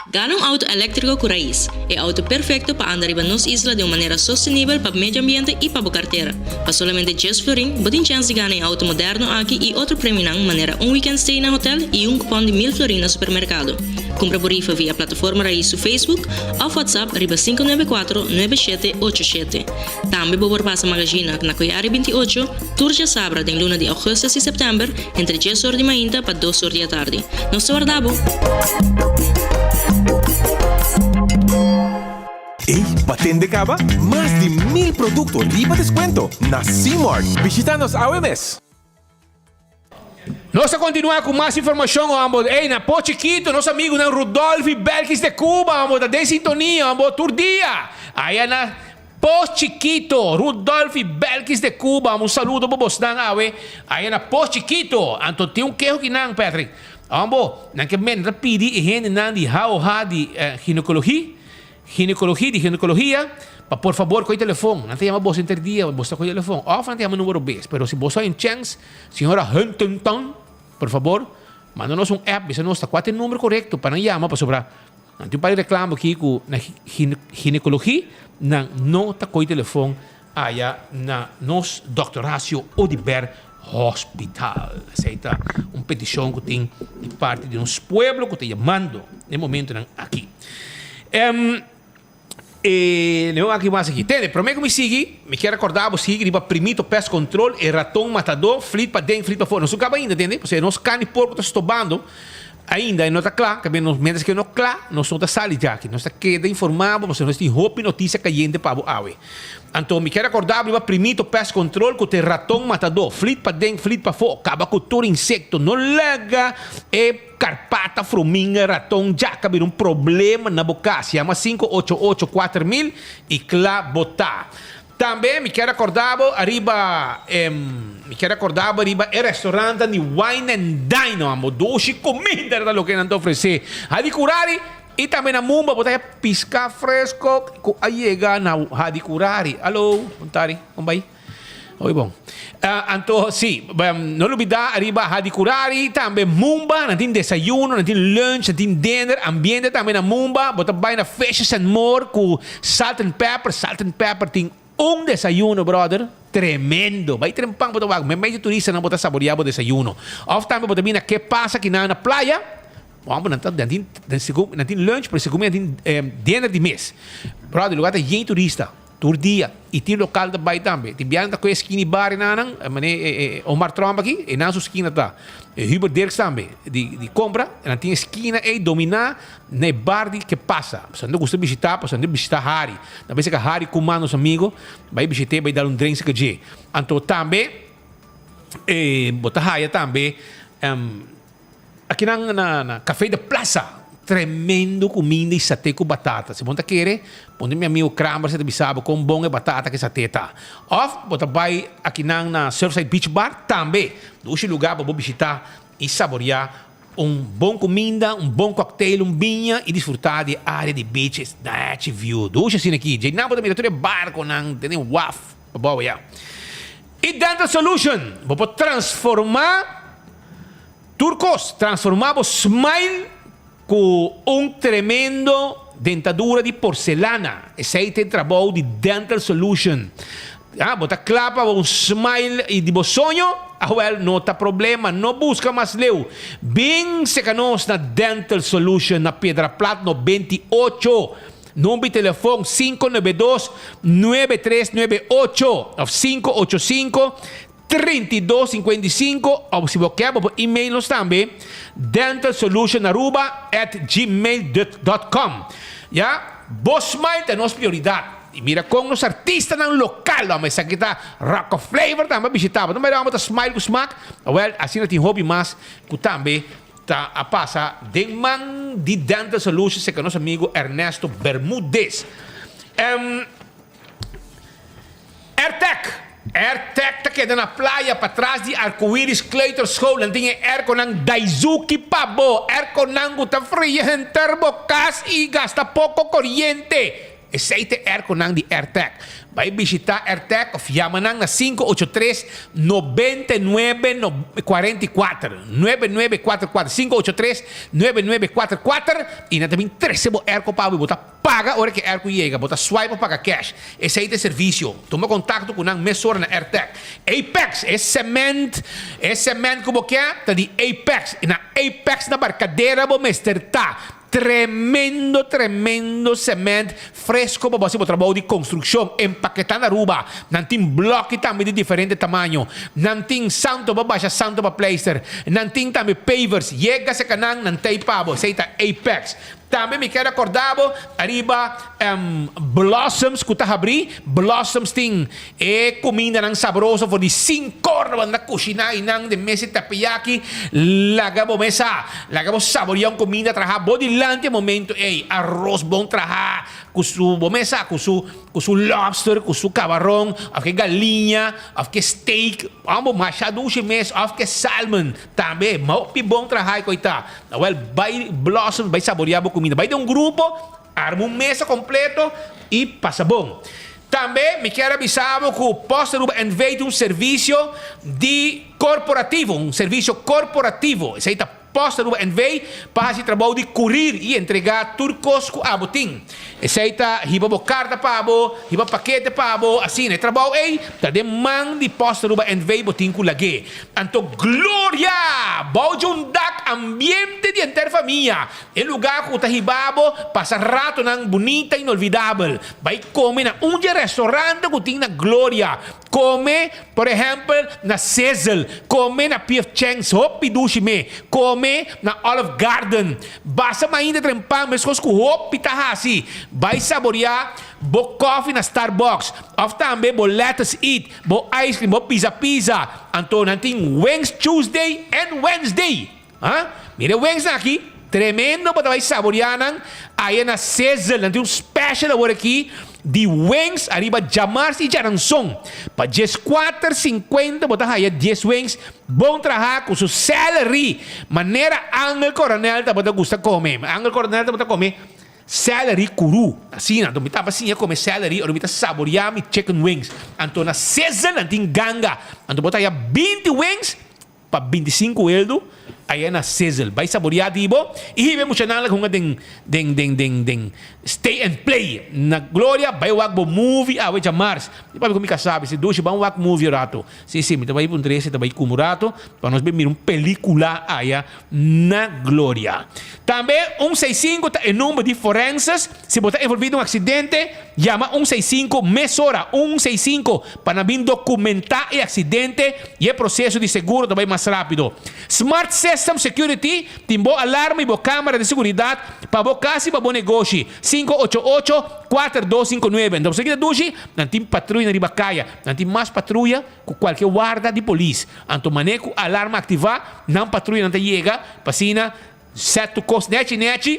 Gana un auto eléktriko ku rais, e auto perfekto pa anda riba nos isla den un manera sostenibel pa medio ambiente i pa bo kartera. Pa solamente djes florin, bo tin chèns di gana e auto moderno aki i otro premionan manera un weekend stay na hotel i un kupòn di mil florin na supermerkado. Kumpra bo rifa via Plataforma Rais su Facebook òf WhatsApp riba 594 9787. Tambe bo por pasa Magazina na Koyari 28 tur djasabra den luna di augustus i sèptèmber entre djes or di mainta pa dos or di atardi. Nos ta warda bo! Ey, ba tende caba? Mas di mil producto riba descuento na C-Mart. Bishita nos awe mes! Nos ta kontinuá ku mas informashon amo. Ey, na Po Chikito, nos amigunan Rudolf i Belkis de Cuba amo ta den sintonia amo tur dia. Aya na Po Chikito, Rudolf i Belkis de Cuba amo un saludo pa bosnan awe. Aya na Po Chikito. Anto tin un keho kinan, Patrick. Amo, nan ke mende ta pidi e hendenan di HOH di ginecologie. Ginecologie di ginecologia, pa por fabor coge telefon. Nan ta yama boso henter dia, boso ta coge telefon. Of nan ta yama numero bes. Pero si boso hay un chens, señora Huntington, por fabor, manda nos un app, bisa nos ta cua ta e numero corecto pa nan yama, pasobra nan tin un par di reclamo aki cu na ginecologie nan no ta coge telefon aya na nos Doctor Horacio Oduber Hospital. Esey ta un peticion cu tin di parti di nos pueblo cu ta yamando den momentonan aki. Em, e, leo aki mas aki. Tende, prome cu mi sigui, mi kier recorda bo sigui riba Primito Pest Control, e raton matador, flit paden, flit pafor. Nos no caba ainda, tende, pasobra nos carni porco ta stobando. Ainda e no ta kla, kaminda nos mientras ke no kla, nos no ta sali djaki. Nos ta keda informá bo pasobra nos tin hopi notisia kayente pa bo awe. Anto mi kier rekordá bo riba Primito Pest Control ku ta e raton matadó. Flit paden, flit pafó, kaba ku tur insekto. No laga e karpata, fruminga, raton, djaka bira un problema na bo kas. Yama 588 4000 i kla bo ta. Tambe mi kier acorda bo ariba e mi kier acorda bo ariba e restaurantan di Wine and Dine no amo dushi comida ta loke nan ta ofrece Hadi Curari y tambe na Mumba bo ta haya pisca fresco cu a yega na Hadi Curari alo bon tardi con bay hoy bon anto si no lubida ariba Hadi Curari tambe Mumba nan tin desayuno nan tin lunch nan tin dinner ambiente tambe na Mumba bo ta bay na Fishes and More cu Salt and Pepper, Salt and Pepper tin. Un desayuno brother tremendo. Bai trempan bo ta wak meimei di turistanan bo ta saborea bo desayuno. Of tambe bo ta bini na ke pasa kinan na playa. Homber nan ta nan tin nan segun nan tin lunch pero segun mi nan tin dinner di mes. Brother lugar ta yen turista tur dia y tin local ta bay tambe. Tin biaha nan ta coge esquina y bar enan nan mane Omar Tromp aki enan su esquina ta. Hubert Dirks tambe di di compra nan tin esquina ey domina na e bar di ke pasa. Pasobra nan ta gusta bishita pasobra nan ta bishita Harry. Nan pensa cu Harry cu manda nos amigo bay bishit'e bay dal un drink cerca dje. Anto tambe bo ta haya tambe. Akinan na na Café de Plaza, tremendo cuminda y saté cu batata. Si bo no ta kere, pone mi amigo Kramer si ta bisa bo con bon e batata cu e saté ta. Of bo ta bay akinan na Surfside Beach Bar, tambe dushi lugar pa bo bishita y saborea un bon cuminda, un bon cocktail, un biña y disfruta di e area di beach, e nachi view. Dushi asina aki. Djeinan bo ta mira tur e barconan tene waf pabou ya. Y Dental Solution, bo por transforma. Tur kos, transformá bo smile ku un tremendo dentadura di porcelana. Esei ta e trabou di Dental Solution. Ah, bo ta kla pa bo un smile i di bo soño? Awel, no ta problema, no buska mas leu. Bin seka nos na Dental Solution na Piedra Plat 98. Number di telefon 592 9398 of 585 32 55 of si bo kier bo por email nos tambe dentalsolutionaruba at gmail dot com ya bo smile ta nos prioridad y mira con nos artistanan local hombre esaki ta Rocko Flavor tambe a bishita bo no mira hombre ta smile cu smaak awel asina tin hopi mas cu tambe ta a pasa den man di Dental Solution cerca nos amigo Ernesto Bermudez. Airtec. Airtec ta keda na playa patras di Arcoiris Kleuterschool. Nan tin e airconan Daizuki pa bo. Airconan ku ta fria henter bo kas i gasta poko koriente. Esei ta e airconan di Airtec. Bai bishita Airtec of yama nan na 583 99 44. 9944. 583 9944 i nan ta bin trese bo airco pa bo i bo ta Paga ora ku e airco yega, bo ta swipe of paga cash. Esei ta e servisio. Tuma kontakto ku nan mesora na Airtec. Apex, e cement, e cement ku bo ke ta di Apex. Na Apex na Barcadera bo mester ta. Tremendo, tremendo cement fresco pa bo hasi bo trabou di construccion. Empaketá na Aruba. Nan tin bloki tambe di diferente tamaño. Nan tin santo pa basha santo pa pleister. Nan tin tambe pavers. Yega serka nan, nan ta ei pa bo. Esei ta Apex. Tambe mi kier acorda bo ariba Blossoms cu ta habri. Blossoms tin e cumindanan sabroso for di sincor bo anda cushina eynan den mes e tapiyaki. Laga bo mesa, laga bo saboria un cuminda traha bo dilanti e momento ey. Arroz bon traha cu su bo mesa cu su Ku su lobster, ku su kabaron, òf ke galiña, òf ke steak, òf masha dushi mes, òf ke salmon tambe. Hopi bon traha e koitá. Awèl, bai Blossoms, bai saboriá bo kuminda. Bai den un grupo, arma un mesa kompleto i pasa bon. Tambe mi kier a bisa bo ku Post Aruba NV tin un servisio di korporativo, un servisio korporativo. Esei ta. Post Aruba NV pa hasi trabou di kurir i entregá tur kos ku abo tin. Esei ta hiba bo karta pa bo, hiba pakete pa bo, asina. E trabou ei ta den man di Post Aruba NV bo tin ku lag'é. Anto Gloria! Bou dje un dak ambiente di henter famia. E lugá ku ta hiba bo pasa ratonan bunita inolvidabel. Bai kome na un dje restaurante ku tin na Gloria. Come, por ehempel, na Sizzle, come na PF Chang's, hopi dushi me, come na Olive Garden. Basa mainta trempan meskos ku hopi ta hasi. Bai saborea bo koffie na Starbucks, of tambe bo Lettuce Eat, bo ice cream, bo pizza pizza. Anto nan tin Wings Tuesday and Wednesday. Ha? Mira e wings aki, tremendo bo ta bai saborea nan aya na Sizzle. Nan tin un special awor aki di wings ariba djamars i djaranson. Pa dieskuater sinkuenta bo ta haya dies wings bon traha ku su celery manera Angel Coronel tabata gusta kome. Angel Coronel tabata kome celery kuru. Asina, anto mi tabata siña kome celery ora mi ta saborea mi chicken wings. Anto na Sizzle nan tin ganga. Anto bo ta haya binti wings. Pa 25 eldo. Aya na Sizzle. Bai saboreá di bo i hiba e muchanan la hunga den den den den den stay and play na Gloria. Bai wak bo movie awe djamars. Mi papia ku mi kasá bisa dushi ban wak movie un rato. Si si mi ta bai puntra ese ta bai kumu rato pa nos bai mira un pelicula aya na Gloria. Tambe un seis sinku ta e number di forenses. Si bo ta envolvi den un accidente yama un seis sinku mesora un seis sinku pa nan bin documenta e accidente y e proceso di seguro ta bai mas rapido. Smart System Security tin bo alarma y bo camera di seguridad pa bo cas y pa bo negoshi. 588 4259. Anto bo sa kita dushi? Nan tin patruya na riba kaya. Nan tin mas patruya ku kualke warda di polis. Anto manera ku alarma aktivá, nan patruyanan ta yega pa asina sèt tur kos nèchi nèchi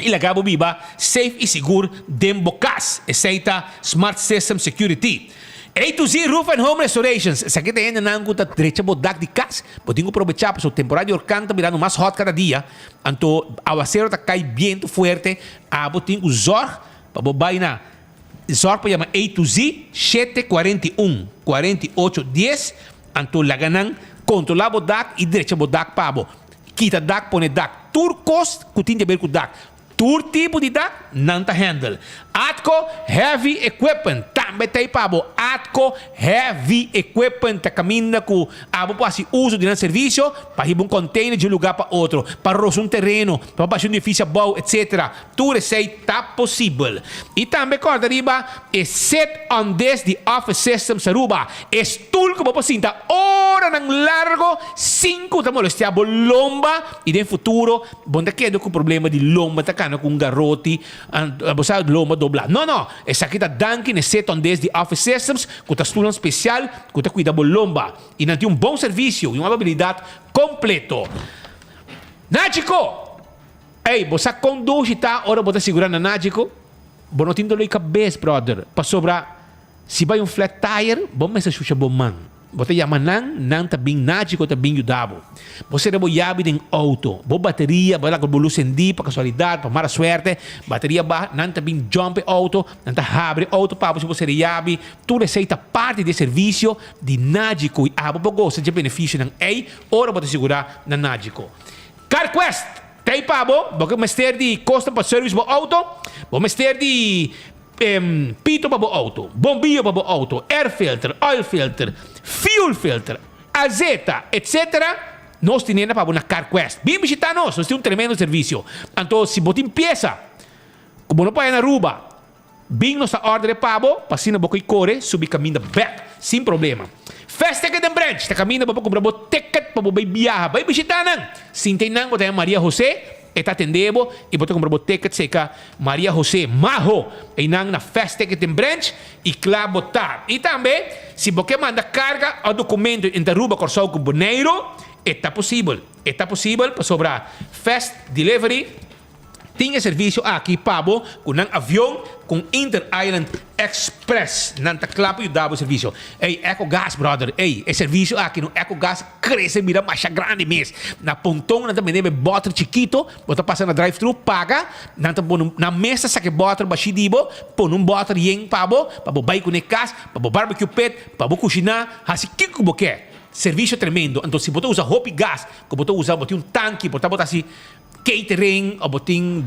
i laga bo biba safe i sigur den bo kas. Esei ta Smart System Security. A to Z Roof and Home Restorations. Esaki ta hendenan ku ta drecha bo dak di kas. Bo tin ku probechá pasobra temporada di orkan ta birando mas hòt kada dia. Anto awasero ta kai bientu fuerte. Abo tin ku zòrg pa bo bai na Zorg pa yama A to Z 7 41 48 10 anto laga nan kontrola bo dak i drecha bo dak pa bo. Kita dak pone dak. Tur kos ku tin di aber ku dak. Tur tipo di dak nan ta handle. Atco Heavy Equipment tambe ta ei pa bo. Atco Heavy Equipment ta kaminda ku abo por hasi uso di nan servisio pa hiba un container di un lugar pa otro, pa rosa un tereno, pa basha un edificio abou, etc. Tur esei ta posibel. I tambe kòrda riba e Sit on This di Office Systems Aruba, e stul ku bo por sinta oranan largo sin ku ta molestiá bo lomba i den futuro bo no ta keda ku problema di lomba ta kana ku un garoti, bo sa lomba doblá. No, no! Esaki ta danki na e Sit on This di Office Systems ku ta stulnan spesial ku ta kuida bo lomba i nan tin un bon servisio i un amabilidat kompleto. Nachiko! Ey, bo sa kon dushi ta ora bo ta sigura na Nagico? Bo no tin doloi kabes, brother, pasobra si bai un flat tire, bo mester shusha bo man. Bo ta yama nan, nan ta bin, Nagico ta bin yuda bo. Bo sera bo yabi den auto, bo bateria, bo laga bo lus sendí pa kasualidat, pa mala suerte, bateria baha, nan ta bin jump e auto, nan ta habri e auto pa bo si bo sera yabi. Tur esei ta parti di e servisio di Nagico i abo por gosa dje benefisionan ey ora bo ta sigura na Nagico. CarQuest! T'ei pa bo, bo ke mester di kosnan pa service bo auto, bo mester di pito pa bo auto, bombillo pa bo auto, air filter, oil filter, fuel filter, azeta, etc. Nos tinenda pa bo na CarQuest. Bin bishita nos, nos tin un tremendo servicio. Anto si bo tin piesa ku bo no por haya na Aruba, Bin nos ta order e pa bo, pa asina bo koi kore subi kaminda bek sin problema. Fast Ticket den Branch ta kaminda bo pa kumpra bo ticket pa bo bai biaha, bai bishita nan. Sinta einan bo ta haña Maria Jose, e ta atende bo i bo ta kumpra bo ticket seka Maria Jose Maho einan na Fast Ticket den Branch i kla bo ta. I tambe si bo ke manda karga o dokumento entre Aruba, Kòrsou ku Boneiru, e ta posibel. E ta posibel pasobra Fast Delivery. Tin e servisio aki pa bo ku nan avion ku Inter Island Express. Nan ta kla pa yuda bo e servisio. Ey, Ecogas brother, ey, e servisio aki no Ecogas krese bira masha grandi mes. Na Ponton nan ta bende bo e bòter chikito, bo ta pasa na drive thru paga, nan ta pone nan mes ta saka e bòter bashí di bo, pone un bòter yen pa bo, pa bo bai kuné kas, pa bo barbecue pit, pa bo kushiná, hasi kiko ku bo ke. Servisio tremendo. Anto si bo ta usa hopi gas, ku bo ta usa, bo tin un tanki, por ta bo ta hasi. Catering of bo tin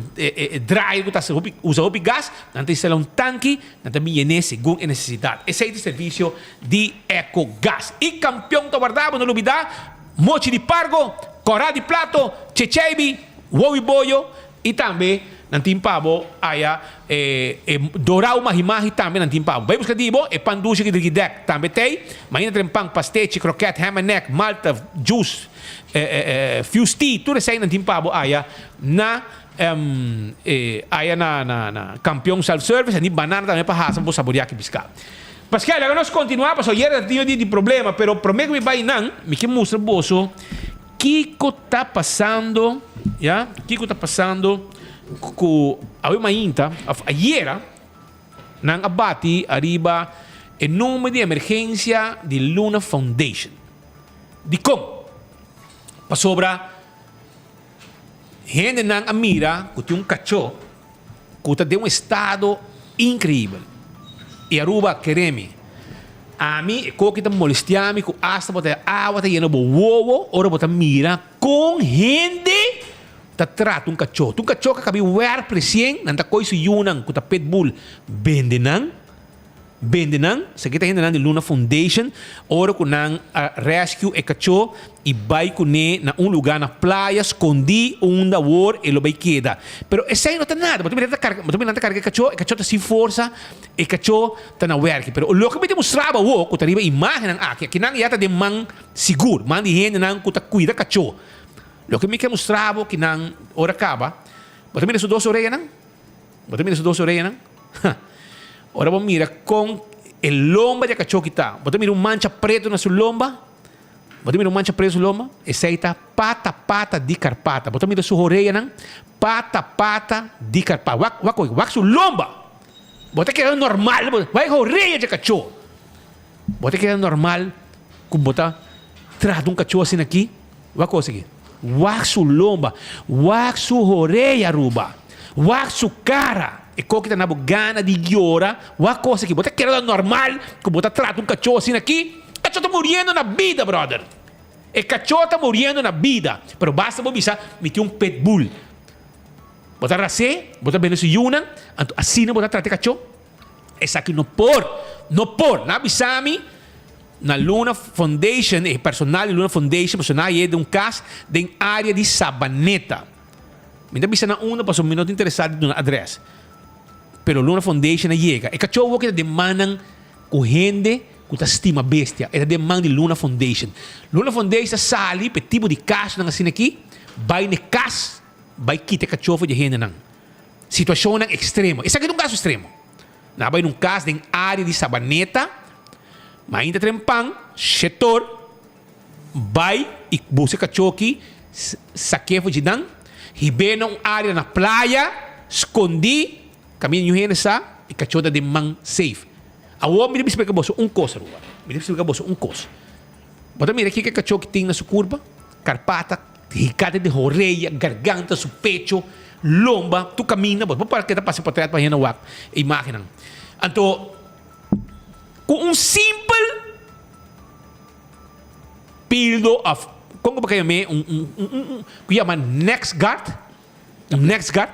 dryer ku ta hasi hopi usa hopi gas, nan ta instala un tanki, nan ta bin yen'é segun e nesesidat. Esei ta e servisio di Ecogas. I kampion ta warda bo, no lubidá, mochi di pargo, kòrá di plato, checheibi, wowi boyo i tambe nan tin pa bo aya e dorau mahi-mahi tambe nan tin pa bo. Bai buska di bo e pan dushi ki driki dèk tambe t'ei, mainta tren pan, pastechi, krokèt, ham and egg, malta, juice. Fuse tur eseinan tin pa bo aya na aya na na Campeon Self Service en di banana tambe pa hasa bo saborea ki pisca. Paskel, laga nos continua pasobra ayer ta tin di problema pero prome ku mi bai nan mi ke mustra boso kiko ta pasando ya kiko ta pasando ku awe mainta of ayera nan a bati ariba e number di emergencia di Luna Foundation. Dikon? Pasobra hendenan a mira ku tin un kachó ku ta den un estado inkreibel. I Aruba, kere mi. Ami, e koki ta molestia mi ku asta bo ta awa ta yena bo wowo ora bo ta mira kon hende ta trata un kachó. Ta un kachó ku a kabi wèrp resien, nan ta koi su yunan ku ta pitbull bende nan. Bende nan, esaki ta hendenan di Luna Foundation, ora ku nan a rescue e kachó i bai kuné na un lugá na playa skondí unda awor e lo bai keda. Pero esei no ta nada, bo ta mira ta karga, bo ta mira nan ta karga e kachó, e kachó ta sin forsa, e kachó ta na wèrki. Pero loke mi ta mustra bo awor ku ta riba e imágennan aki, akinan ya ta den man sigur, man di hendenan ku ta kuida kachó. Loke mi ke mustra bo kinan ora kaba, bo ta mira su dos oreanan? Bo ta mira su dos oreanan? Ha! Ora bo mira kon e lomba di e kachó ki ta, bo ta mira un mancha pretu na su lomba? Bo ta mira un mancha pretu na su lomba? Esei ta pata pata di karpata. Bo ta mira su oreanan? Pata pata di karpata. Wak, wak oe, wak su lomba! Bo ta kere normal, bo, wak e orea di e kachó. Bo ta kere normal ku bo ta trata un kachó asina aki? Wak kos aki. Wak su lomba, wak su horea Aruba, wak su cara. E koki ta na bo gana di yora, wak kos aki. Bo ta kere ta normal ku bo ta trata un kachó asina aki? Kachó ta muriendo na bida, brother. E kachó ta muriendo na bida. Pero basta bo bisa, mi tin un pitbull. Bo ta ras'é, bo ta bende su yunan, anto asina bo ta trata e kachó? Esaki no por, no por. Nan a bisa mi na Luna Foundation, e personal di Luna Foundation, pasobra nan a yega den un kas den área di Sabaneta. Mi ta bisa nan unda pasobra mi no ta interesá di duna adrès. Pero Luna Foundation a yega. E kachó awor ta den mannan ku hende ku ta stima bestia. E ta den man di Luna Foundation. Luna Foundation ta sali pa e tipo di kasonan asina aki, bai na e kas, bai kita e kachó for di e hendenan. Situashonnan ekstremo. Esaki ta un kaso ekstremo. Nan a bai na un kas den área di Sabaneta, ma ainda tren pan, shetor, bai i buska kachoki, sak'é for dje nan, hib'é na un área na playa, skondí, kaminda niun hende sa, e kachó ta den man safe. Awor mi ta splika boso un kos, Aruba. Mi ta splika boso un kos. Bo ta mira kiko e kachó ki tin na su kurpa? Karpata, hikate den horeya, garganta, su pecho, lomba, tur kaminda. Bo por keda pasa potret pa hende wak e imagennan. Anto, ku un simpel pildo òf kon ku bo ka yam'é un un un ku yama NexGard, un NexGard,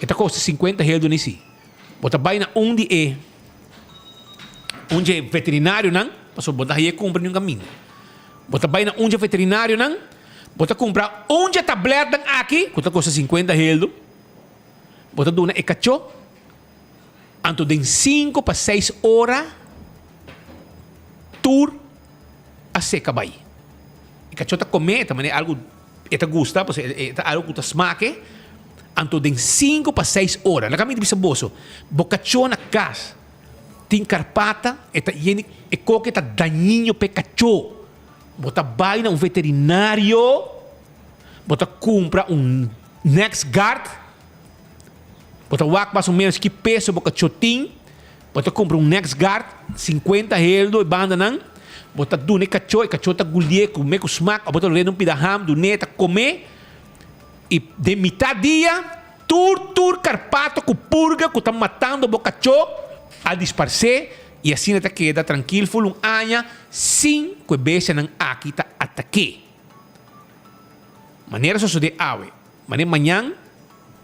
e ta kosta sinkuenta heldu ni si. Bo ta bai na un di e un dje veterinarionan, pasobra bo ta haye kumpra niun kaminda. Bo ta bai na un dje veterinarionan, bo ta kumpra un dje tabletnan aki, ku ta kosta sinkuenta heldu, bo ta duna e kachó, anto den sinku pa seis ora tur a seka bai. E kachó ta kome, e ta manera algu e ta gusta, pasobra e ta algu ku ta smake, anto den sinku pa seis ora, laga mi bisa boso, bo kachó na kas tin karpata, e ta yeni, e koke ta dañino pa e kachó, bo ta bai na un veterinario, bo ta kumpra un NexGard, bo ta wak mas o menos ki peso bo kachó tin, Bo ta kumpra un NexGard, sinkuenta heldo e bandanan, bo ta duna e kachó, e kachó ta gulié, kumé ku smak, òf bo ta loré un pida ham, dun'é, e ta komé, i den mitá dia, tur tur karpato ku purga ku ta matando bo kachó a disparsé, i asina e ta keda trankil ful un aña sin ku e bestianan aki ta atak'é. Manera sosodé awe. Manera mañan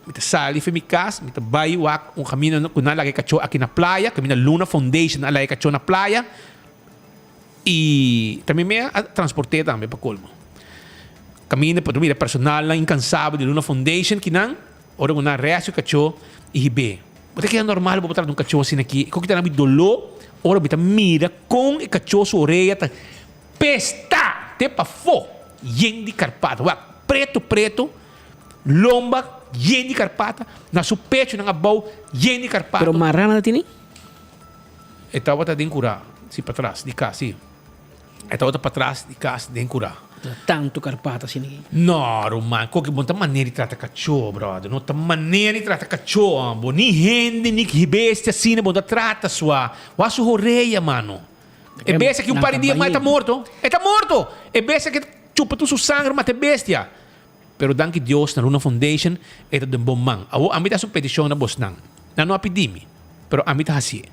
mi ta sali for mi kas, mi ta bai wak un kaminda ku nan laga e kachó aki na playa, kaminda Luna Foundation a laga e kachó na playa i tambe mi a transport'é tambe pa kolmo. Kaminda por mira personalnan inkansabel di Luna Foundation kinan ora ku nan rèst e kachó i hib'é. Bo ta keda normal bo por trata un kachó asina aki? Kon ki ta na mi doló ora mi ta mira kon e kachó su orea ta pesta te pafó yen di karpata. Wak. Preto preto, lomba yen di karpata, na su pecho nan abou yen di karpata. Pero marana ta tini? E tabata den kurá, si patras di kas, si. E tabata patras di kas den kurá. Tantu karpata asina aki. No, ruman, koke bo no ta manera di trata kachó, brother. No ta manera di trata kachó, bo. Ni hende, ni bestia asina bo no ta trata sua. Wak su horea, mano. E bestia aki un par di dia mas e ta morto. E ta morto! E bestia aki. Chupa tur su sanger mata e bestia. Pero danki Dios na Luna Foundation e ta den bon man. Awor ami ta hasi un peticion na bosnan. Nan no a pidi mi, pero ami ta hasié.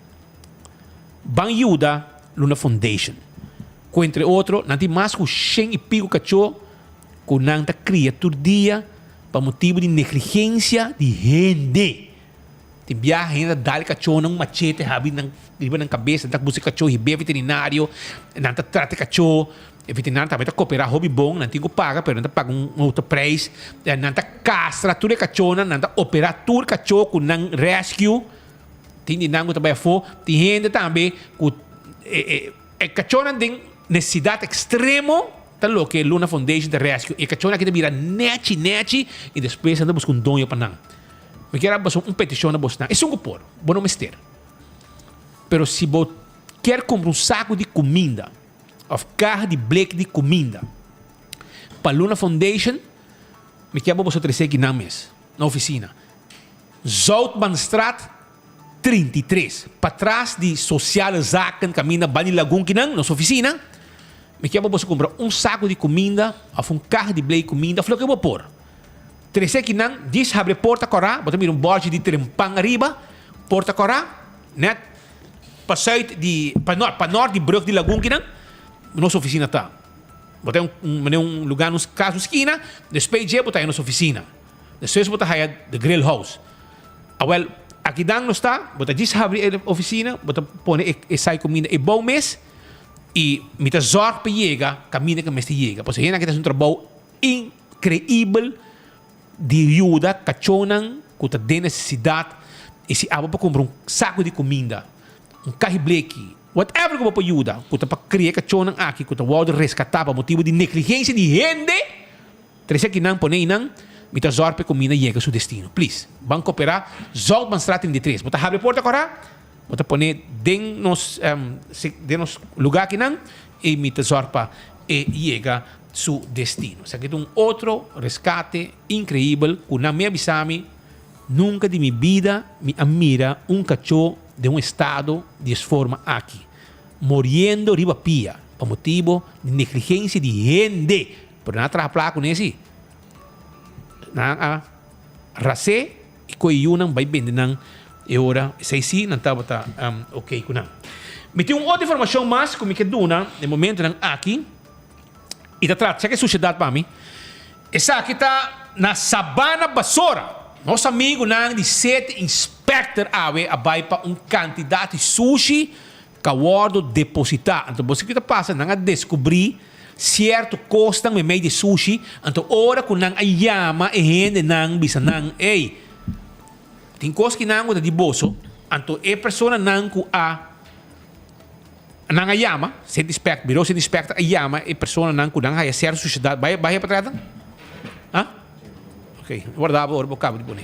Ban yuda. Luna Foundation. Ku entre otro nan tin mas ku shen i piku kachó ku nan ta kria tur dia pa motibu di negligensia di hende. Tin biaha hende ta dal kachónan un machete habri nan riba nan kabes, nan ta buska kachó hib'é veterinario, nan ta trata e kachó, e veterinario tambe ta koperá hopi bon, nan tin ku paga pero nan ta paga un otro prijs, nan ta kastra tur e kachónan, nan ta operá tur kachó ku nan rescue, tin di nan ku ta bai afó, tin hende tambe ku e kachónan den nesesidat ekstremo ta loke Luna Foundation ta rescue, e kachónan aki ta bira nèchi nèchi i despues nan ta buska un doño pa nan. Mi kier a basa un peticion na bosnan. Esun cu por, bo no mester. Pero si bo kier cumpra un saco di cuminda of caha di blik di cuminda pa Luna Foundation, mi kier bo boso trece aki nan mes, na oficina. Zoutmanstraat 33, patras di Sociale Zaken caminda Bani Lagun kinan, nos oficina. Mi kier bo boso cumpra un saco di cuminda of un caha di blik cuminda of loke bo por. Trese kinan, djis habri porta kòrá, bo ta mira un bòrchi di trempan ariba, porta kòrá, nèt pa sùit di, pa nòrt, pa nòrt di brùg di Lagun kinan, nos ofisina ta. Bo ta un, manera un lugá nos kas un skina, despues dje bo ta haña nos ofisina. Despues bo ta haña The Grill House. Awèl, akinan nos ta, bo ta djis habri e ofisina, bo ta pone e e sai kuminda ebou mes, i mi ta zòrg pa yega kaminda ku mester yega, pasobra hende aki ta hasi un trabou Increibel di yuda cachonnan cu ta den necesidad y si abo por cumpra un saco di cuminda, un cahi bleki, whatever cu bo por yuda cu ta pa cria cachonnan aki cu ta wordo rescata pa motibo di negligencia di hende, trece akinan pone einan, mi ta zorg pa e cuminda yega su destino. Please, ban coopera, Zoutmanstraat 33, bo ta habri e porta cora, bo ta pone den nos den nos lugar akinan y mi ta zorg pa e yega su destino. Esaki ta un otro rescate increibel cu nan mi a bisa mi, nunca di mi bida mi a mira un cachó den un estado di es forma aki, moriendo riba pia pa motibo di negligencia di hende. Pero nan a traha placa cu ne si. Nan a ras'é y coge yunan bay bende nan e ora esey si nan tabata ok cu nan. Mi tin un otro informacion mas cu mi ke duna den momentonan aki. I ta trata chek e sushedat pa mi. Esaki ta na Sabana Basora. Nos amigunan di City Inspector awe a bai pa un kantidat di sushi ku a wòrdu depositá. Anto bo sa ki ta pasa? Nan a deskubrí sierto kosnan meimei di sushi. Anto ora ku nan a yama e hendenan bisa nan, Ey, tin kos ki nan ku ta di boso. Anto e personanan ku a. Nan a yama, City Inspector, Bureau City Inspector a yama e personanan ku nan haya sierto sushedat. Bai, bai pa trata? Ha? Ok, warda bo ora bo kaba di pone.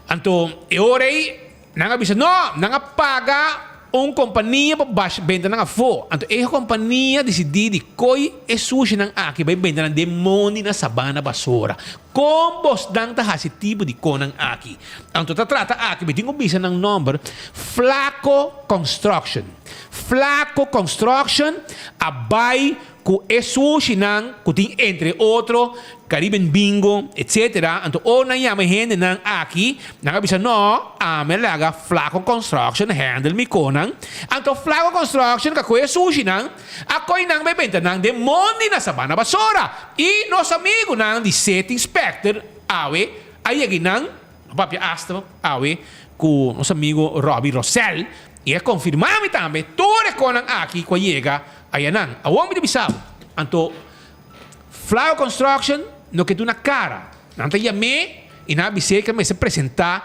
Anto e ora ei nan a bisa, no, nan a paga un kompania pa basha benta nan afó. Anto e kompania disidí di koi e sushinan aki bai benta nan den mondi na Sabana Basora. Kon bosnan ta hasi tipo di konan aki? Anto ta trata aki, mi tin ku bisa nan nòmber, Flaco Construction. Flaco Construction a bai ku e sushinan ku tin entre otro Caribbean Bingo etcetera. Anto ora nan yama e hendenan aki, nan a bisa no, ami a laga Flaco Construction handle mi konan. Anto Flaco Construction ka kohe e sushinan, A koe nan bai benta nan den mondi na Sabana Basora, i nos amigunan di City Inspector awe a yega nan, a papia asta awe ku nos amigu Robbie Rosell, i a konfirmá mi tambe tur e konan aki ku a yega ayanan. Awor mi ta bisa bo, anto Flower Construction no ke duna kara, nan ta yam'é i nan a bis'é ku a mester presentá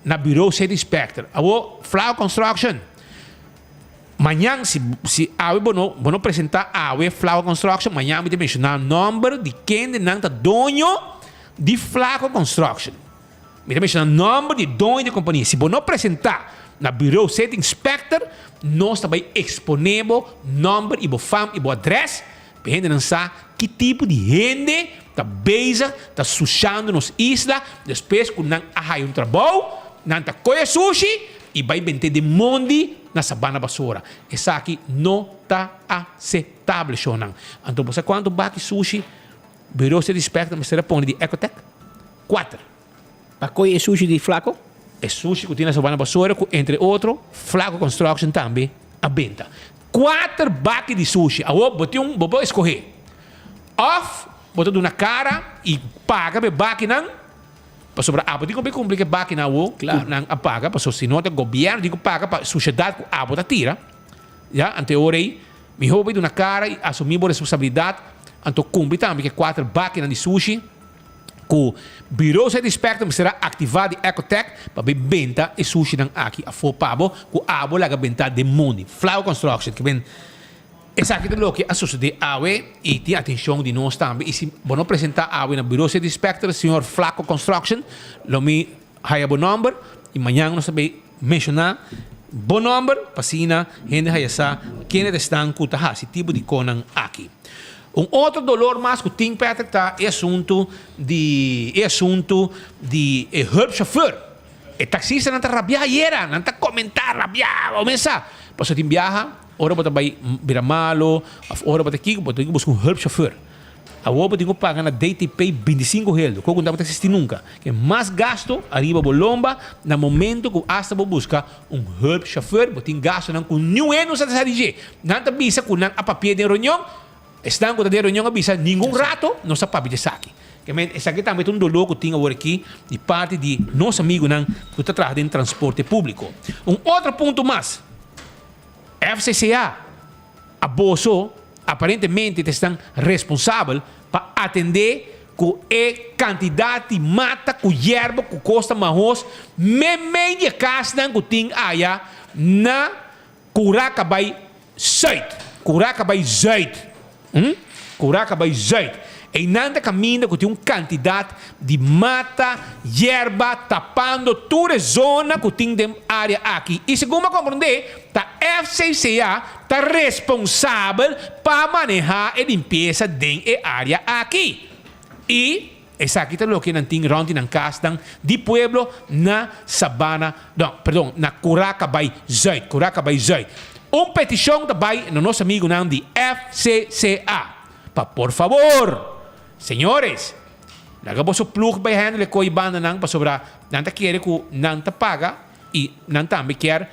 na bureau City Inspector. Awor Flower Construction. Mañan si si awe bo no bo no presenta awe Flaco Construction mañan mi ta menciona nomber di kende nan ta doño di Flaco Construction. Mi ta menciona nomber di doño di compania. Si bo no presenta na bureau City Inspector nos ta bay expone bo nomber y bo fam y bo adres pa hendenan sa ki tipo di hende ta bezig ta sushando nos isla despues ku nan a haya un trabou nan ta kohe sushi y bay bente den mondi na Sabana Basora. Esaki no ta aceptable, shownan. Anto bo sa cuanto baki sushi Bureau City Inspector mester a pone di Ecotec? Cuater. Pa coy e sushi di Flaco? E sushi cu tin na Sabana Basora cu entre otro Flaco Construction tambe a benta. Kuater baki di sushi. Awor bo tin un, bo por eskohé. Òf bo ta duna kara i paga pa e bakinan, pasobra abo tin ku bin kumpli ku e bakinan awor ku nan a paga, pasobra si no ta gobièrnu tin ku paga pa sushedat ku abo ta tira. Ya, anto e ora ei mihó bo bai duna kara i asumí bo responsabilidat, anto kumpli tambe ku e kuater bakinan di sushi. Ku Bureau City Inspector mester a aktivá di Ecotech pa bin benta e sushinan aki afó pa bo ku abo laga bentá den mondi. Flower Construction ke ben esaki ta loke a sosodé awe i tin atenshon di nos tambe i si bo no presentá awe na Bureau City Inspector señor Flaco Construction lo mi haya bo nòmber i mañan nos ta bay menshoná bo nòmber pa asina hende haya sa kende ta esnan ku ta hasi tipo di konan aki. Un otro dolor mas ku tin Patrick ta e asuntu di e asuntu di e hulpchauffeur. E taxistanan ta rabiá ayera, nan ta komentá rabiá, bo mes sa. Pasobra tin biaha ora bo ta bai bira malo òf ora bo ta kiko bo tin ku buska un hulpchauffeur. Awor bo tin ku paga na DTP bintisinko heldo, kos ku no tabata eksistí nunka. Ke mas gasto ariba bo lomba na momento ku asta bo buska un hulpchauffeur, bo tin gastonan ku niun hende no sa ta sa di dje. Nan ta bisa ku nan a papia den reunion, esnan ku ta den reunion a bisa ningun rato nos a papia di esaki. Ke men esaki tambe ta un doló ku tin awor aki di parti di nos amigunan ku ta traha den transporte públiko. Un otro punto mas, FCCA. A boso aparentemente ta esnan responsabel pa atendé ku e kantidat di mata ku yerba ku kosta mahos meimei di e kasnan ku tin aya na Curakabay Zuid. Curakabay Zuid. Hm? Curakabay Zuid. Einan ta kaminda ku tin un kantidat di mata, yerba tapando tur e zona ku tin den área aki. I segun bo a komprondé, ta FCCA ta responsabel pa manehá e limpiesa den e área aki. I esaki ta loke nan tin rònt di nan kasnan di pueblo na Sabana, no, perdon, na Curakabay Zuid, Curakabay Zuid. Un petishon ta bai na nos amigunan di FCCA. Pa por fabor, señores, laga boso ploeg bai handle koe bandanan pasobra nan ta kere ku nan ta paga i nan tambe kier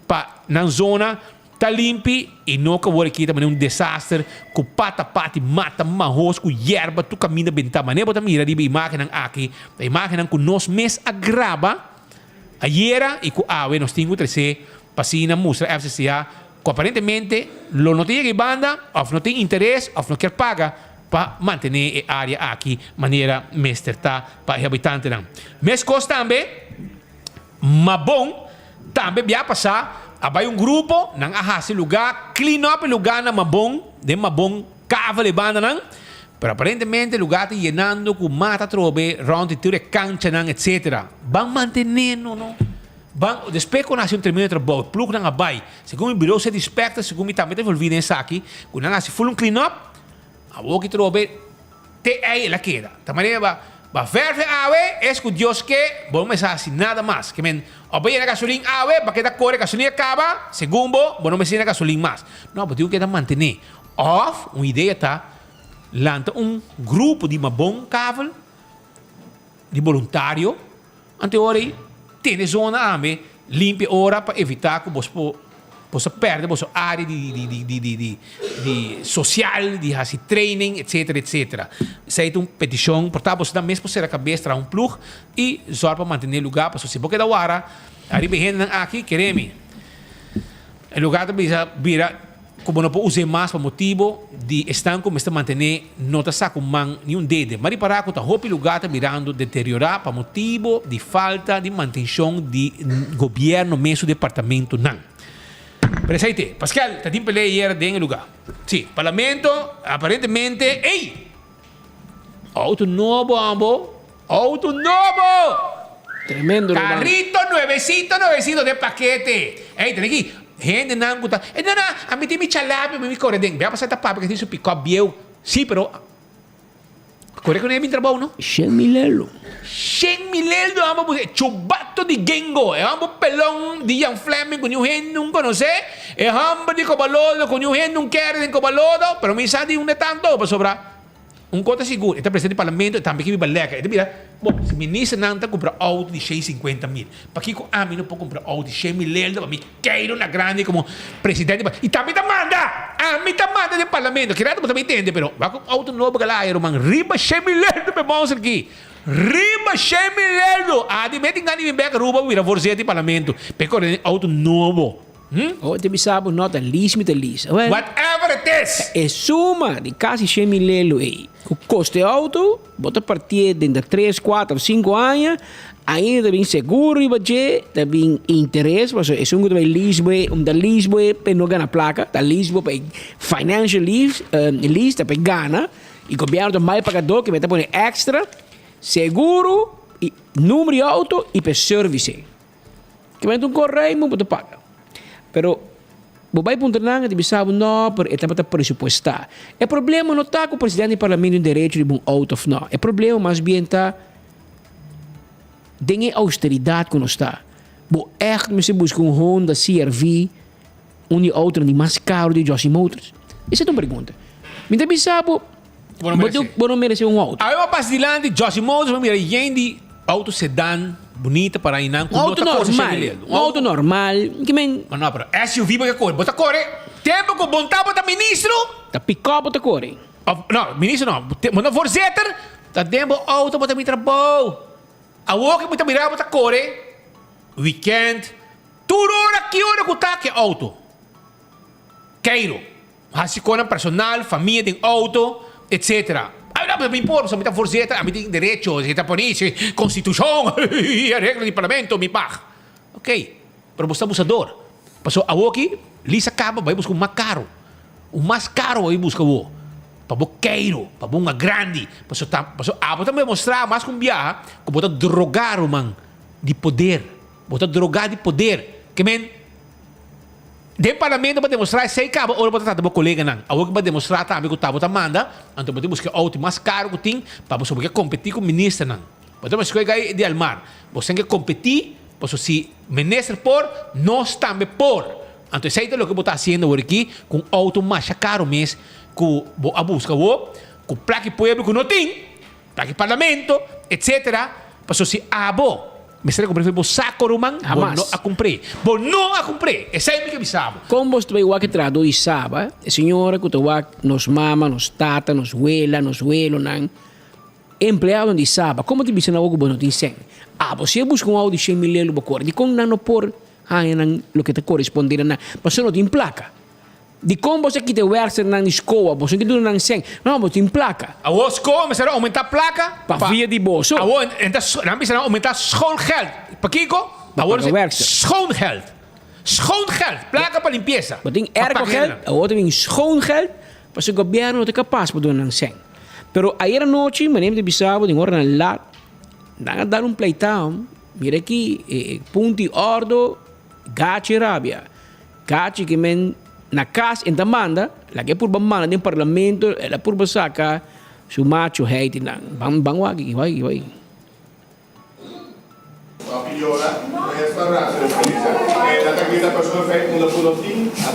pa nan zona ta limpi i no ku awor aki ta manera un desaster ku pata pati mata mahos ku yerba tur kaminda benta. Manera bo ta mira riba e imagennan aki ta imagennan ku nos mes a graba ayera i ku awe nos tin ku trese pa asina mustra FCCA ku aparentemente lo no ta yega e banda òf no tin interes òf no kier paga pa mantené e área aki manera mester ta pa e habitantenan. Meskos tambe Mabon tambe bia pasá a bai un grupo nan a hasi lugá clean up e lugá na Mabon den Mabon Kavel e bandanan pero aparentemente lugá ta yenando ku mata atrobe rònt di tur e kanchanan etcetera. Ban mantené no no. Ban, despues ku nan hasi un tremendo trabou, e plugnan a bai. Segun mi bureau seti inspector, segun mi tambe ta envolvi den esaki, ku nan hasi full un clean up, awor ki trobe te ei el a keda. Ta manera ba ba verf e awe, es ku Dios ke, bo no mester hasi nada mas. Ke men, ò bo yena gasolin awe, ba keda kore gasolin a kaba, segun bo, bo no mester yena gasolin mas. No, bo tin ku keda mantené. Òf, un idea ta, lanta un grupo di mabon kavel, di boluntario, Anto ora ei tene zona ambe limpia ora pa evita ku bos por bos a perde boso área di di di di di di di sosial, di hasi training etcetera etcetera. Esei ta un petishon por ta boso mes por sera kabes traha un plug i zòrg pa mantené lugá pasobra si bo keda wara ariba e hendenan aki kere mi e lugá ta bisa bira Ku bo no por us'é mas pa motibu di esnan ku mester mantené no ta sa ku man ni un dede. Ma ripará ku ta hopi lugá ta mirando deteriorá pa motibu di falta di mantenshon di gobièrnu mes su departamentunan. Pero esei te. Paskel ta tin pelea ayera den e lugá. Sí, parlamento aparentemente, ey! Auto nobo abo. Auto nobo! Tremendo ruman. Carrito nuevecito nuevecito den pakete. Ey tene aki hendenan ku ta ey no no ami tin mi chalapi mi kore den. Bia pasa ta papia ku tin su pickup bieu. Si pero kore ku no e bin trabou no. Shen milelo. Shen milelo amo bu chubato di gengo e homber pelon di Jan Fleming ku niun hende nun konosé e homber di Kobalodo ku niun hende nun kere den Kobalodo pero mi sa di unda tanto pasobra. Un kos ta sigur, e ta presidente di parlamento, e tambe ke biba lèker. E ta bira, bon, si ministernan ta kumpra outo di shen sinkuenta mil, pakiko ami no por kumpra outo di shen mil eldo pa mi keiru na grandi komo presidente di I tambe ta manda! Ami ta manda den parlamento. Ki rato bo ta bay tende, pero wak un outo nobo ku a la haya ruman riba shen mil eldo pa e monster aki. Riba shen mil eldo! Adi meti gana di bin bek Aruba pa bira voorzitter di parlamento pa e kore den outo nobo. Hm? Oh, te bisa bo no ta lease mi ta lease. Well, Whatever it is! E suma di casi shen mil lelo ei, cu costa e auto, bo ta partié den ta tres, cuater of cinco aña, ainda ta bin seguro riba dje, ta bin interes, pasobra esun cu ta bay lease bo e, um ta lease bo e pa e no gana placa, ta lease bo pa e financial lease, lease ta pa e gana, y gobierno ta mal pagador cu e ta pone extra, seguro y numero di auto y pa e service ei. Kimente un korei bo ta paga. Pero bo bai puntra nan e ta bisa bo no pero e tabata presupuesta. E problema no ta ku presidente di parlamento tin derecho riba un outo of no. E problema mas bien ta den e austeridat ku nos ta. Bo ègt mester buska un Honda CRV, un di outonan di mas karu di Jossy Motors? Esei ta un pregunta. Mi ta bisa bo, bo no merese un outo. Awe bo a pasa dilanti Jossy Motors bo mira yen di Auto sedan bunita para einan ku no ta kose shei lelu. Un auto normal, ki men. Ma no, pero SUV bo ke kore. Bo ta kore tempo ku bon ta bo ta ministro. Ta pick-up bo ta kore. Of no, ministro no. Bo ta voorzitter, ta den bo auto bo ta mi trabou. Awor ke bo ta mira bo ta kore weekend, tur ora ki ora ku ta ke auto. Keiro. Hasi konan personal, famia den auto, etc. Ami no mi por, mi ta voorzitter, ami tin derecho, si ta poni, si constitucion, regla di parlamento, mi pag. Ok, pero bo sta abusador. Pasobra awoki, lisa caba, bai busca un mas caro. Un mas caro bai busca awo. Pa bo keiro, pa bo hunga grandi. Pasobra ta, pasobra abo ta demostra mas cu un biaha cu bo ta droga, ruman, di poder. Bo ta droga di poder. Ke men. Den parlamento bo demostrá esei kaba ora bo ta trata bo koleganan. Awor ku bo a demostrá tambe ku ta bo ta manda, anto bo tin buska e outo mas karu ku tin pa bo so bo ke kompetí ku ministernan. Bo ta mester koe di Almar. Bo ten ke kompetí pasobra si minister por, nos tambe por. Anto esei ta loke bo ta hasiendo awor aki ku un outo masha karu mes ku bo a buska awor ku plaka di pueblo ku no tin, plaka di parlamento, etcetera, pasobra si abo. Mester a kumpré for bo sako ruman, bo no a kumpré. Bo no a kumpré! Esei mi ke bisa bo. Kon bos ta bai wak e trahadó di Saba, e señora ku ta wak nos mama, nos tata, nos wela, nos welonan, empleadonan di Saba, kon bo ta bisa nan awor ku bo no tin sèn? Abo si a buska un outo di shen mil lelu bo kore, dikon nan no por haña nan loke ta korespondé na nan? Pasobra no tin plaka. Dikon boso a kita e wèrksternan di skoa? Boso no ke duna nan sèn. No, boso tin plaka. Awor skoa mester a oumentá plaka Pa via di boso. Awor nan ta nan bisa nan oumentá schoolgeld. Pakiko? Pa Awor paga si wèrkster. schoongeld. Schoongeld, plaka pa limpiesa. Bo tin Pa airco paga geld, hendenan. awor ta bin schoongeld, pasobra gobièrnu no ta kapas pa duna nan sèn. Pero ayer anochi, manera mi ta bisa bo, den oranan lat, nan a dal un pleitao. Mira aki, e punto di òrdu, gachi rabia. Kachi ki men na kas en ta manda, laga e purba manda den parlamento, el a purba saka su macho heiti nan. Ban ban wak aki, wak aki, wak aki.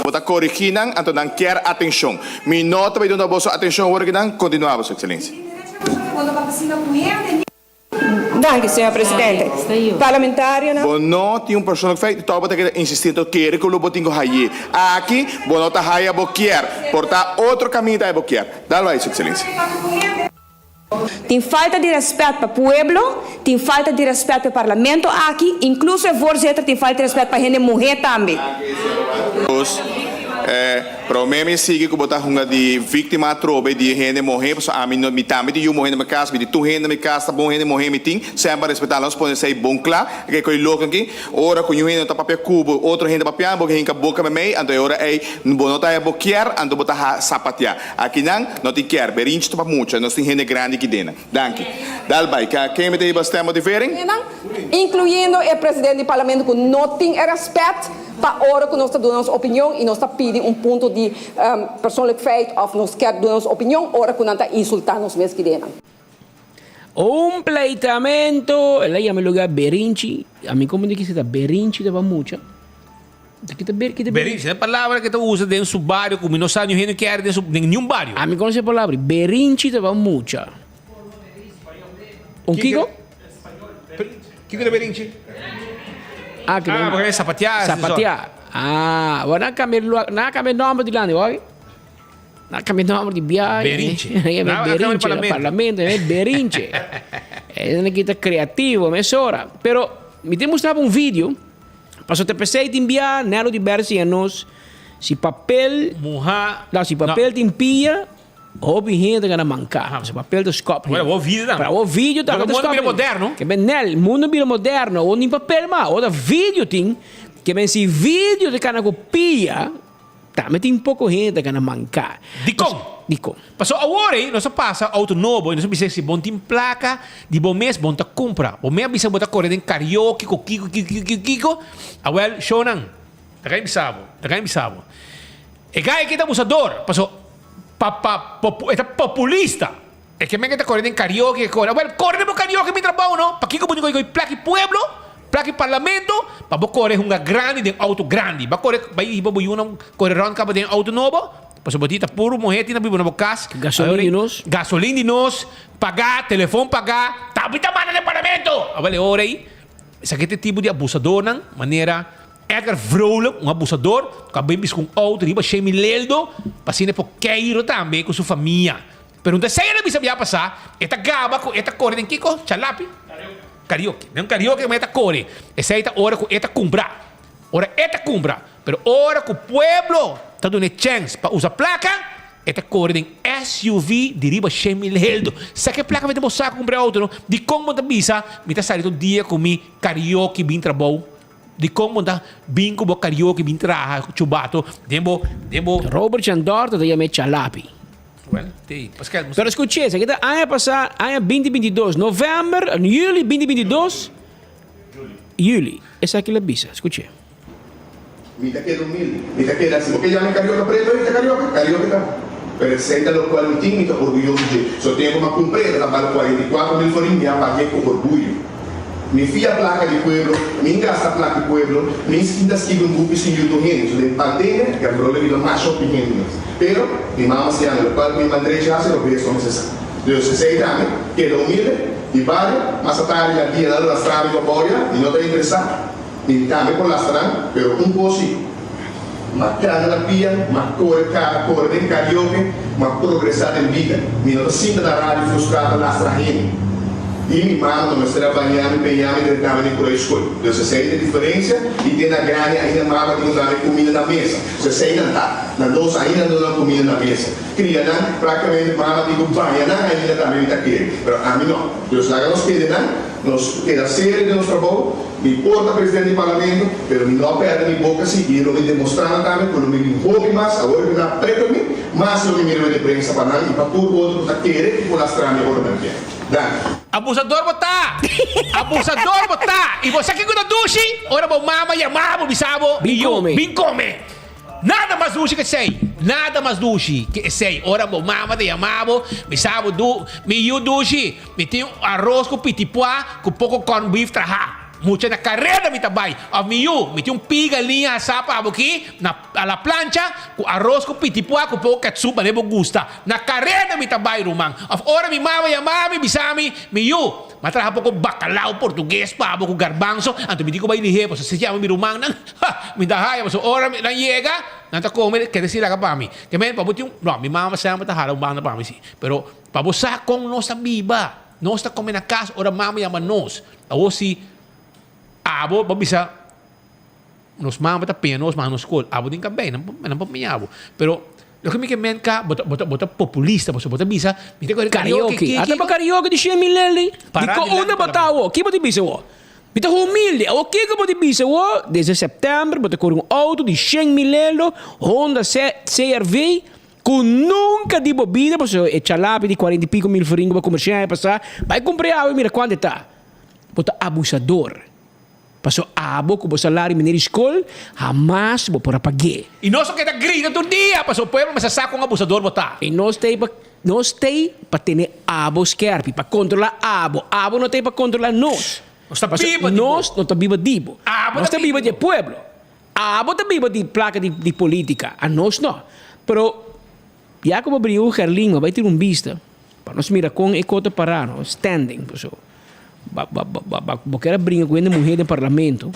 Bo ta korigí nan, anto nan kier atenshon. Mi no ta bai duna boso atenshon awor aki nan. Kontinuá, Boso Ekselensia. Danki, señor presidente. Parlamentarionan. Bo no tin un persoonlijk feit, tòg bo ta keda insistí to kere ku lo bo tin ku haye. Aki bo no ta haya bo kier. Por ta otro kaminda ta bo kier. Dal bai, Su Ekselensia. Tin falta di rèspèt pa pueblo, tin falta di rèspèt pa e parlamento aki, inkluso e voorzitter tin falta di rèspèt pa hende muhé tambe. Prome mi sigui ku bo ta hunga di víktima atrobe di e hende mohe, pasobra ami no, mi tambe tin yu mohe na mi kas, mi tin tur hende na mi kas ta bon hende mohe mi tin, semper respetá nos pone esei bon kla, ke ko'i loko aki, ora ku yu hende no ta papia ku bo, otro hende papia, bo ke hinka boka memei, anto e ora ei bo no ta haña bo kier, anto bo ta ha sapatiá. Akinan no tin kier, berinchi ta pa mucha, nos tin hende grandi aki dena. Danki. Dal bai. Ka ken mi ta hiba stemmotivering? Incluyendo e president di parlamento cu no tin e respet pa ora cu nos ta duna nos opinion y nos ta pidi un punto di persoonlijk feit of nos kier duna nos opinion ora cu nan ta insulta nos mes kidenan. Un pleitamento, el a yama e lugar Berinchi, ami como di kisi ta Berinchi ta pa mucha. Kita ber, kita Berinchi, e palabra ku ta usa den su bario ku mi no sa niun hende kere den su den niun bario. Ami konosé e palabra, berinchi ta ban mucha. Un kiko? Kiko ta berinchi? Ah, ke Ah, porque sapatear. Sapatear. Ah, bueno, nan cambia lugar, nan cambia nomber di landi, oye. Nan cambia nomber di biahe. Berinche. Eh, Nan cambia berinche, parlamento. parlamento, eh, berinche. Eh, nan kita creativo, mesora. Pero mi te mostraba un video. Paso te pesey tin bia, Nelo di Bersi a nos, si papel, Muha. no, si papel tin pia, Hopi hende ta gana manka. Pasobra papel ta skop hende. Bueno, awor video tambe. Pero awor video tambe ta Porque skop mundo bira hende. moderno. Ke men nel, mundo bira moderno. Awor ni papel mas, awor ta video tin. Ke men si video ta kana ku pia, tambe tin poko hende ta gana manka. Dikon? Dikon? Pasobra awor ei nos a pasa auto nobo i nos a bisa si bon tin plaka di bo mes bon ta kumpra. Bo mes a bisa bo ta kore den karaoke ku kiko kiko kiko kiko kiko. Awel shownan, ta kai bisa bo, ta kai bisa bo. E gai aki ta abusador, paso pa pa popu e ta populista. E ke men ke ta kore den karaoke ke kore. Awel, kore den bo karaoke mi trabou no. Pakiko bo tin kore plaki pueblo, plaki parlamento, pa bo kore hunga grandi den auto grandi. Ba kore bai hiba bo yunan kore rond kaba den auto nobo, paso bo tin ta puru muher tin ta biba na bo kas. Gasolin di nos. Gasolin di nos, pagá, telefon pagá, ta ta manda den parlamento. Awel e ora ei, esaki ta e tipo di abusadornan manera. Edgar Vrolijk, un abusador, ku a bin biska un outo riba Shemi Leldo, pa asina e por keiro tambe ku su famia. Pero un ta esei el a bisa bia pasá, e ta gaba ku e ta kore den kiko? Chalapi? Karaoke. Den un karaoke e ta kore. Esei ta ora ku e ta kumpra. Ora e ta kumpra. Pero ora ku pueblo ta duna e chèns pa usa plaka, e ta kore den SUV di riba Shemi Leldo. Sa ke plaka mester bo sa kumpra e outo no? Dikon bo ta bisa mi ta sali tur dia ku mi karaoke bin trabou? Dikon bo ta bin ku bo karaoke bin traha chubato den bo den bo. Robert Chandor ta yam'é Chalapi. Well, tei. Pascal, Pero skuch'é, esaki ta aña pasá, aña binti binti dos, novèmber, yüli binti binti dos, yüli, esaki lo bisa, skuch'é. Mi ta keda humilde, mi ta keda asi. Bo ke yama mi karioka preto? Mi ta karioka, karioka ta. Pero esei ta lokual mi tin, mi ta orguyoso dje. So tempu mi a kumpr'é, ta bal 44 mil florin, mi a pag'é ku orguyo. Mi fia plaka di pueblo, mi gasta plaka di pueblo, mi skin ta skibi un buki sin yuda un hende. So den pandemia, e a brole bira masha hopi hende mes. Pero, mi mama siña mi, lokual ku mi mandrechi hasi, lo bes no mester sa. Dus, esei ta mi, keda humilde, di bario, mas a tardi na dia nan lo lastra mi pa boya, mi no ta interesá. Mi tambe por lastra nan, pero un kos si, m'a kana na pia, m'a kore kara kore den karaoke, m'a progresá den bida. Mi no ta sinta na radio frustrá ta lastra hende. I mi mama no mester a bañá mi, peñá mi, drentá mi den kura di skol. Dus esei ta e diferensia i te na grandi ainda mama tin ku dami kumida na mesa. So esei nan ta. Na nos ainda no duna kumida na mesa. Kria nan, praktikamente mama tin ku baña nan ainda tambe mi ta kere. Pero ami no. Dus laga nos kere nan. Nos keda serio den nos trabou. Mi por ta presidente di parlamento, pero mi no a perde mi boca si y lo mi demostra nan tambe cu lo mi bin hopi mas, awor cu nan a preta mi, mas lo mi mira wet e prensa pa nan y pa tur otro cu ta kere cu por lastra mi ora nan kier. Danki. Abusador bo ta! Abusador bo ta! Y bo sa kico ta dushi? Ora bo mama yama bo bisa bo, Bin Yu, come. bin come! Nada mas dushi ke esei! Nada mas dushi ke esei! Ora bo mama ta yama bo, bisa bo, Du, mi yu dushi, Mi tin aros ku pitipua ku poko corn beef traha. Mucha na kareda mi ta bai. Of mi yu, mi tin un pii galiña asá pa abo aki na a la plancha ku aros ku pitipua ku poko ketsup manera bo gusta. Na kareda mi ta bai ruman. Of ora mi mama yama mi bisa mi, mi yu, mi a traha poko bakalao portugues pa abo ku garbanso, anto mi tin ku bai lihé pasobra si yama mi rumannan, ha, mi ta haya pasobra ora nan yega nan ta kome keda si laga pa mi. Ke men pa bo tin un, no, mi mama semper ta hala un banda pa mi si, pero. Pa bo sa kon nos ta biba. Nos ta kome na kas ora mama yama nos. Awor si abo bo bisa nos mama ta peña nos manda nos skol, abo tin kabei, nan nan por peña bo. Pero loke mi ke men ka bo ta bo ta bo ta populista pasobra bo ta bisa mi ta kore karaoke Karaoke. Ata pa karaoke di Shemi Lely. Di kon unda bo ta awor? Ki bo ta bisa awor? Mi ta humilde. Awor kiko bo ta bisa awor? Desde september bo ta kore un auto di Shen Milelo Honda CRV. Ku nunka di bo bida pasobra e chalapi di kuarenta i piko mil florin ku bo komersha aña pasá, bai kumpra e awe mira kuantu e ta. Bo ta abusador. Pasobra abo ku bo salario miner di skol hamas bo por a pag'é. I nos a keda grita tur dia pasobra pueblo mester sa kon abusador bo ta. I nos ta ei pa nos ta ei pa tene abo skerpi, pa kontrolá abo. Abo no ta ei pa kontrolá nos. Nos ta biba di bo. Nos no ta biba di bo. Abo Nos ta biba di e pueblo. Abo ta biba di placa di di politica, anos no. Pero ya cu bo bringa cu Gerlin bo bay tira un bista pa nos mira con e cos ta para no, standing paso ba ba ba bo kier a bringa cu hende muher den parlamento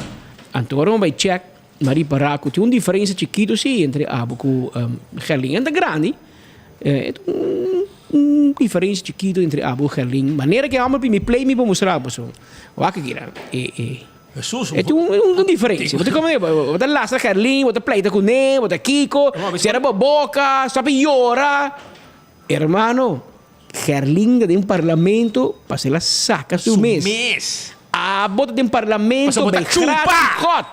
anto ora bo bay check bo a ripara cu tin un diferencia chikito si entre abo cu Gerlin. E no ta grandi, e ta un diferencia chikito entre abo cu Gerlin. Manera cu e homber pimi play mi por mustra bo paso wak aki e. Jesus, E tin un diferencia. Bo ta come, bo ta lastra Gerlin, bo ta pleita cune, bo ta kico, cera bo boca, stop di yora. Hermano, Gerlin ta den parlamento pasobra el a saca su mes. Su mes. Abo ta den parlamento Pasobra bo ta bij gratie chupa. God.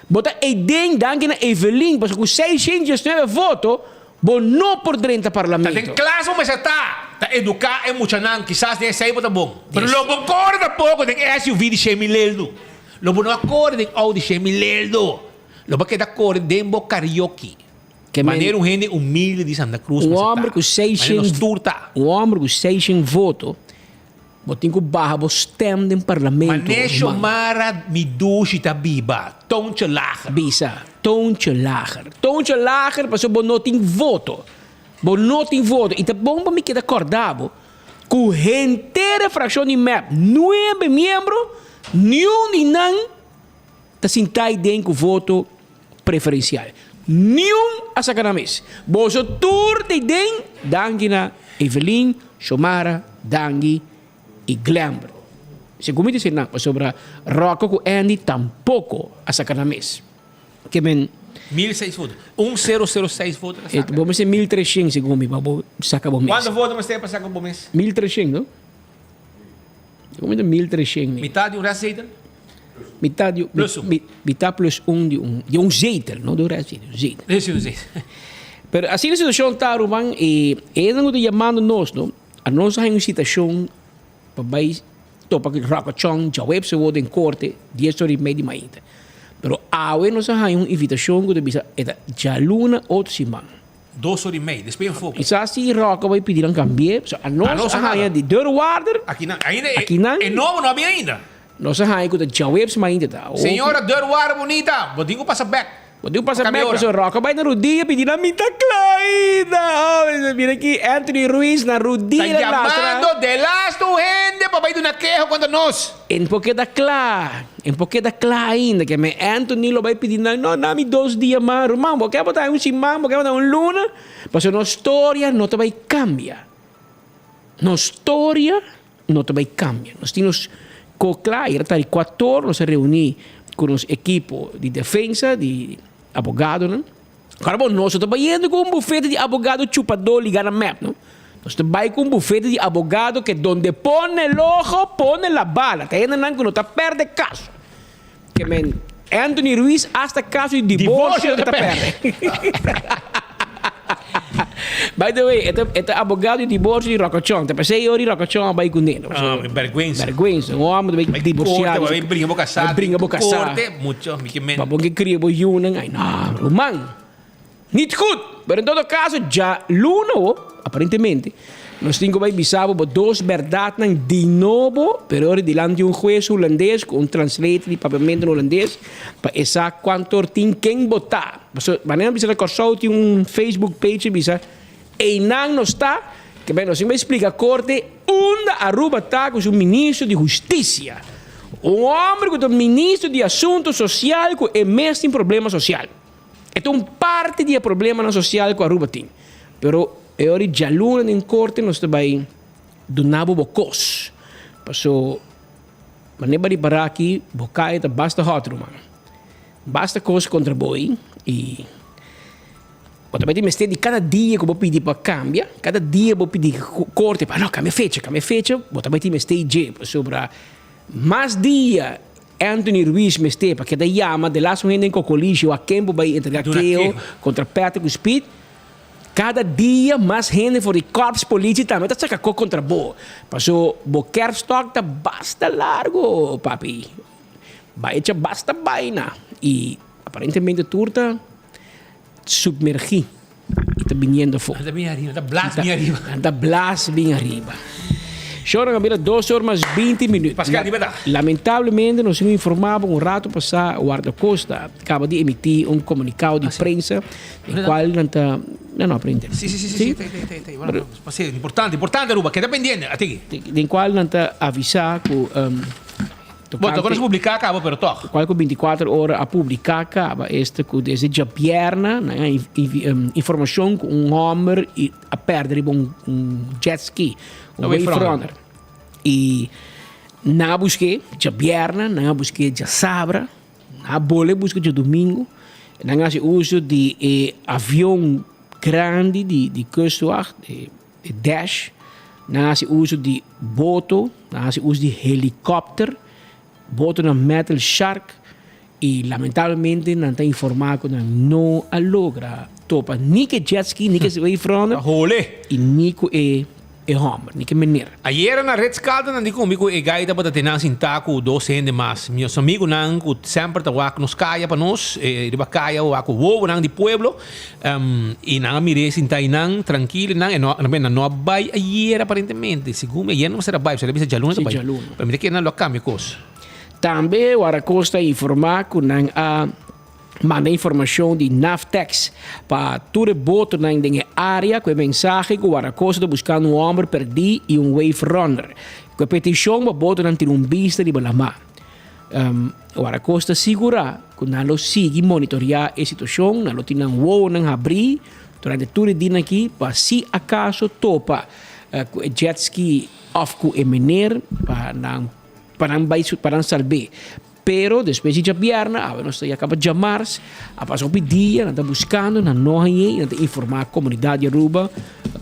Bo ta eyden danki na Evelyn pasobra cu 619 voto bo no por drenta Ta parlamento. den klas bo mester ta, ta educa e muchanan, kisas den esei bo ta bon. Pero lo bo kore tampoco den SUV di Shemi Leldo. Lo bo no a kore den Audi Shemi Leldo. Lo bo a keda kore den bo karaoke. Ke men- Manera un hende humilde di Santa Cruz Un mester ta. homber cu Manera nos tur ta. Un homber cu 600 voto, bo tin cu baha bo stem den parlamento, Mane ruman. Xiomara mi dushi ta biba, Toontje Lager. Bisa, Toontje Lager. Toontje Lager pasobra bo no tin voto. Bo no tin voto. I ta bon pa mi keda kòrda bo ku henter e frakshon di mep, nuebe miembro, niun di nan ta sintá ei den ku voto preferensial. Niun a saka nan mes. Boso tur ta ei den, danki na Evelyn, Xiomara, Dangui i Glenbert. Segun mi ta esei nan, pasobra Rocco ku Andy tampoko a saka nan mes. Ke men. 1006 voto. 1006 voto ta saka. Bo mester 1300 segun mi pa bo saka bo mes. Kuantu voto mester pa saka bo mes? 1300 no? Segun mi ta 1300. Mitad di un restzetel? Mitad di Plus un. Mitad plus un di un di un zetel, no di un restzetel, di un zetel. Sí, un zetel. Pero asina e situacion ta ruman e esnan ku ta yamando nos no, a nos a haña un citacion pa bai topa ku Rocco Chong djaweps awor den korte dies ora i mei di mainta. Pero awe nos a haña un invitashon ku ta bisa e ta djaluna otro siman. Dos ora i mei, despues enfoke. Kisas si Rocco bai pidi nan kambi'é, pasobra anos a haña di deurwaarder. Akinan, ainda e, Akinan. e nobo no a bin ainda. Nos a haña ku ta djaweps mainta ta. Señora deurwaarder bunita, bo tin ku pasa bèk. Bo tin ku pasa bek pasobra Rocco bai na rudia pidi nan mi ta klaida. Oh, mira aki Anthony Ruiz na rudia Ta lastra. yamando delaste un hende pa bai duna keho kontra nos. En por keda kla, en por keda kla ainda ke me Anthony lo bai pidi nan, no, na mi dos dia mas, ruman, bo ke bo ta un siman, bo ke bo ta un luna, pasobra nos storia no ta bai kambia. Nos storia no ta bai cambia. Nos tin nos co cla, ayera ta di cuator nos a reuni cu nos equipo di defensa, di abogadonan. Ahora bon, nos no ta bayendo cu un bufete di abogado chupador liga na mep, no. Nos ta bay cu un bufete di abogado que donde pone el ojo, pone la bala. Ta hendenan cu no ta perde caso. Ke men Anthony Ruiz hasta caso di divorcio ta perde. By the way, e ta e ta abogado di divorcio di Rocochon. Ta pesey ora di Rocochon a bay cu ne. Ah, bergüenza. Bergüenza. Un homber ta bay divorcia. Corte, bay bringa bo casá. Bay bringa bo casá. Corte, mucho, mi ke men. Pa bo ke cria bo yunan. Ay no, ruman. Niet goed! Pero en todo caso, djaluna ho, aparentemente, nos tin cu bay bisa bo bo dos berdadnan di nobo, pero ora dilanti un hues hulandes cu un translator di papiamento na hulandes, pa e sa cuanto or tin ken bo ta. Pasobra manera bisa na Corsou tin un Facebook page bisa, eynan nos ta, ke bay nos tin bay splica corte unda Aruba ta cu su ministro di husticia. Un homber cu ta ministro di asunto social cu e mes tin problema social. E ta un parti di e problemanan sosial ku Aruba tin. Pero e ora di djaluna den korte nos ta bai duna bo bo kos. Paso manera bo ripará aki bo kaya ta basta hòt ruman. Basta kos kontra bo ei i bo ta bai tin mester di kada dia ku bo pidi pa kambia, kada dia bo pidi korte pa no kambia fecha, kambia fecha, bo ta bai tin mester dje pasobra mas dia Anthony Ruiz mester pa keda yama de laatste un hende den Cocolishi o a ken por bay entrega keo contra Patrick cu Speed. Cada dia mas hende for di korps politie tambe ta saca ko contra bo. Paso bo kerfstok ta basta largo papi. Bay echa basta baina y aparentemente tur ta submergi y ta biniendo afo. Ta bini ariba, ta blas bin ariba. Ta blas bin ariba. Shownan a bira dos or mas 20 minuut. Pascal, di berdad. Lamentablemente nos tin informa bo un rato pasa Guardacosta caba di emiti un comunicado di prensa den cual nan ta no no aprende. Si si si si te te te bueno si importante importante Aruba keda pendiente atiki. Den cual nan ta avisa cu Bo ta conoce publica caba pero toch. Cual cu 24 ora a publica caba esta cu desde djabierna nan a informacion cu un homber a perde riba un jet ski, un wave runner. Y nan a busque djabierna, nan a busque djasabra, nan a bole busque djadomingo. Nan a haci uso di e avion grandi di Kustwacht, e Dash. Nan a haci uso di boto, nan a haci uso di helicopter, botonan Metal Shark. Y lamentablemente nan ta informa cu nan no a logra topa ni cu e jet ski, ni cu e wave runner. Hole! Y ni cu e e homber, ni cu e meneer. Ayera na Ritz Carlton nan di cu mi cu e guy tabata te nan sinta cu dos hende mas. Nos amigunan cu semper ta wak nos caya pa nos, riba caya wak cu wowonan di pueblo. Y nan a mir'é sinta einan trankil einan. E no, nan no a bay ayera aparentemente. Segun mi ayer no mester a bay, pasobra el a bisa djaluna ta bay. Si, djaluna. Pero mi ta kere nan lo a cambia cos. Tambe Waracos ta informá ku nan a manda informashon di Navtex pa tur e botonan den e área ku e mensahe ku Waracos ta buskando un hòmber pèrdí i un wave runner. Ku e petishon pa botonan tira un bista riba lamá. Waracos ta sigurá ku nan lo sigui monitoriá e situashon, nan lo tin nan wowonan habrí durante tur e dianan akí pa si akaso topa ku e jet ski òf ku e mener pa nan Pa nan bai su, pa nan salb'é. Pero despues di djabièrnè, awe nos ta ya kaba djamars, a pasa hopi dia, nan ta buskando, nan no hañ'é, i nan ta informá komunidat di Aruba.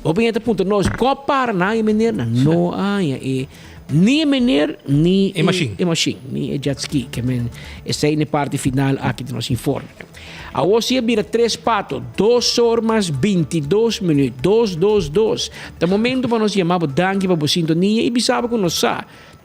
Hopi hende ta puntra nos, kon a para nan haña e mener? Nan no a haña e, ni e mener, ni E mashin. e mashin, ni e jet ski. Ke men, esei na e parti final aki di nos informe. Awor si a bira tres pato, dos or mas bintidos minuut, dos, dos, dos. Ta momento pa nos yama bo danki pa bo sintonia i bisa bo ku nos sa.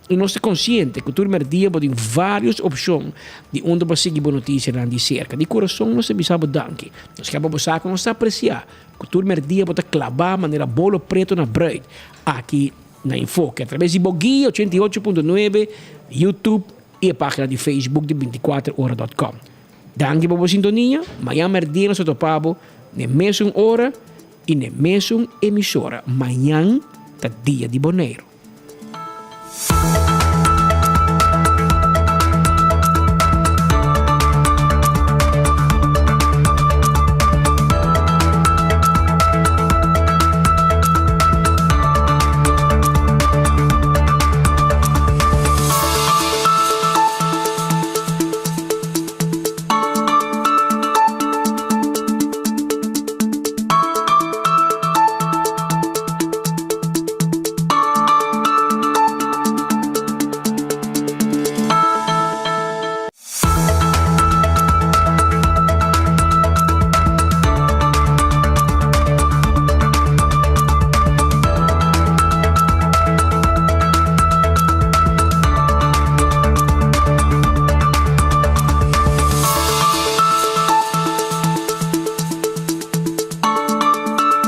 I nos ta konsiente ku tur merdia bo tin vários opshon di unda bo sigui bo notisianan di serka. Di kurason nos ta bisa bo danki. Nos ke pa bo sa ku nos ta apresiá ku tur merdia bo ta klabá manera bolo preto na bruid aki na Enfoke atraves di bo guia 88.9, YouTube i e página di Facebook di 24 ora dòt kòm. Danki pa bo sintonia. Mañan merdia nos ta topa bo n'e mesun ora i n'e mesun emisora. Mañan ta Dia di Boneiru.